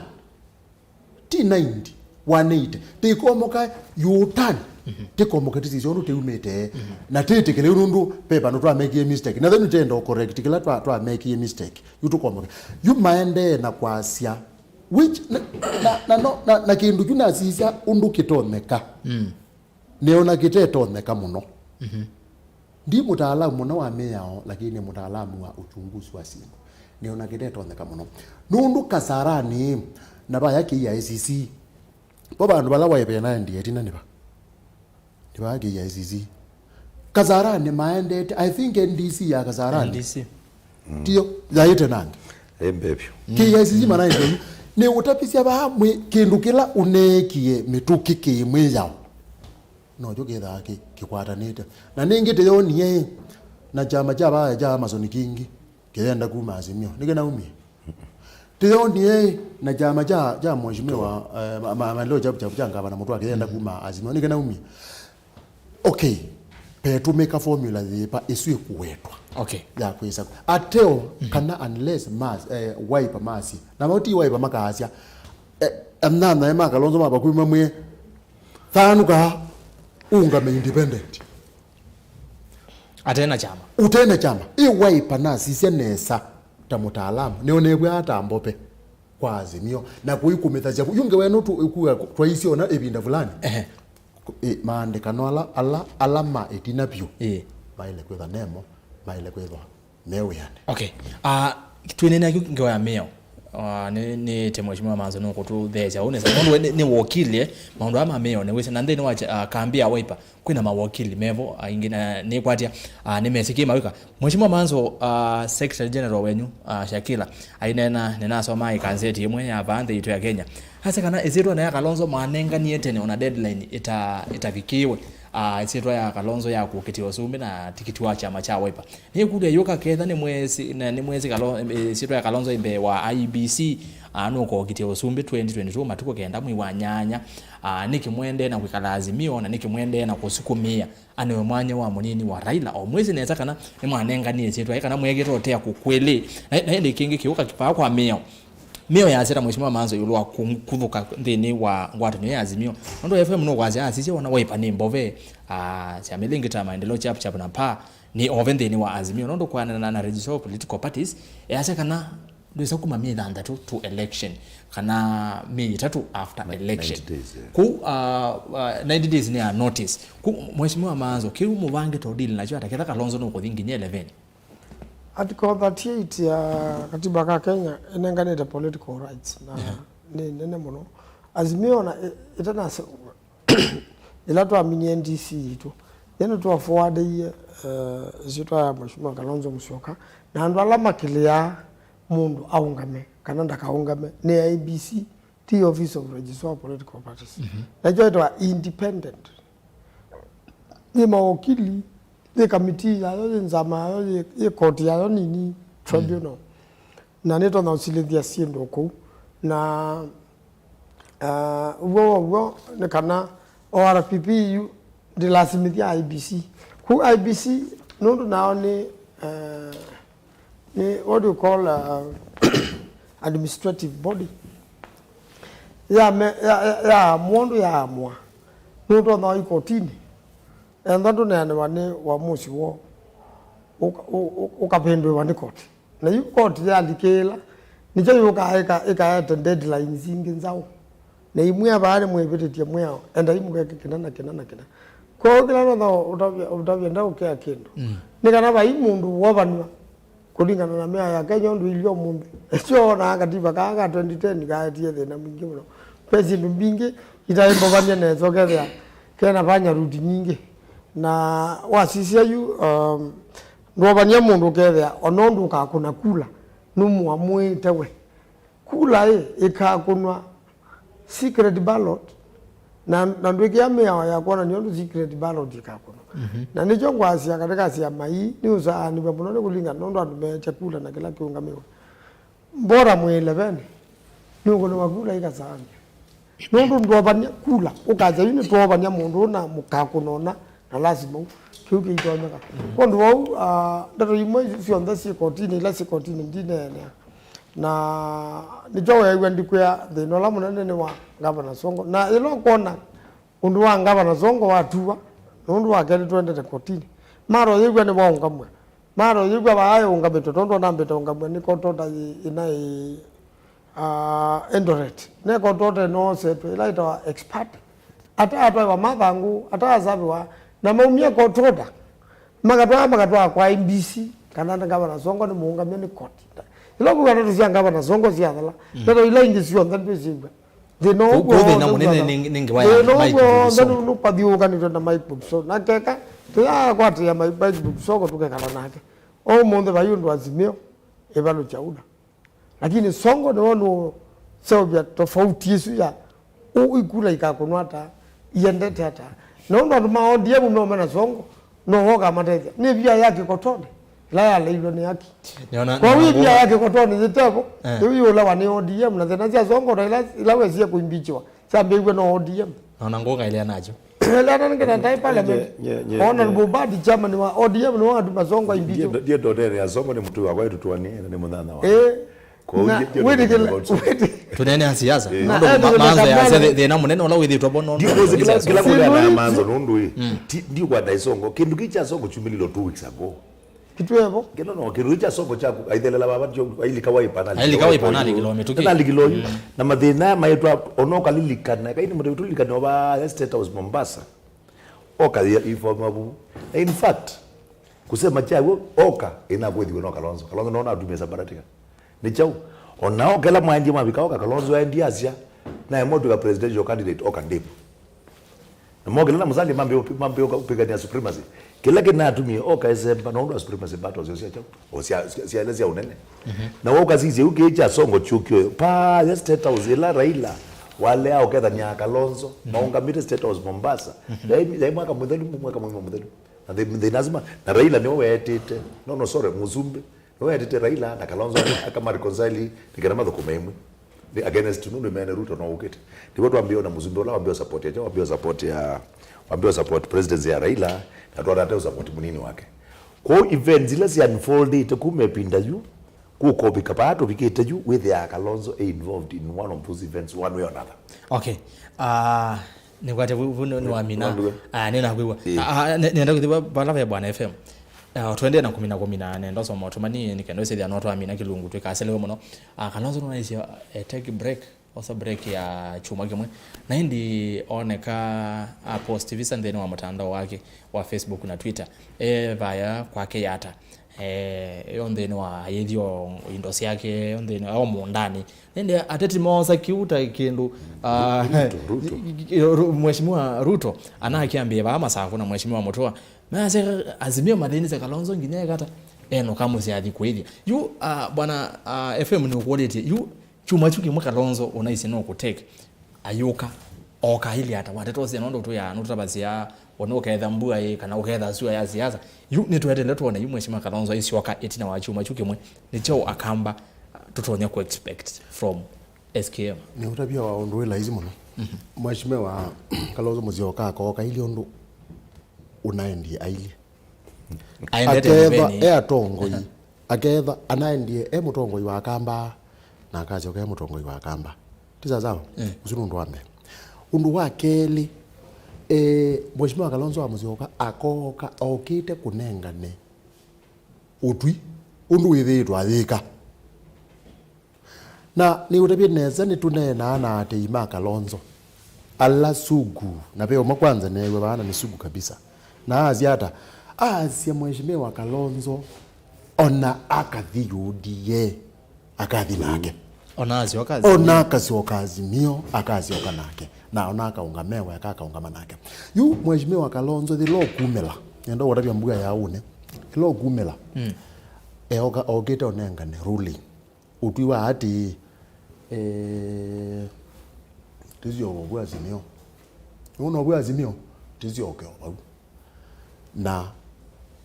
Ti ninety, one eighty. Tĩkomoka yu turn. Mhm. Tĩkomoka tĩsisya ũndũ tĩumĩte. Mhm. Na tĩtĩkĩle yu nũndũ ve vandũ twamekie mistake. Na then tenda correct kĩla twa, twamekie mistake. Yu tũkomoke. Yu maendee na kwasya. Which, na, na, na, no, na, na kĩndũ kyu nasisya ũndũ kĩtonyeka. Mm. Nĩona kĩtetonyeka mũno. Mhm. Ndi mũtaalamu mũno wa mĩao, lakini nĩ mũtaalamu wa uchunguzi wa syĩndũ. Nĩona kĩtetonyeka mũno. Nũndũ Kasarani, na vaya K I C C, vo vandũ vala Wiper naendie ĩtina nĩ va? Nĩ vaa K I C C. Kasarani maendete, I think N D C ya Kasarani. N D C. Mm. Tiyo, yaĩte nange. Ĩ mbee vyũ. Mm. K I C C manaendete. Nĩ ũtavisya vaa mwĩ kĩndũ kĩla ũneekie mĩtũkĩ kĩ mwĩao. Nokyo kĩthaa kĩ-, kĩkwatanĩte. Na nĩngĩ tĩyonie na kyama kya vaa kya Amazon kingĩ. Kĩyenda kuma Azimio. Nĩkĩ naumie? Tĩyonie na kyama kya, kya mheshimiwa, eh, ma-, ma-, maendeleo kya, kya, kya ngavana Mũtũa kĩyenda kuma Azimio. Nĩkĩ naumie? Okay. Petũmĩka formula yĩva ĩsu ĩkũwetwa. Okay. Ya kwĩsa. Ateo, mhm, kana unless mas-, eh, Wiper masi. Na mauti Wiper makaasya, Anyanyae ma Kalonzo ma vakuvĩ mamwĩe, thanũka, ũngame independent. Atena kyama. Ũtena kyama. Ĩ Wiper nasisya nesa ta mũtaalamu, nĩoneew'a ata mbope kwa Azimio, na kũikũmĩthasya vu. Yu ngewa ĩno tu ĩkuwa twaisye ona ĩvinda fulani. Ehe. Ĩ, maandĩkano ala, ala, ala ma ĩtina vyũ, ĩ, maĩle kwĩthwa nemo, maĩle kwĩthwa me wĩanĩ. Okay. Uh, twĩnene akyu ngewa ya mĩao. Uh, nĩ, nĩ te Mheshimiwa Manzo nũkũtũtheesya ũu nesa. Nũndũ we nĩ, nĩ wokili, eh, maũndũ aya ma mĩao nĩ wĩsĩ. Na nthĩnĩ wa uh, kambi ya Wiper, kwĩna mawokili mevo aingĩ na nĩkwatya uh, nĩmesĩkie mawĩka. Mheshimiwa Manzo, uh, Secretary General wenyu, uh, Shakila, aineena, nĩnasomaa ĩkanzeti ĩmwe ya vaa nthĩ yitũ ya Kenya. Asya kana ĩsyĩtwa na ya Kalonzo mwanenganie tene ona deadline ĩta, ĩtavikĩĩwe. Uh, ĩsyĩtwa ya Kalonzo ya kũkĩtĩa ũsumbĩ na tikiti wa kyama kya Wiper. Nĩkũlya yũka ketha nĩmwesi, na nĩmwesi Kalo-, eh, ĩsyĩtwa ya Kalonzo ĩ mbee wa I E B C, uh, nũkokĩtĩa ũsumbĩ twenty twenty-two matukũ kenda mwei wa nyanya. Uh, nĩkĩ mwendee na kwĩkala Azimio na nĩkĩ mwendee na kũsukumĩa anewe mwanya wa mũnini wa Raila? O mwĩsĩ nesa kana nĩmwanenganie ĩsyĩtwa yĩ kana mwekĩte ũtea kũkwĩlĩ. Na, na ĩndĩ kĩngĩ kĩũka vaa kwa mĩao. Mĩao yasya ta Mheshimiwa Manzo ĩũlũ wa kũ-, kũthũka nthĩnĩ wa ngwatanĩo ya Azimio. Nũndũ F M nũkwasya asisye wona Wiper nĩ mbove, ah, syama ila ingĩ ta Maendeleo Chap Chap na paa nĩ ove nthĩnĩ wa Azimio. Nũndũ kwanana na Registrar of Political Parties, yasya kana ndwĩsa kuma myei thanthatũ to election, kana myei ĩtatũ after election. Ninety days, yeah. Kũu, uh, uh, ninety days nĩ ya notice. Kũu, Mheshimiwa Manzo, kĩu mũvangĩte ũdili nakyo ata ketha Kalonzo nũkũthi nginya eleven? Article thirty-eight ya katiba ka Kenya ĩnenganĩte political rights na, yeah, nĩ nene mũno. Azimio na ĩ-, ĩtanase-, ĩla twaminie N D C yitũ, nĩnĩ twaforwardĩie, eh, ĩsyĩtwa ya Mheshimiwa Kalonzo Musyoka, na andũ ala makĩlĩaa mũndũ aũngame kana ndakaũngame nĩ I E B C, ti Office of Registrar of Political Parties. Mhm. Nakyo ĩtawa independent. Yĩ mawokili, yĩ kamitii yayo, yĩ nzama yayo, yĩ, yĩ koti yayo nini, tribunal. Mm. Na nĩtonya ũsilĩthya syĩndũ kũu. Na, ah, w'o w'o nĩ kana O R P P yu ndĩlasimĩthya I E B C. Kũu I E B C nũndũ nao nĩ, eh, nĩ, what do you call, uh, administrative body? Ya me, ya, ya, ya mũndũ yaamũa. Nũtonya ũi kotinĩ. Enda ndũneanĩwa nĩ ũamusi woo. Ũka-, ũ-, ũ-, ũkavĩndũĩwa nĩ koti. Na yu koti yalikĩĩla, nĩkyo yũkaa ĩka-, ĩkaete deadlines ingĩ nzaũ. Na imwĩa vaa nĩmwĩvĩtĩtye mwĩao, endai mũkeke kĩna na kĩna na kĩna. Kwoou kĩla notha ũtavya, ũtavya ndaũkea kĩndũ. Mm. Nĩ kana vai mũndũ wovanw'a kũlingana na mĩao ya Kenya ũndũ ilyo ũmũnthĩ. Sio wonaa katiba kaa ka twenty ten kaetie thĩna mwingĩ mũno. Ve syĩndũ mbingĩ itaĩ mpovanie nesa ũkethĩa kena panya ruti nyingĩ. Na wasisya yu, um, ndwovany'a mũndũ ũkethĩa ona ũndũ ũkakũna kula nũmũamũĩte we. Kula ĩ, ĩkakũnwa secret ballot, na, na ndwĩkĩa mĩao ya kwonany'a ũndũ secret ballot ĩkakũnwa. Mhm. Na nĩkyo ngwasya katĩ ka syama ii nĩũsaanĩw'a mũno nĩ kũlingana nũndũ andũ meekya kula na kĩla kĩũngamĩwe. Mbora mwĩ eleven, nĩũkũnĩwa kula ikasaanw'a. Nũndũ ndwovany'a kula, ũkasya, "Yu nĩtwoovany'a mũndũ ũũ na mũkakũna ũna, na lasima ũu." Kĩu kĩitonyeka. Kwondũ wau, ah, ndeto imwe syonthe syĩ kotinĩ, ila syĩ kotinĩ ndineenea. Na nĩkyo weew'a ndikwĩa thĩna ũla mũnene nĩ wa Ngavana Songo. Na yĩla ũkwona ũndũ wa Ngavana Songo watuwa, nũndũ wa kelĩ twendete kotinĩ. Mara ũyĩw'a nĩwaũngamw'a. Mara ũyĩw'a vaa ĩũngamĩtwe, tondũ onambĩte ũngamw'a nĩ kotota yĩ, ĩna ĩ, ah, Eldoret. Ne kotota ĩnoosetwe, ĩla ĩtawa expert. Ata atwaĩwa mathangũ, ata asaviwa, na maumie kotota. Makatwaa, makatwaa kwa I E B C, kana nĩ Ngavana Songo nĩ mũũngamie nĩ koti. Ĩla ũkwĩw'a ndeto sya Ngavana Songo syathela, mm, ndeto ila ingĩ syonthe ndwĩsyĩw'a. Thĩna ũu w'onthe nĩ, nĩ ngewa ya Mike Mbuvi Songo. Nũkathiũũkanĩtwe na Mike Mbuvi Songo. Na keka tũyakwatĩĩa Mike Mbuvi Songo tũkekala nake. O ũmũnthĩ vai ũndũ Azimio ĩvalũkya ũla. Lakini Songo nĩwe nũũseũvya tofauti ĩsu ya ũ-, ikula ikakũnwa ata, iendete ata. Na ũndũ andũ ma O D M meũmena Songo, no woka amatethya. Nĩ via ya kĩkotone ĩla yaleilwe nĩ aki. Kwa wĩ via ya kĩkotone yĩtevo, eh, yĩu yĩũlawa nĩ O D M, na thĩna sya Songo na ila, ila wesie kũimbichiwa syambĩĩw'e no O D M. Naona ngũkaĩlea nakyo. Ĩla nangĩna ndaĩ parliament. Nye, nye, nye, Honorable Badi, chairman wa O D M, nĩwe watuma Songo aimbitwe. Ndiye ndotere ya Songo nĩ mũtũi wakwa, ĩtũtũanĩe na nĩ mũnyanya wakwa. Eh. Kwoou Na ndiye ndiye wĩtĩkĩla, ndiye wĩtĩ-, Tũneenea siasa. Eh. Na Nũndũ ma-, ethĩwe Manzo ya Kamala. Siasa thĩ-, thĩna mũnene ũla wĩthĩtwe vo nũndũ Ndiũkwĩsĩ kĩla, kĩla siasa. Kwĩthĩwa na Manzo nũndũ ĩ. Mm. Ti, ndiũkwata isongo. Kĩndũ kĩ kya songo kyumĩlilo two weeks ago. Kĩtwevo. Kĩno no, kĩndũ kĩ kya songo kyaku, aithelela baba, tio, ailika Wiper, analikĩlo Ailika Wiper, Wiper, analikĩlo mĩtũkĩ. Analikĩlo yu. Mm. Na mathĩna aya maitwa, ona ũkalilikana, kaini mũndũ tũlilikane ova State House Mombasa. Oka ya, ifo mabu. Na in fact, kusema chawo, oka, ina kwĩthiwe no Kalonzo. Kalonzo no natumia sabaratika. Nĩ kyaũ? O nao kĩla mwaendie mavika oka Kalonzo aendie asya, naye mwatw'ĩka presidential candidate oka ndĩvo. Na mokĩla na Musalia mambĩĩa ũpi-, mambĩĩa ũka-, ũpigania supremacy. Kĩla kĩnatumie oka esemba nũndũ wa supremacy battles sya kyaũ? O sya, sya, sya, sya ũnene. Mhm. Na woka sisye yu kĩĩ kya songo kyũkio yo. Pa ya State House ĩla Raila walea ũkethania Kalonzo, maũngamĩte State House Mombasa. Mhm. Yaĩ, yaĩ mwaka mũthelu, mwaka mũima mũthelu. Na they, they lazima, na Raila nĩwe weetĩte. No, no, sorry, Mũsumbĩ. Nĩweetĩte Raila na Kalonzo aka mareconcile nĩ kana mathũkũme ĩmwe. Nĩ against nũndũ mene Ruto no ũkĩte. Nĩw'o twambĩĩe na Mũsumbĩ ũla wambĩĩe support ya, wambĩĩe support ya, wambĩĩe support presidency ya Raila, na twona ate support mũnini wake. Kwoou events ila sya unfoldĩte kuma ĩvinda yu, kũkovika paa tũvikĩte yu, wĩthĩaa Kalonzo e involved in one of those events one way or another. Okay. Ah, nĩkwate vu, vu nĩ, nĩwamina. Nĩwamina. Ah, nĩnakwĩw'a. Ĩĩ. Ah, ah, nĩ-, nĩenda kũthi va-, vala ve Bwana F M. Ah, tũendee na kũmina, kũmina, nenda ũsoma ũtũmani, nĩ kenda ũsĩthĩa no twamina kĩlungu twĩkaselewe mũno. Ah, Kalonzo nũnaisye, eh, take break, osa break ya kyumwa kĩmwe. Na ĩndĩ oneka a post visa nthĩnĩ wa mũtandao wake wa Facebook na Twitter. E vaya kwake Yatta. Eh, yo nthĩnĩ wa ayĩthi o indo syake, yo nthĩnĩ o mũũndanĩ. Nĩndĩ ateti moosa kĩu ta kĩndũ, ah, Ruto, Ruto. Ru-, Mheshimiwa Ruto, anakĩambĩe vaa Masaku na Mheshimiwa Mutua. Measya Azimio mathĩnĩsye Kalonzo nginya ekata, enũka mũsyĩ athi kũĩthya. Yu, ah, bwana, ah, F M nĩũkũlĩtye, yu kyumwa kyu kĩmwe Kalonzo ũnaisye nũkũtake, ayũka, oka ili ata, watetosia nũndũ tũya, nũtũtavasya, ona ũketha mbua ĩ, kana ũketha sua ya siasa. Yu nĩtũetele tuone yu Mheshimiwa Kalonzo aisyoka ĩtina wa kyumwa kyu kĩmwe. Nĩ kyaũ Akamba tũtonya kũ expect from S K M? Nĩ ũtavya wa ũndũ wĩ laisi mũno. Mhm. Mheshimiwa Kalonzo Musyoka akooka ili ũndũ ũnaendie ailyĩ. Aendete aketha nyuveni. E atongoi. Aha. Aketha anaendie e mũtongoi wa Kamba, na akasyoka e mũtongoi wa Kamba. Ti sawa sawa? Eh. Ũsu nĩ ũndũ wa mbee. Ũndũ wa kelĩ, eh, Mheshimiwa Kalonzo wa Musyoka akooka okĩte kũnengane ũtwi ũndũ wĩthĩĩtwe ayĩka. Na nĩũtavye nesa, nĩtũneenaa na aatĩĩi ma Kalonzo ala sugu, na ve ũmwe kwanza neew'a vaa na nĩ sugu kabisa. Na aasya ata? Aasya Mheshimiwa Kalonzo ona akathi U D A, akathi nake. Ona asyoka Azimio. Ona akasyoka Azimio, akasyoka nake. Na ona akaũngama e weka, akaũngama nake. Yu Mheshimiwa Kalonzo yĩla ũkumĩla, nenda ũtavya mbua ya ũnĩ, yĩla ũkumĩla, mm, eoka, okĩte ũnengane ruling. Ũtwi wa atĩĩ, eh, tĩsyoke kwa Azimio. Nũndũ kwa Azimio, tĩsyoke o vau. Na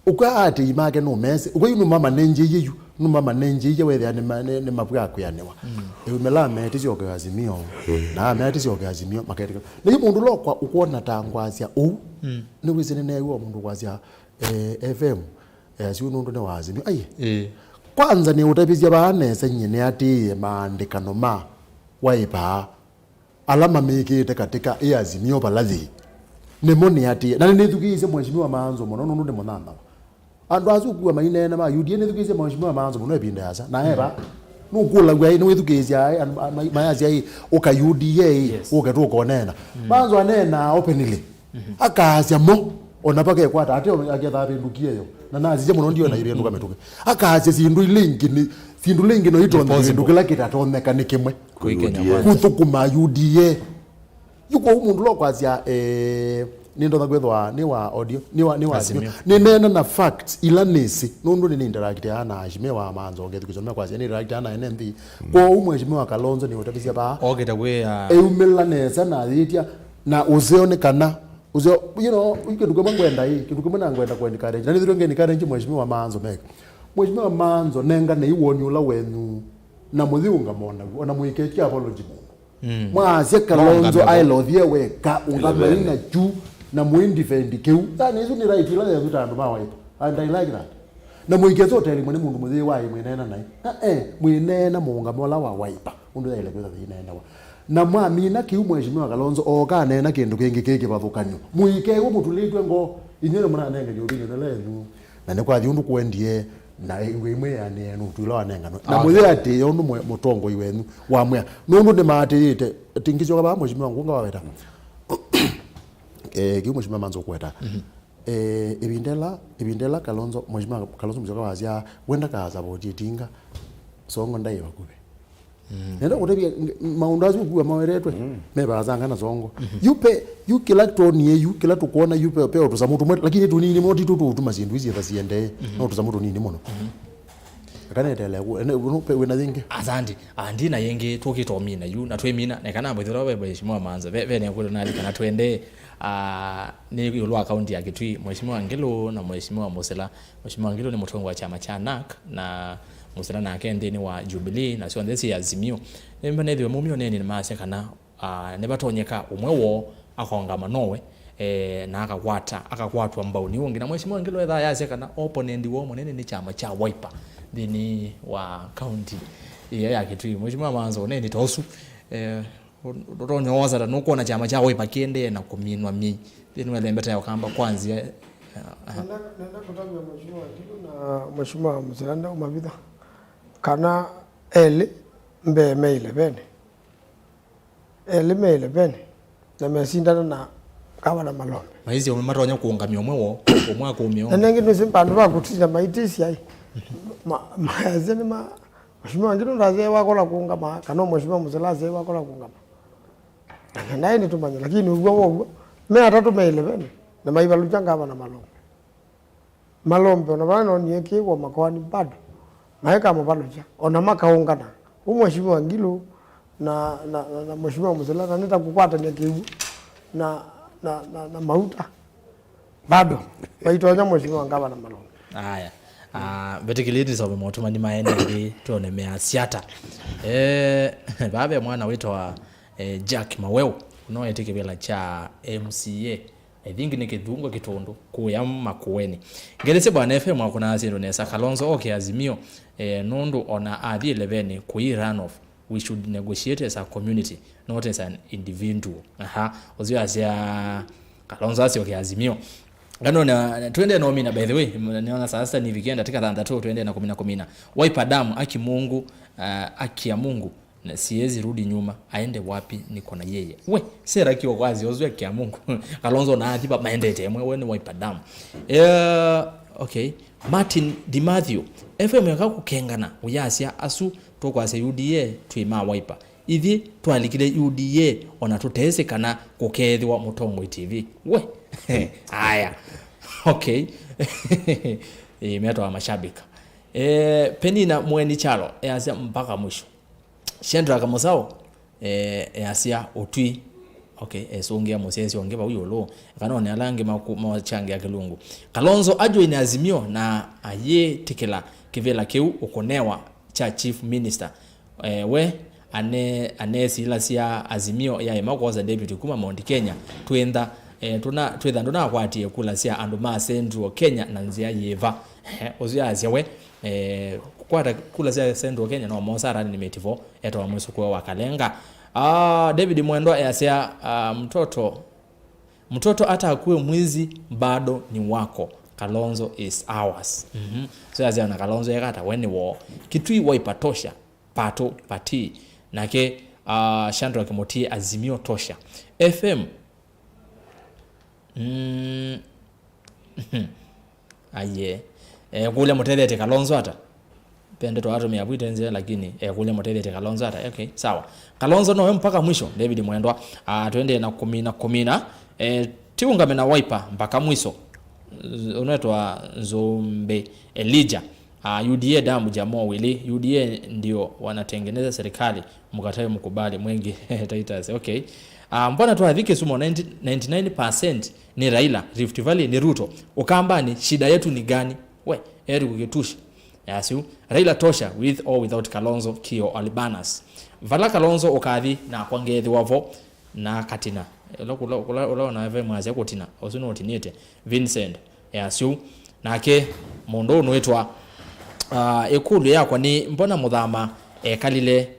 ũka aatĩĩi make nũmesĩ. Ũka yu nũmamanengyĩie yu, nũmamanengyĩie wethĩa nĩ ma-, nĩ, nĩ mavw'a kwĩanĩwa. Mm. Ĩumĩla amee tĩsyoke Azimio, na amea tĩsyoke Azimio, maketĩkĩla. Na yu mũndũ ũla ũkwa-, ũkwona ta ngwasya ũu, mm, nĩwĩsĩ nĩneew'a mũndũ kwasya, eh, F M, eh, asu nũndũ nĩ wa Azimio. Ai. Ĩĩ. Kwanza nĩũtavisye vaa nesa nyie nĩatĩĩe maandĩkano ma Wiper ala mamĩkĩĩte katĩka ĩ Azimio vala yĩĩ. Nĩmo nĩatĩĩe. Na nĩnĩthukĩĩsye Mheshimiwa Maanzo mũno nũndũ nĩ mũnyanyawa. Andũ asu ũkua maineena ma U D A nĩthukĩĩsye Mheshimiwa Maanzo mũno ĩvinda yasa. Na eva, nũkũlaw'a ĩ, nĩwĩthukĩĩsya ĩ, andũ ma-, ma-, mayasya ĩ, ũka U D A ĩ, yes, ũke tũkonena. Mm. Maanzo aneenaa openly. Mhm. Akaasya mo, ona vakekwata ate akethaa vĩndũkie yo. Na nasisya mũno ndiona ivĩndũka mĩtũkĩ. Akaasya syĩndũ ila ingĩ nĩ, syĩndũ ila ingĩ no itonye kĩvĩndũ kĩla kĩtatonyeka nĩ kĩmwe. Kũi Kenya Kwanza. Kũthũkũma U D A. Yu kwoou mũndũ ũla ũkwasya, eh, nĩndonya kwĩthwa nĩ wa audio, nĩ wa, nĩ wa Azimio. Azimio. Nĩneena na facts ila nĩsĩ, nũndũ nĩnĩinteractaa na Azimio wa Maanzo, ngethukĩsya nĩmekwasya nĩinteractaa na ene nthĩ. Mm. Kwoou Mheshimiwa Kalonzo nĩũtavisye vaa. Okĩte kwĩa. Eumĩla nesa na ayĩtya, na ũseo nĩ kana, ũseo, you know, kĩndũ kĩmwe ngwenda ĩ, kĩndũ kĩmwe na ngwenda kũ encourage. Na nĩthĩrwe nge encourage Mheshimiwa Maanzo meke. Mheshimiwa Maanzo, nenganei woni ũla wenyu, na mũthi ũngama o naw'o, ona mũiketya apology mũndũ. Mm. Mwasya Kalonzo aelewe weka, ũngamai nakyu, na mũindefend kĩu. Yaani, isu nĩ right ila yethu ta andũ ma Wiper. And I like that. Na mũikethoteli mwene mũndũ mũthĩĩ wa ĩ mwĩneena naĩ. Ae, mwĩneena mũũngamo ũla wa Wiper, ũndũ yaĩle kwĩtha yĩneenawa. Na mwamina kĩu Mheshimiwa Kalonzo ooka aneena kĩndũ kĩngĩ kĩ kĩvathũkany'o. Mũikew'a mũtulĩtw'e ngoo, inyw'ĩ nĩ mũnanenganĩe ũvinyo nĩla yenyu. Na nĩ kwathi ũndũ kũendie, na ĩngwe imwe ĩanĩe nũtu ĩla wanenganwe. Na mũyĩatĩĩa ũndũ mwe-, mũtongoi wenyu wamwĩa. Nũndũ nĩmaatĩĩte, tingĩsyoka vaa Mheshimiwa Ngunga waweta. Eh, kĩu Mheshimiwa manza kũweta. Eh, ĩvinda ĩla, ĩvinda ĩla Kalonzo, Mheshimiwa Kalonzo Musyoka wasya, wenda kasavoti ĩtinga, Songo ndaĩ vakuvĩ. Nenda kũtavya ng-, maũndũ asu ũkua maweretwe, me vaasanga na Songo. Yu pe, yu kĩla twonie, yu kĩla tũkwona, yu pe, pe o tũsamũ tũmwe, lakini tũnini mũno, ti tũ tũũtuma syĩndũ isi ĩtha siendee, no tũsamũ tũnini mũno. Kana eteele ku, ene, no, pe, wĩna yĩngĩ? Asante. Ah, ndi na yĩngĩ, tũkĩtomina yu, na twĩmina, na kana mwĩthĩwa ve Mheshimiwa Manza, ve, ve ne kwĩtũ nali kana twende, ah, nĩ ĩũlũ wa kaunti ya Kitui, Mheshimiwa Ngilu na Mheshimiwa Musila. Mheshimiwa Ngilu nĩ mũtongoi wa kyama kya NARC, na Musila nake nthĩnĩ wa Jubilee, na syonthe syĩ Azimio. Nĩmbanethiwe mumio neni nĩmasya kana ah, nĩvatonyeka ũmwe woo akongama nowe, eh, na akakwata, akakwatwa mbau nĩ ũngĩ. Na Mheshimiwa Ngilu ethaa yasya kana opponent woo mũnene nĩ kyama kya Wiper nthĩnĩ wa kaunti ĩyo ya Kitui. Mheshimiwa Manzo, ũneni ta ũsu, eh, ũtonya wosa ta nũkwona kyama kya Wiper kĩendee na kũminwa myei nthĩnĩ wa ĩlembeta ya Ũkamba kwa nzĩa, eh, aha. Nenda, nenda kũtavya Mheshimiwa Ngilu na Mheshimiwa Musila ndaũmavitha kana elĩ mbee me ileveni. Elĩ me ileveni na mesindana na Gavana Malombe. Maisye ũmwe matonya kũũngamya ũmwe woo, ũmwe akũũmĩa na ũngĩ. Nengĩ nĩsĩ vandũ va kũtina maitĩsya ĩ. Ma-, mayasya nĩ ma, Mheshimiwa Ngilu ndasyae wakola kũũngama, kana Mheshimiwa Musila asyae wakola kũũngama. Na naĩ nĩtũmanye, lakini ũw'o wow'o, me atatũ me ileveni na maivalũkya Gavana Malombe. Malombe, ona vala noonie kĩw'o makoani bado, maĩkamũvalũkya, ona makaũngana. Ũ Mheshimiwa Ngilu na, na, na, na Mheshimiwa Musila, na nĩta kũkwatany'a kĩw'ũ na, na, na, na mauta. Bado, maitonya Mheshimiwa Ngavana Malombe. Aya. Ah, vetĩkĩlĩe tũsome motũmani maene nthĩ, twone measya ata. Eh, vaa ve mwana wĩtawa, eh, Jack Maweu, no etĩkĩvĩla kya M C A. I think nĩ Kĩthungwa Kĩtũndũ, kũya Makueni. Ngelesye Bwana F M akũnaa syĩndũ nesa. Kalonzo oke Azimio, eh, nũndũ ona athi elevenĩ kũi runoff. We should negotiate as a community, not as an individual. Aha, ũsu asya Kalonzo asyoke Azimio. Ngano na, twende na ũmina, by the way, niona saa sita nivikie ndatĩka thanthatũ, twende na kũmina, kũmina. Wiper damu, aki Mungu, ah, aki ya Mungu. Na siwezi rudi nyuma, aende wapi, niko na yeye. We, sera kio kwazi, ozwe kia Mungu. Kalonzo na Athiba maendete, mwe we nĩ Wiper damu. Eh, okay. Martin Dimathio, F M yaka kũkengana, ũyasya asu, tũkwasya U D A, twĩ ma Wiper. Ithyĩ, twalikile U D A, ona tũtesĩ kana kũkeethĩwa Mũtongoi T V. We, aya. Okay. Eh, metwa mashabika. Eh, Penina Mweni Chalo, easya mpaka mwisho. Shadrack Mũsaũ, eh, easya ũtwi. Okay, esũngĩa mũsyaĩĩsya ũngĩ vau ĩũlũ. Kana one ala angĩ maku-, machangĩa kĩlungu. Kalonzo ajoine Azimio na ayĩtĩkĩla kĩvĩla kĩu ũkũnewa kya chief minister. Eh, we ane-, anesilasya Azimio yaema kwosa deputy kuma Mount Kenya. Twĩntha, eh, tũna-, twĩtha ndũnakwatie kula sya andũ ma Central Kenya na nzĩa yĩva? Eh, ũsu yaasya we, eh, kũkwata kula sya Central Kenya no mosa running mate vo, etawa mwĩsũkũe wa Kalenga. Ah, David Mwendwa easya, ah, mtoto, mtoto hata akuwe mwizi bado ni wako. Kalonzo is ours. Mhm. So yasya na Kalonzo yekata we ni woo. Kitui Wiper tosha, pato pati. Nake, ah, Shadrack Mutie Azimio tosha. F M. Mm. Aye. Eh, kũlya mũtethetie Kalonzo ata? Pende twatũmĩa vwite nzĩa, lakini, eh, kũlya mũtethetie Kalonzo ata? Okay, sawa. Kalonzo nowe mpaka mwisho, David Mwendwa. Ah, twendee na kũmina, kũmina. Eh, tiungame na Wiper mpaka mwisho. Z-, unaitwa Zombe Elijah. Ah, U D A damu jamaa wili. U D A ndio wanatengeneza serikali. Mkatae mkubali, Mwengi Titus. Okay. Ah, mbona twathi Kisumu ninety, ninety-nine percent ni Raila, Rift Valley ni Ruto. Ukambani, shida yetu ni gani? We, Eric Gitushi. Yasu, Raila tosha, with or without Kalonzo, Kio, Albanas. Vala Kalonzo ukathi, na kwa ngethi wavo, na katina. Ula, ula, ula, ula ona ve mwasya kutina, usu no utinite. Vincent, yasu. Nake, Mũndũ ũũ nũĩtwa, ah, ĩkũlyo yakwa nĩ, mbona Mũthama ekalile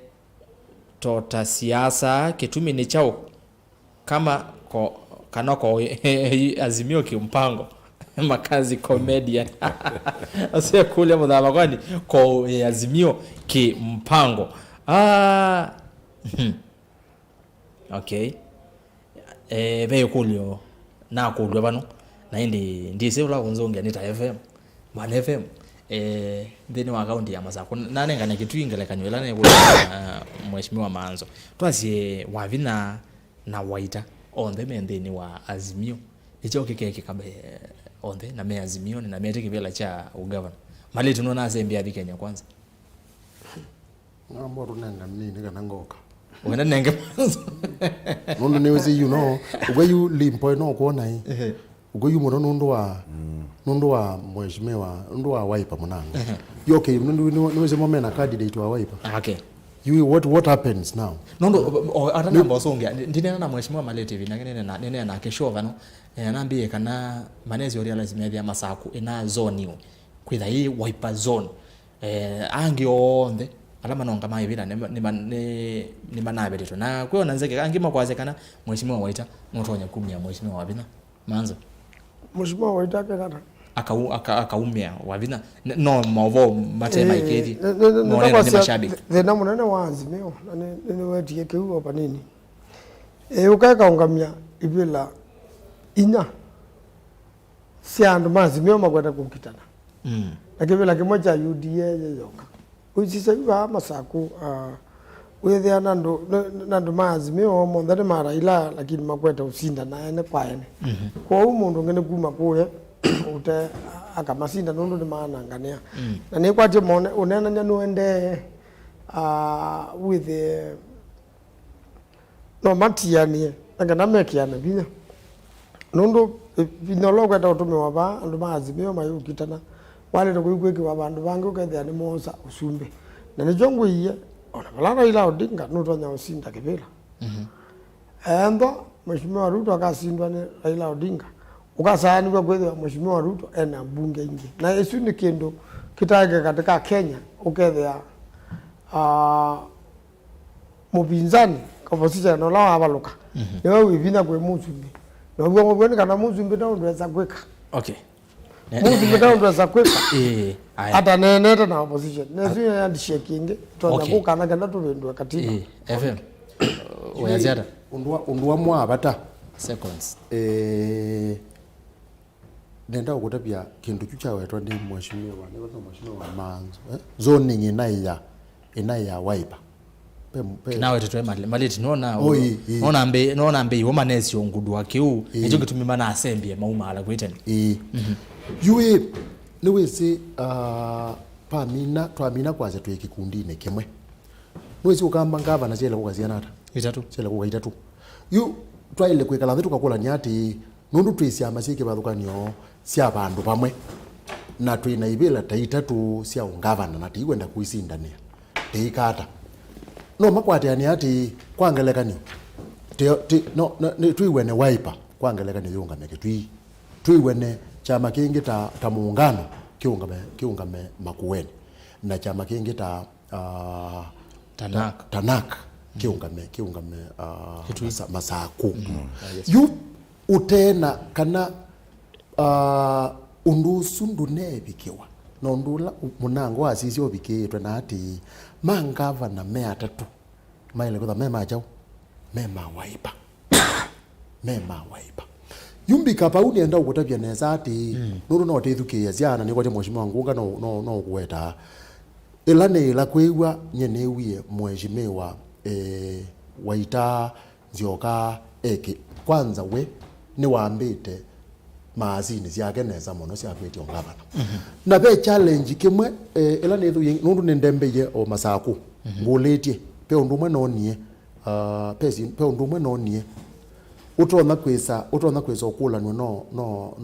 tota siasa? Kĩtumi nĩ kyaũ? Kama ko, kana ko Azimio kimpango? Makazi comedian. Asekũlya Mũthama, kwani ko Azimio kimpango? Ah, hmm. Okay. Eh, ve ĩkũlyo nakũlw'a vano, na ĩndĩ ndyĩsĩ ũla ũnzũngĩa nĩ ta F M, Mwana F M, eh, nthĩnĩ wa kaunti ya Masakũ. Nanengane Kĩtui ngelekany'o ĩla nĩkũlya na Mheshimiwa Maanzo. Twasye Wavinya na Waita, onthe me nthĩnĩ wa Azimio. Nĩ kyaũ kĩkekĩka, eh, onthe na me Azimio na mete kĩvĩla kya ũgavana? Malĩti nũnasembia athi Kenya Kwanza. Ngamba tũnenga nini kana ngoka. Wenda nenge Maanzo. Nũndũ nĩwĩsĩ, you know, ũkw'a yu limpo ĩno ũkwona ĩ. Ehe. Ũkw'a yu mũno nũndũ wa, nũndũ wa mheshimiwa, nũndũ wa Wiper mũnango. Ehe. Yu okay, nũndũ nĩ, nĩwĩsĩ mo mena candidate wa Wiper. Ah, okay. You, what, what happens now? Nũndũ, o, o, ata namba ũsũngĩa, ndi-, ndineena na mheshimiwa Malĩti ĩvinda nĩneena, nĩneena nake show vano. Eh, anambĩie kana manesi ũrĩa lazima ethĩa Masakũ ĩna zone ĩyo. Kwĩtha ĩ Wiper zone. Eh, angĩ onthe ala manonga ma ĩvĩla nĩ ma-, nĩ ma-, nĩ, nĩmanavetĩtwe. Na kwĩ ona nzeke angĩ makwasya kana Mheshimiwa Waita nũtonya kumya Mheshimiwa Wavinya. Maanzo. Mheshimiwa Waita akekana? Akau-, aka-, akaumya Wavinya. N-, no maũvoo mate maikĩthi. Nĩ, nĩ, nĩ, nĩ, monene nĩ mashabiki. Thĩna mũnene wa Azimio, na nĩ, nĩ, nĩwetie kĩu o vanini. Ĩ, ũkaeka ũngamya ivĩla inya sya andũ ma Azimio makwete kũkitana. Mm. Na kĩvĩla kĩmwe kya U D A yĩ yoka. Ũisisya yu vaa Masakũ, ah, wĩthĩa na andũ, na, na andũ ma Azimio monthe nĩ ma Raila, lakini makwete ũsindana ene kwa ene. Mhm. Kwoou mũndũ ũngĩ nĩ kuma kũya ũte akamasinda nũndũ nĩmaananganĩa. Mm. Na nĩkwatye mone, ũneenany'a nũendee, ah, wĩthĩe no matianĩe na kana mekĩane vinya. Nũndũ, eh, vinya ũla ũkwenda ũtũmĩwa vaa, andũ ma Azimio mayũkitana, walete kũi kwĩkĩwa vandũ vangĩ, ũkethĩa nĩmoosa ũsumbĩ. Na nĩkyo ngwĩie, ona vala Raila Odinga nũtonya ũsinda kĩvĩla. Mhm. Ethwa Mheshimiwa Ruto akasindwa nĩ Raila Odinga, ũkasaanĩw'a kwĩthĩwa Mheshimiwa Ruto ena mbunge ingĩ. Na ĩsu nĩ kĩndũ kĩtaĩke katĩ ka Kenya, ũkethĩa, ah, mũpinzani, opposition, ũla wavalũka, mhm, nĩwe wĩ vinya kwĩ mũsumbĩ. Na ũw'o mũvw'e nĩ kana mũsumbĩ nda ũndũ esa kwĩka. Okay. Mũsumbĩ nda ũndũ esa kwĩka. Ĩĩ, aya. Ataneenete na opposition. Nesu ya handshake ĩngĩ, tonya, okay, kũkana kana tũvĩndũe katiba. Ĩĩ, F M. Ũyasya ata? Ũndũ wa, ũndũ wa mwavata. Seconds. Eh, Nenda ũkũtavya kĩndũ kyu kyawetwa nĩ mheshimiwa, nĩ wetwa mheshimiwa Manzo, eh? Zoning ĩnaĩ ya, ĩnaĩ ya Wiper. Pe, pe. Kĩnawetwe Malĩ-, Malĩti, nona, oh, ĩĩ, ĩĩ, nona mbĩ, nona mbĩ iwo manesi ũngudua kĩu, ĩĩ, nĩkyo kĩtumi manasembie maumaala kwĩ tene. Ĩĩ. Mhm. Yu ĩ, nĩwĩsĩ, ah, twamina, twamina kwasya twĩ kĩkundinĩ kĩmwe. Nĩwĩsĩ ũkamba ngavana syaĩle kũka syana ata? Itatũ. Syaĩle kũka itatũ. Yu twaĩle kwĩkala nthĩ tũkakũlany'a atĩĩ, nũndũ twĩ syama syĩ kĩvathũkany'o sya vandũ vamwe, na twĩ na ivĩla ta itatũ sya ũngavana, na tĩikwenda kũisindanĩa, tĩĩka ata? No makwatĩanĩa atĩĩ, kwa ngelekany'o, tĩ, tĩ, no, no, nĩ, twĩw'ane Wiper, kwa ngelekany'o, yĩũngame Kĩtui. Twĩw'ane kyama kĩngĩ ta, ta Muungano, kĩũngame, kĩũngame Makueni, na kyama kĩngĩ ta, ah, TANAK. Ta-, TANAK, mm, kĩũngame, kĩũngame, ah, Kĩtui. Masa-, Masakũ. Mm. Ah, yes. Yu ũteena kana, ah, ũndũ ũsu ndũneevikĩwa, na ũndũ ũla ũ-, mũnango wasisya ũvikĩĩtwe na atĩĩ, ma ngavana me atatũ maĩle kwĩthwa me ma kyaũ? Me ma Wiper. Me ma Wiper. Yu mbika vau nĩenda ũkũtavya nesa atĩĩ, mm, nũndũ no tĩthukĩĩasya na nĩkwatya Mheshimiwa Ngunga no, no, no ũkũwetaa. Ĩla nĩĩla kwĩw'a, nyie nĩwie Mheshimiwa, eh, Waita Nzioka eke. Kwanza we nĩwambĩte maasini syake nesa mũno sya kwĩtya ũngavana. Mhm. Na ve challenge kĩmwe, eh, ĩla nĩthũie, nũndũ nĩndembeie o Masakũ, mhm, ngũlĩtye, ve ũndũ ũmwe noonie, ah, ve si-, ve ũndũ ũmwe noonie. Ũtonya kwĩsa, ũtonya kwĩsa ũkũlanw'a no, no,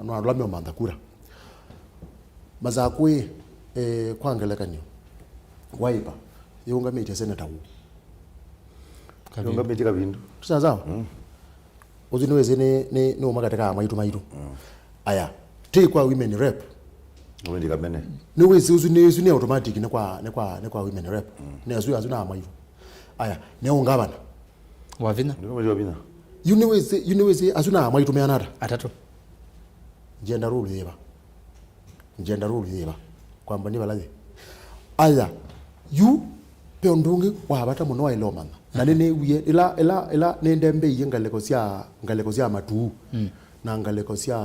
no ala meũmantha kura. Masakũ ĩ, eh, kwa ngelekany'o, Wiper yĩũngamĩtye seneta wũ? Kavindu. Yĩũngamĩtye Kavindu. Sawa sawa? Mm. Ũsu nĩwĩsĩ nĩ, nĩ, nĩ ũmwe katĩ ka amaitũ maitũ. Mm. Aya. Ti kwa women rep. Ndio kamene. Nĩ wĩsĩ ũsu nĩ, ũsu nĩ automatic nĩ kwa, nĩ kwa, nĩ kwa women rep. Nĩ asu, asu na amaitu. Aya, nĩ ũngavana. Wavinya. Ndio kamene wavinya. Yu nĩ wĩsĩ, yu nĩ wĩsĩ asu na amaitu meana ata? Atatũ. Gender role yĩva? Gender role yĩva? Kwamba nĩ vala yĩ. Aya, yu ve ũndũ ũngĩ wa vata mũno waĩle ũmanya. Na nĩnĩwie, ĩla, ĩla, ĩla nĩndembeie ngalĩko sya, ngalĩko sya Matuu, na ngalĩko sya,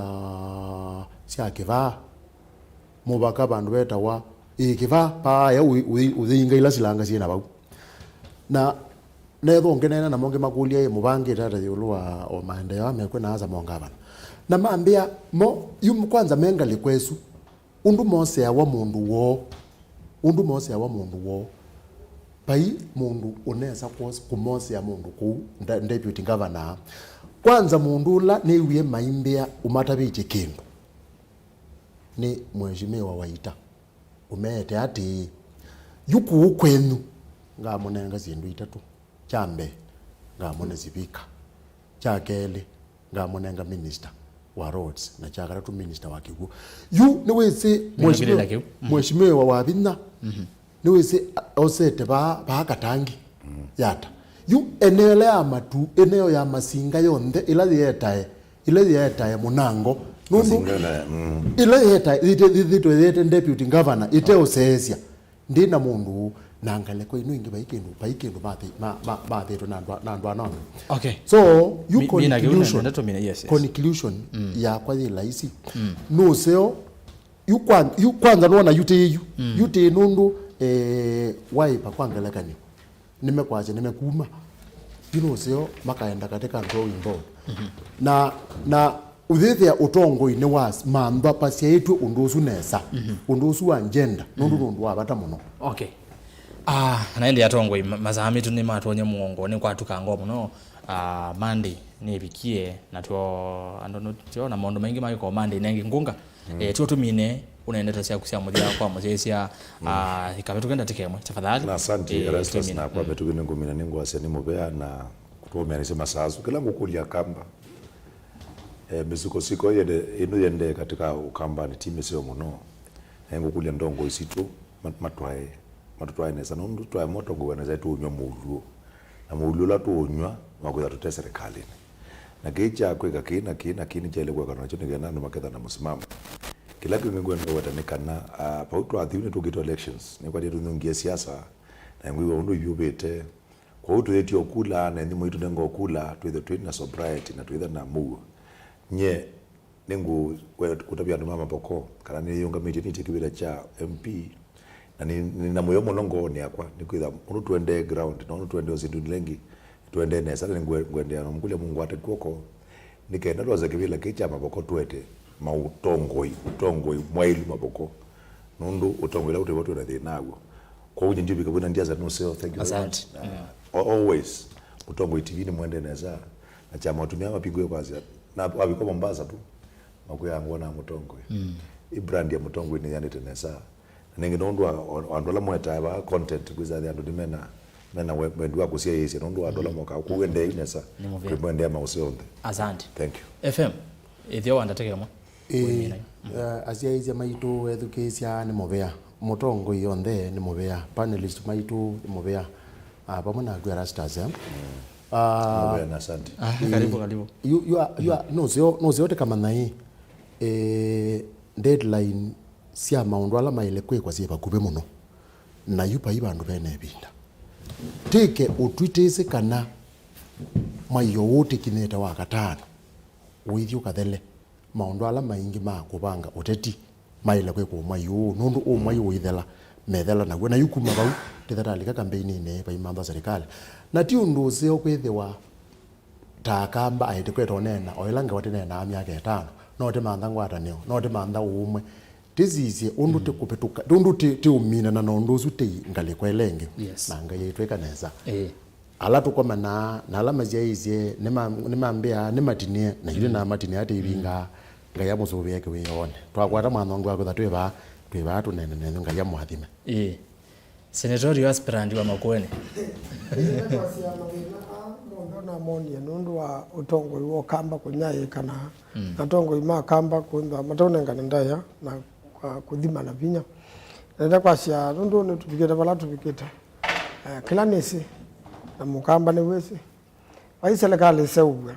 sya Kĩvaa, mũvaka vandũ vetawa, ĩ, Kĩvaa, paaya ũyĩinga ila silanga syĩ na vau. Na neethwa ũngĩneena namo ngĩmakũlya, ĩ, mũvangĩte ata ĩũlũ wa o maendeeo mekw'e na asa mongavana? Na mambĩa, mo, yu kwanza me ngalĩko ĩsu, ũndũ moseawa mũndũ woo, ũndũ moseawa mũndũ woo, vai mũndũ ũnesa kũmosea mũndũ kũu, nda-, deputy governor. Kwanza mũndũ ũla nĩwie maimbĩa ũmatavĩtye kĩndũ nĩ Mheshimiwa Waita. Ũmeete atĩĩ, yu kũu kwenyu ngamũnenga syĩndũ itatũ. Kya mbee, ngamũne sivika. Kya kelĩ, ngamũnenga minister wa roads, na kya katatũ, minister wa kĩw'ũ. Yu nĩwĩsĩ Mheshimiwa, Mheshimiwa Wavinya, nĩwĩsĩ, a-, osete vaa, vaa Katangi yata. Yu eneo ĩla ya Matuu, eneo ya Masinga yonthe, ĩla yĩetae, ĩla yĩetae mũnango. Nũndũ ĩla yĩetae, yĩte-, yĩthĩtwe yĩete deputy governor, ĩteũseesya. Ndi na mũndũ na ngalĩko ĩno ĩngĩ vai kĩndũ, vai kĩndũ mathĩtwe na andũ, na andũ anonge. Okay. So, yu conclusion, yes, yes, conclusion yakwa yĩ laisi. Nũseo, yu kwa-, yu kwanza nũona yu tĩ yu. Yu tĩ nũndũ, eh, waipa kwa ngelekany'o. Nĩmekwasya, nĩmekuma. Yu nũseo makaenda katika drawing board. Na, na ũyĩthĩa ũtongoinĩ wa s-, manthwa pasyaĩtw'e ũndũ ũsu nesa. Ũndũ ũsu wa gender, nũndũ nũndũ wa vata mũno. Okay. Ah, na ĩndĩ atongoi ma-, masaa maitũ nĩmatwony'a mũongo, nĩ kwatuka ngoo mũno. Ah, Monday nĩvikie, na tuo, andũ nũ-, tio na maũndũ maingĩ magĩkoo Monday nengĩ ngunga. Eh, tuo tũmine, ũnendete syaku sya mũthya kwa mũsyaĩsya, ah, ikavĩtũke ndatĩka ĩmwe, tafadhali. Na asante, eh, Erastus, tũmine. Na kwa mĩtũkĩ nĩngũmina nĩngwasya nĩ mũvea na kũtũũmĩanĩsya masaa asu. Kĩla ngũkũlya Kamba, eh, mĩsukosuko yende, ĩno yende katika Ũkambanĩ ti mĩseo mũno. Na ngũkũlya ndongoi sitũ, ma-, matwae, matũtwae nesa. Nũndũ twaema ũtongoi wa nesa, tũũnyw'a mũuo. Na mũuo ũla tũũnyw'a, wakwĩtha tũte serikalĩnĩ. Na kĩĩ kya kwĩka kĩĩ na kĩĩ na kĩĩ nĩkyaĩle kwĩkanwa nakyo nĩ kana andũ maketha na mũsimamo. Kĩla kĩngĩ ngwenda kũweta nĩ kana, ah, vau twathiu nĩtũkĩtwe elections. Nĩkwatie tũnyungie siasa, na ngwĩw'a ũndũ ivyũvĩte. Kwoou tũyĩtye ũkula, na ĩthimo itũ nenga ũkula, twĩthe twĩ na sobriety na twĩthe na mũuo. Nye nĩngũtavya andũ ma Mavoko kana nĩyĩũngamĩtye nĩtye kĩvĩla kya M P, na nĩ, nĩ na mũyo mũno ngoonĩ yakwa, nĩkwĩtha ũndũ tũendee ground, na ũndũ tũendee ũsinduni lengĩ, tũendee nesa, na ngwe-, ngwendeea na mũkũlya mũngwate kw'oko, nĩ kenda twose kĩvĩla kĩĩ kya Mavoko tũete maũtongoi, ũtongoi mwaĩlu Mavoko, nũndũ ũtongoi ũla ũtwĩvo twĩ na thĩna naw'o. Kwoou nyie ndiũvika vu na ndiasa nũseo, thank you very much. Asante. Na, mm, al-, always, Mũtongoi T V nĩmwendee nesa, na kyama ũtumĩa mapingũe kwasya, na wavika Mombasa tu, makwĩaa ngwona mũtongoi. Mm. Ĩ brand ya mũtongoi nĩyanĩte nesa. Na nĩngĩ nũndũ wa, wa, wa andũ ala mwetae vaa content, kwĩsa andũ nĩ mena, mena we-, wendi wa kũsyaĩĩsya, nũndũ wa andũ ala mokaa kũu, endei nesa, nĩ mũvea, twĩmwendea maũseo onthe. Asante. Thank you. F M, ĩthĩo wa ndatĩka ĩmwe. Ĩĩ, eh, asyaĩĩsya maitũ, ethukĩĩsya nĩ mũvea. Mũtongoi onthe nĩ mũvea. Panelist maitũ nĩ mũvea. Ah, vamwe naku Erastus, eh? Mm. Ah, mũvea na asante. Ah, ĩĩ, karibu, karibu. Yu, yu, yu, nũseo, nũseo tĩkamanya ĩ, eh, deadline sya maũndũ ala maĩle kwĩkwa syĩ vakuvĩ mũno. Na yu vai vandũ vena ĩvinda. Tĩke ũtwi tĩsĩ kana mwai ũũ tĩkinyĩte wa katano, ũithi ũkathele. Maũndũ ala maingĩ ma kũvanga ũteti maĩle kwĩkwa ũmwai ũũ, nũndũ ũmwai ũithela, methela naw'o. Na yu kuma vau, tĩthatalika kambeininĩ, vaimanthwa serikali. Na ti ũndũ ũseo kwĩthĩwa ta Akamba aĩtĩkweta ũneena, o ĩla ngewa tĩneenaa myaka ĩtano, no tĩmantha ngwatanĩo, no tĩmantha ũũmwe. Tĩsisye ũndũ tĩkũvĩtũka, ũndũ tĩ-, tĩũminana na ũndũ ũsu tĩ ngalĩko ĩla ĩngĩ. Yes. Na Ngai aitwĩka nesa. Ĩĩ. Ala tũkomanaa, na ala masyaĩĩsye, nĩma-, nĩmambĩaa, nĩmatinĩe, na yu nĩnamatinĩa, tĩivingaa, Ngai amũsũvĩe kĩwĩoonĩ. Twakwata mwanongo wa kwĩtha twĩ vaa, twĩ vaa tũneene nenyu, Ngai amũathime. Ĩĩ. Senatorial aspirant wa Makueni. Ĩĩ, nĩtwasya mathĩna aa monthe Namonie nũndũ wa ũtongoi wa Ũkamba kũnyaĩĩkana, mm, na atongoi ma Kamba kwĩthwa mataũnengane ndaĩa na kwa kũthima na vinya. Nenda kwasya nũndũ nĩtũvikĩte vala tũvikĩte, eh, kĩla nĩsĩ na Mũkamba nĩwĩsĩ. Vai serikali ĩseũvw'e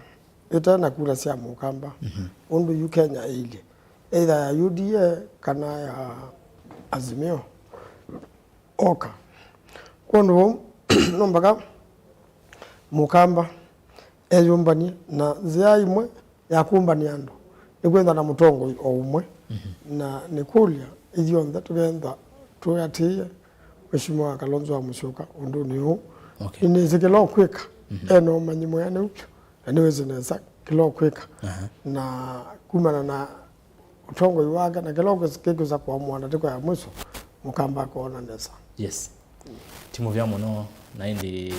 ĩte na kura sya Mũkamba, mhm, ũndũ yu Kenya ĩilyĩ, either ya U D A kana ya Azimio. Oka. Kwondũ ũu, no mpaka Mũkamba eyũmbany'e, na nzĩa ĩmwe ya kũmbany'a andũ nĩ kwĩthwa na mũtongoi o ũmwe, mhm, na nĩkũlya ithyonthe tũkethwa tũatĩĩe Mheshimiwa Kalonzo wa Musyoka ũndũnĩ ũũ. Okay. Nĩnĩsĩ kĩla ũkwĩka, mhm, ena ũmanyi mwĩanĩu vyũ, na nĩwĩsĩ nesa kĩla ũkwĩka. Aha. Na kumana na ũtongoi wake na kĩla ũkwĩsa kĩkwĩsa kũamũa ndatĩko ya mwiso, Mũkamba akoona nesa. Yes. Ti mũvea mũno, na ĩndĩ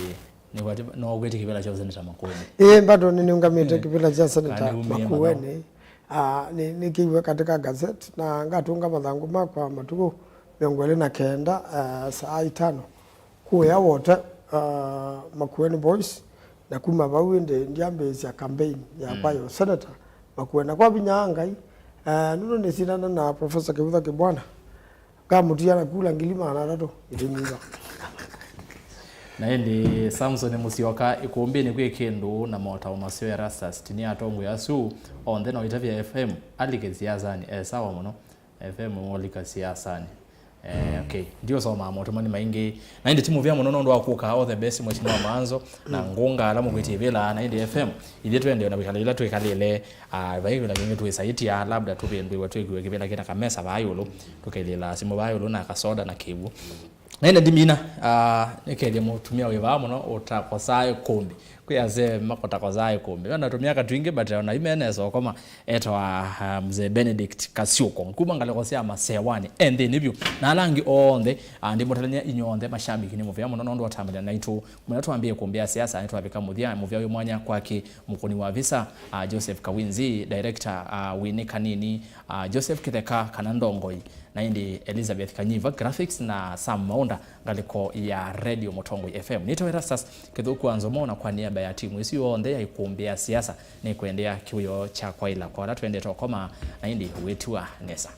nĩwati-, no ũkwĩtĩ kĩvĩla kya ũseneta Makueni. Ĩĩ, bado nĩnĩũngamĩte, eh, kĩvĩla kya seneta Makueni. Ah, nĩ, nĩkĩiwe katika gazette, na ngatũnga mathangũ makwa matukũ mĩongo ĩlĩ na kenda, ah, saa itano. Kũya Wote, ah, Makueni Boys, na kuma vau ĩndĩ ndyambĩĩsya campaign yakwa, mm, ya ũseneta Makueni. Na kwa vinya wa Ngai, ah, nũndũ nĩsindana na Professor Kĩvutha Kĩbwana, ngamũtia na kula ngili maana atatũ ĩtĩnyiva. Na ĩndĩ Samson Musyoka, ĩkũmbĩnĩ kwĩ kĩndũ na motao maseo Erastus, tinia atongoi asu onthe no itavya F M alike siasanĩ, e sawa mũno. F M wolika siasanĩ. Eh, okay. Ndiũsomaa motũmani maingĩ. Na ĩndĩ ti mũvea mũno nũndũ wa kũka, all the best, Mheshimiwa Maanzo, na, mm, ngũnga ala mũkwĩtie vĩla, na ĩndĩ F M, ithyĩ twendee na kwĩkala ila twĩkalĩle, ah, vai kĩla kĩngĩ twĩsaĩtya, labda tũvĩndũĩwe twĩkiwe kĩvĩla kĩna kamesa vaa ĩũlũ, tũkailĩla simũ vaa ĩũlũ na kasoda na kĩw'ũ. Na ĩndĩ ndimina, ah, nĩkethye mũtumĩa wĩ vaa mũno ũtakosaa ĩkũmbĩ. Kwĩ asee makotakosaa ĩkũmbĩ. Ve na tũmyaka twingĩ, but ona yu menesa ũkoma, etawa, ah, Mzee Benedict Kasyũko. Kuma ngalĩko sya Masewani, e nthĩnĩ vyũ. Na ala angĩ onthe, ah, ndĩmũtavany'a inyw'onthe mashabiki nĩ mũvea mũno nũndũ wa ũtambania naitũ. Mũna twambie ĩkũmbĩ ya siasa, nĩtwavika mũthya, mũvea wĩ mwanya kwake, mũkũni wa visa, ah, Joseph Kawinzi, director, ah, Winnie Kanini, ah, Joseph Kĩtheka kana Ndongoi, na ĩndĩ Elizabeth Kanyiva, graphics, na Sam Maunda, ngalĩko ya Radio Mũtongoi F M. Nĩtawa Erastus Kĩthũku wa Nzomo, na kwa nĩamba ya timu ĩsu yonthe ya ĩkũmbĩ ya siasa, nĩkwendea kĩwĩoo kya kwaĩla kwa ala twendete ũkoma, na ĩndĩ wĩtiwa nesa.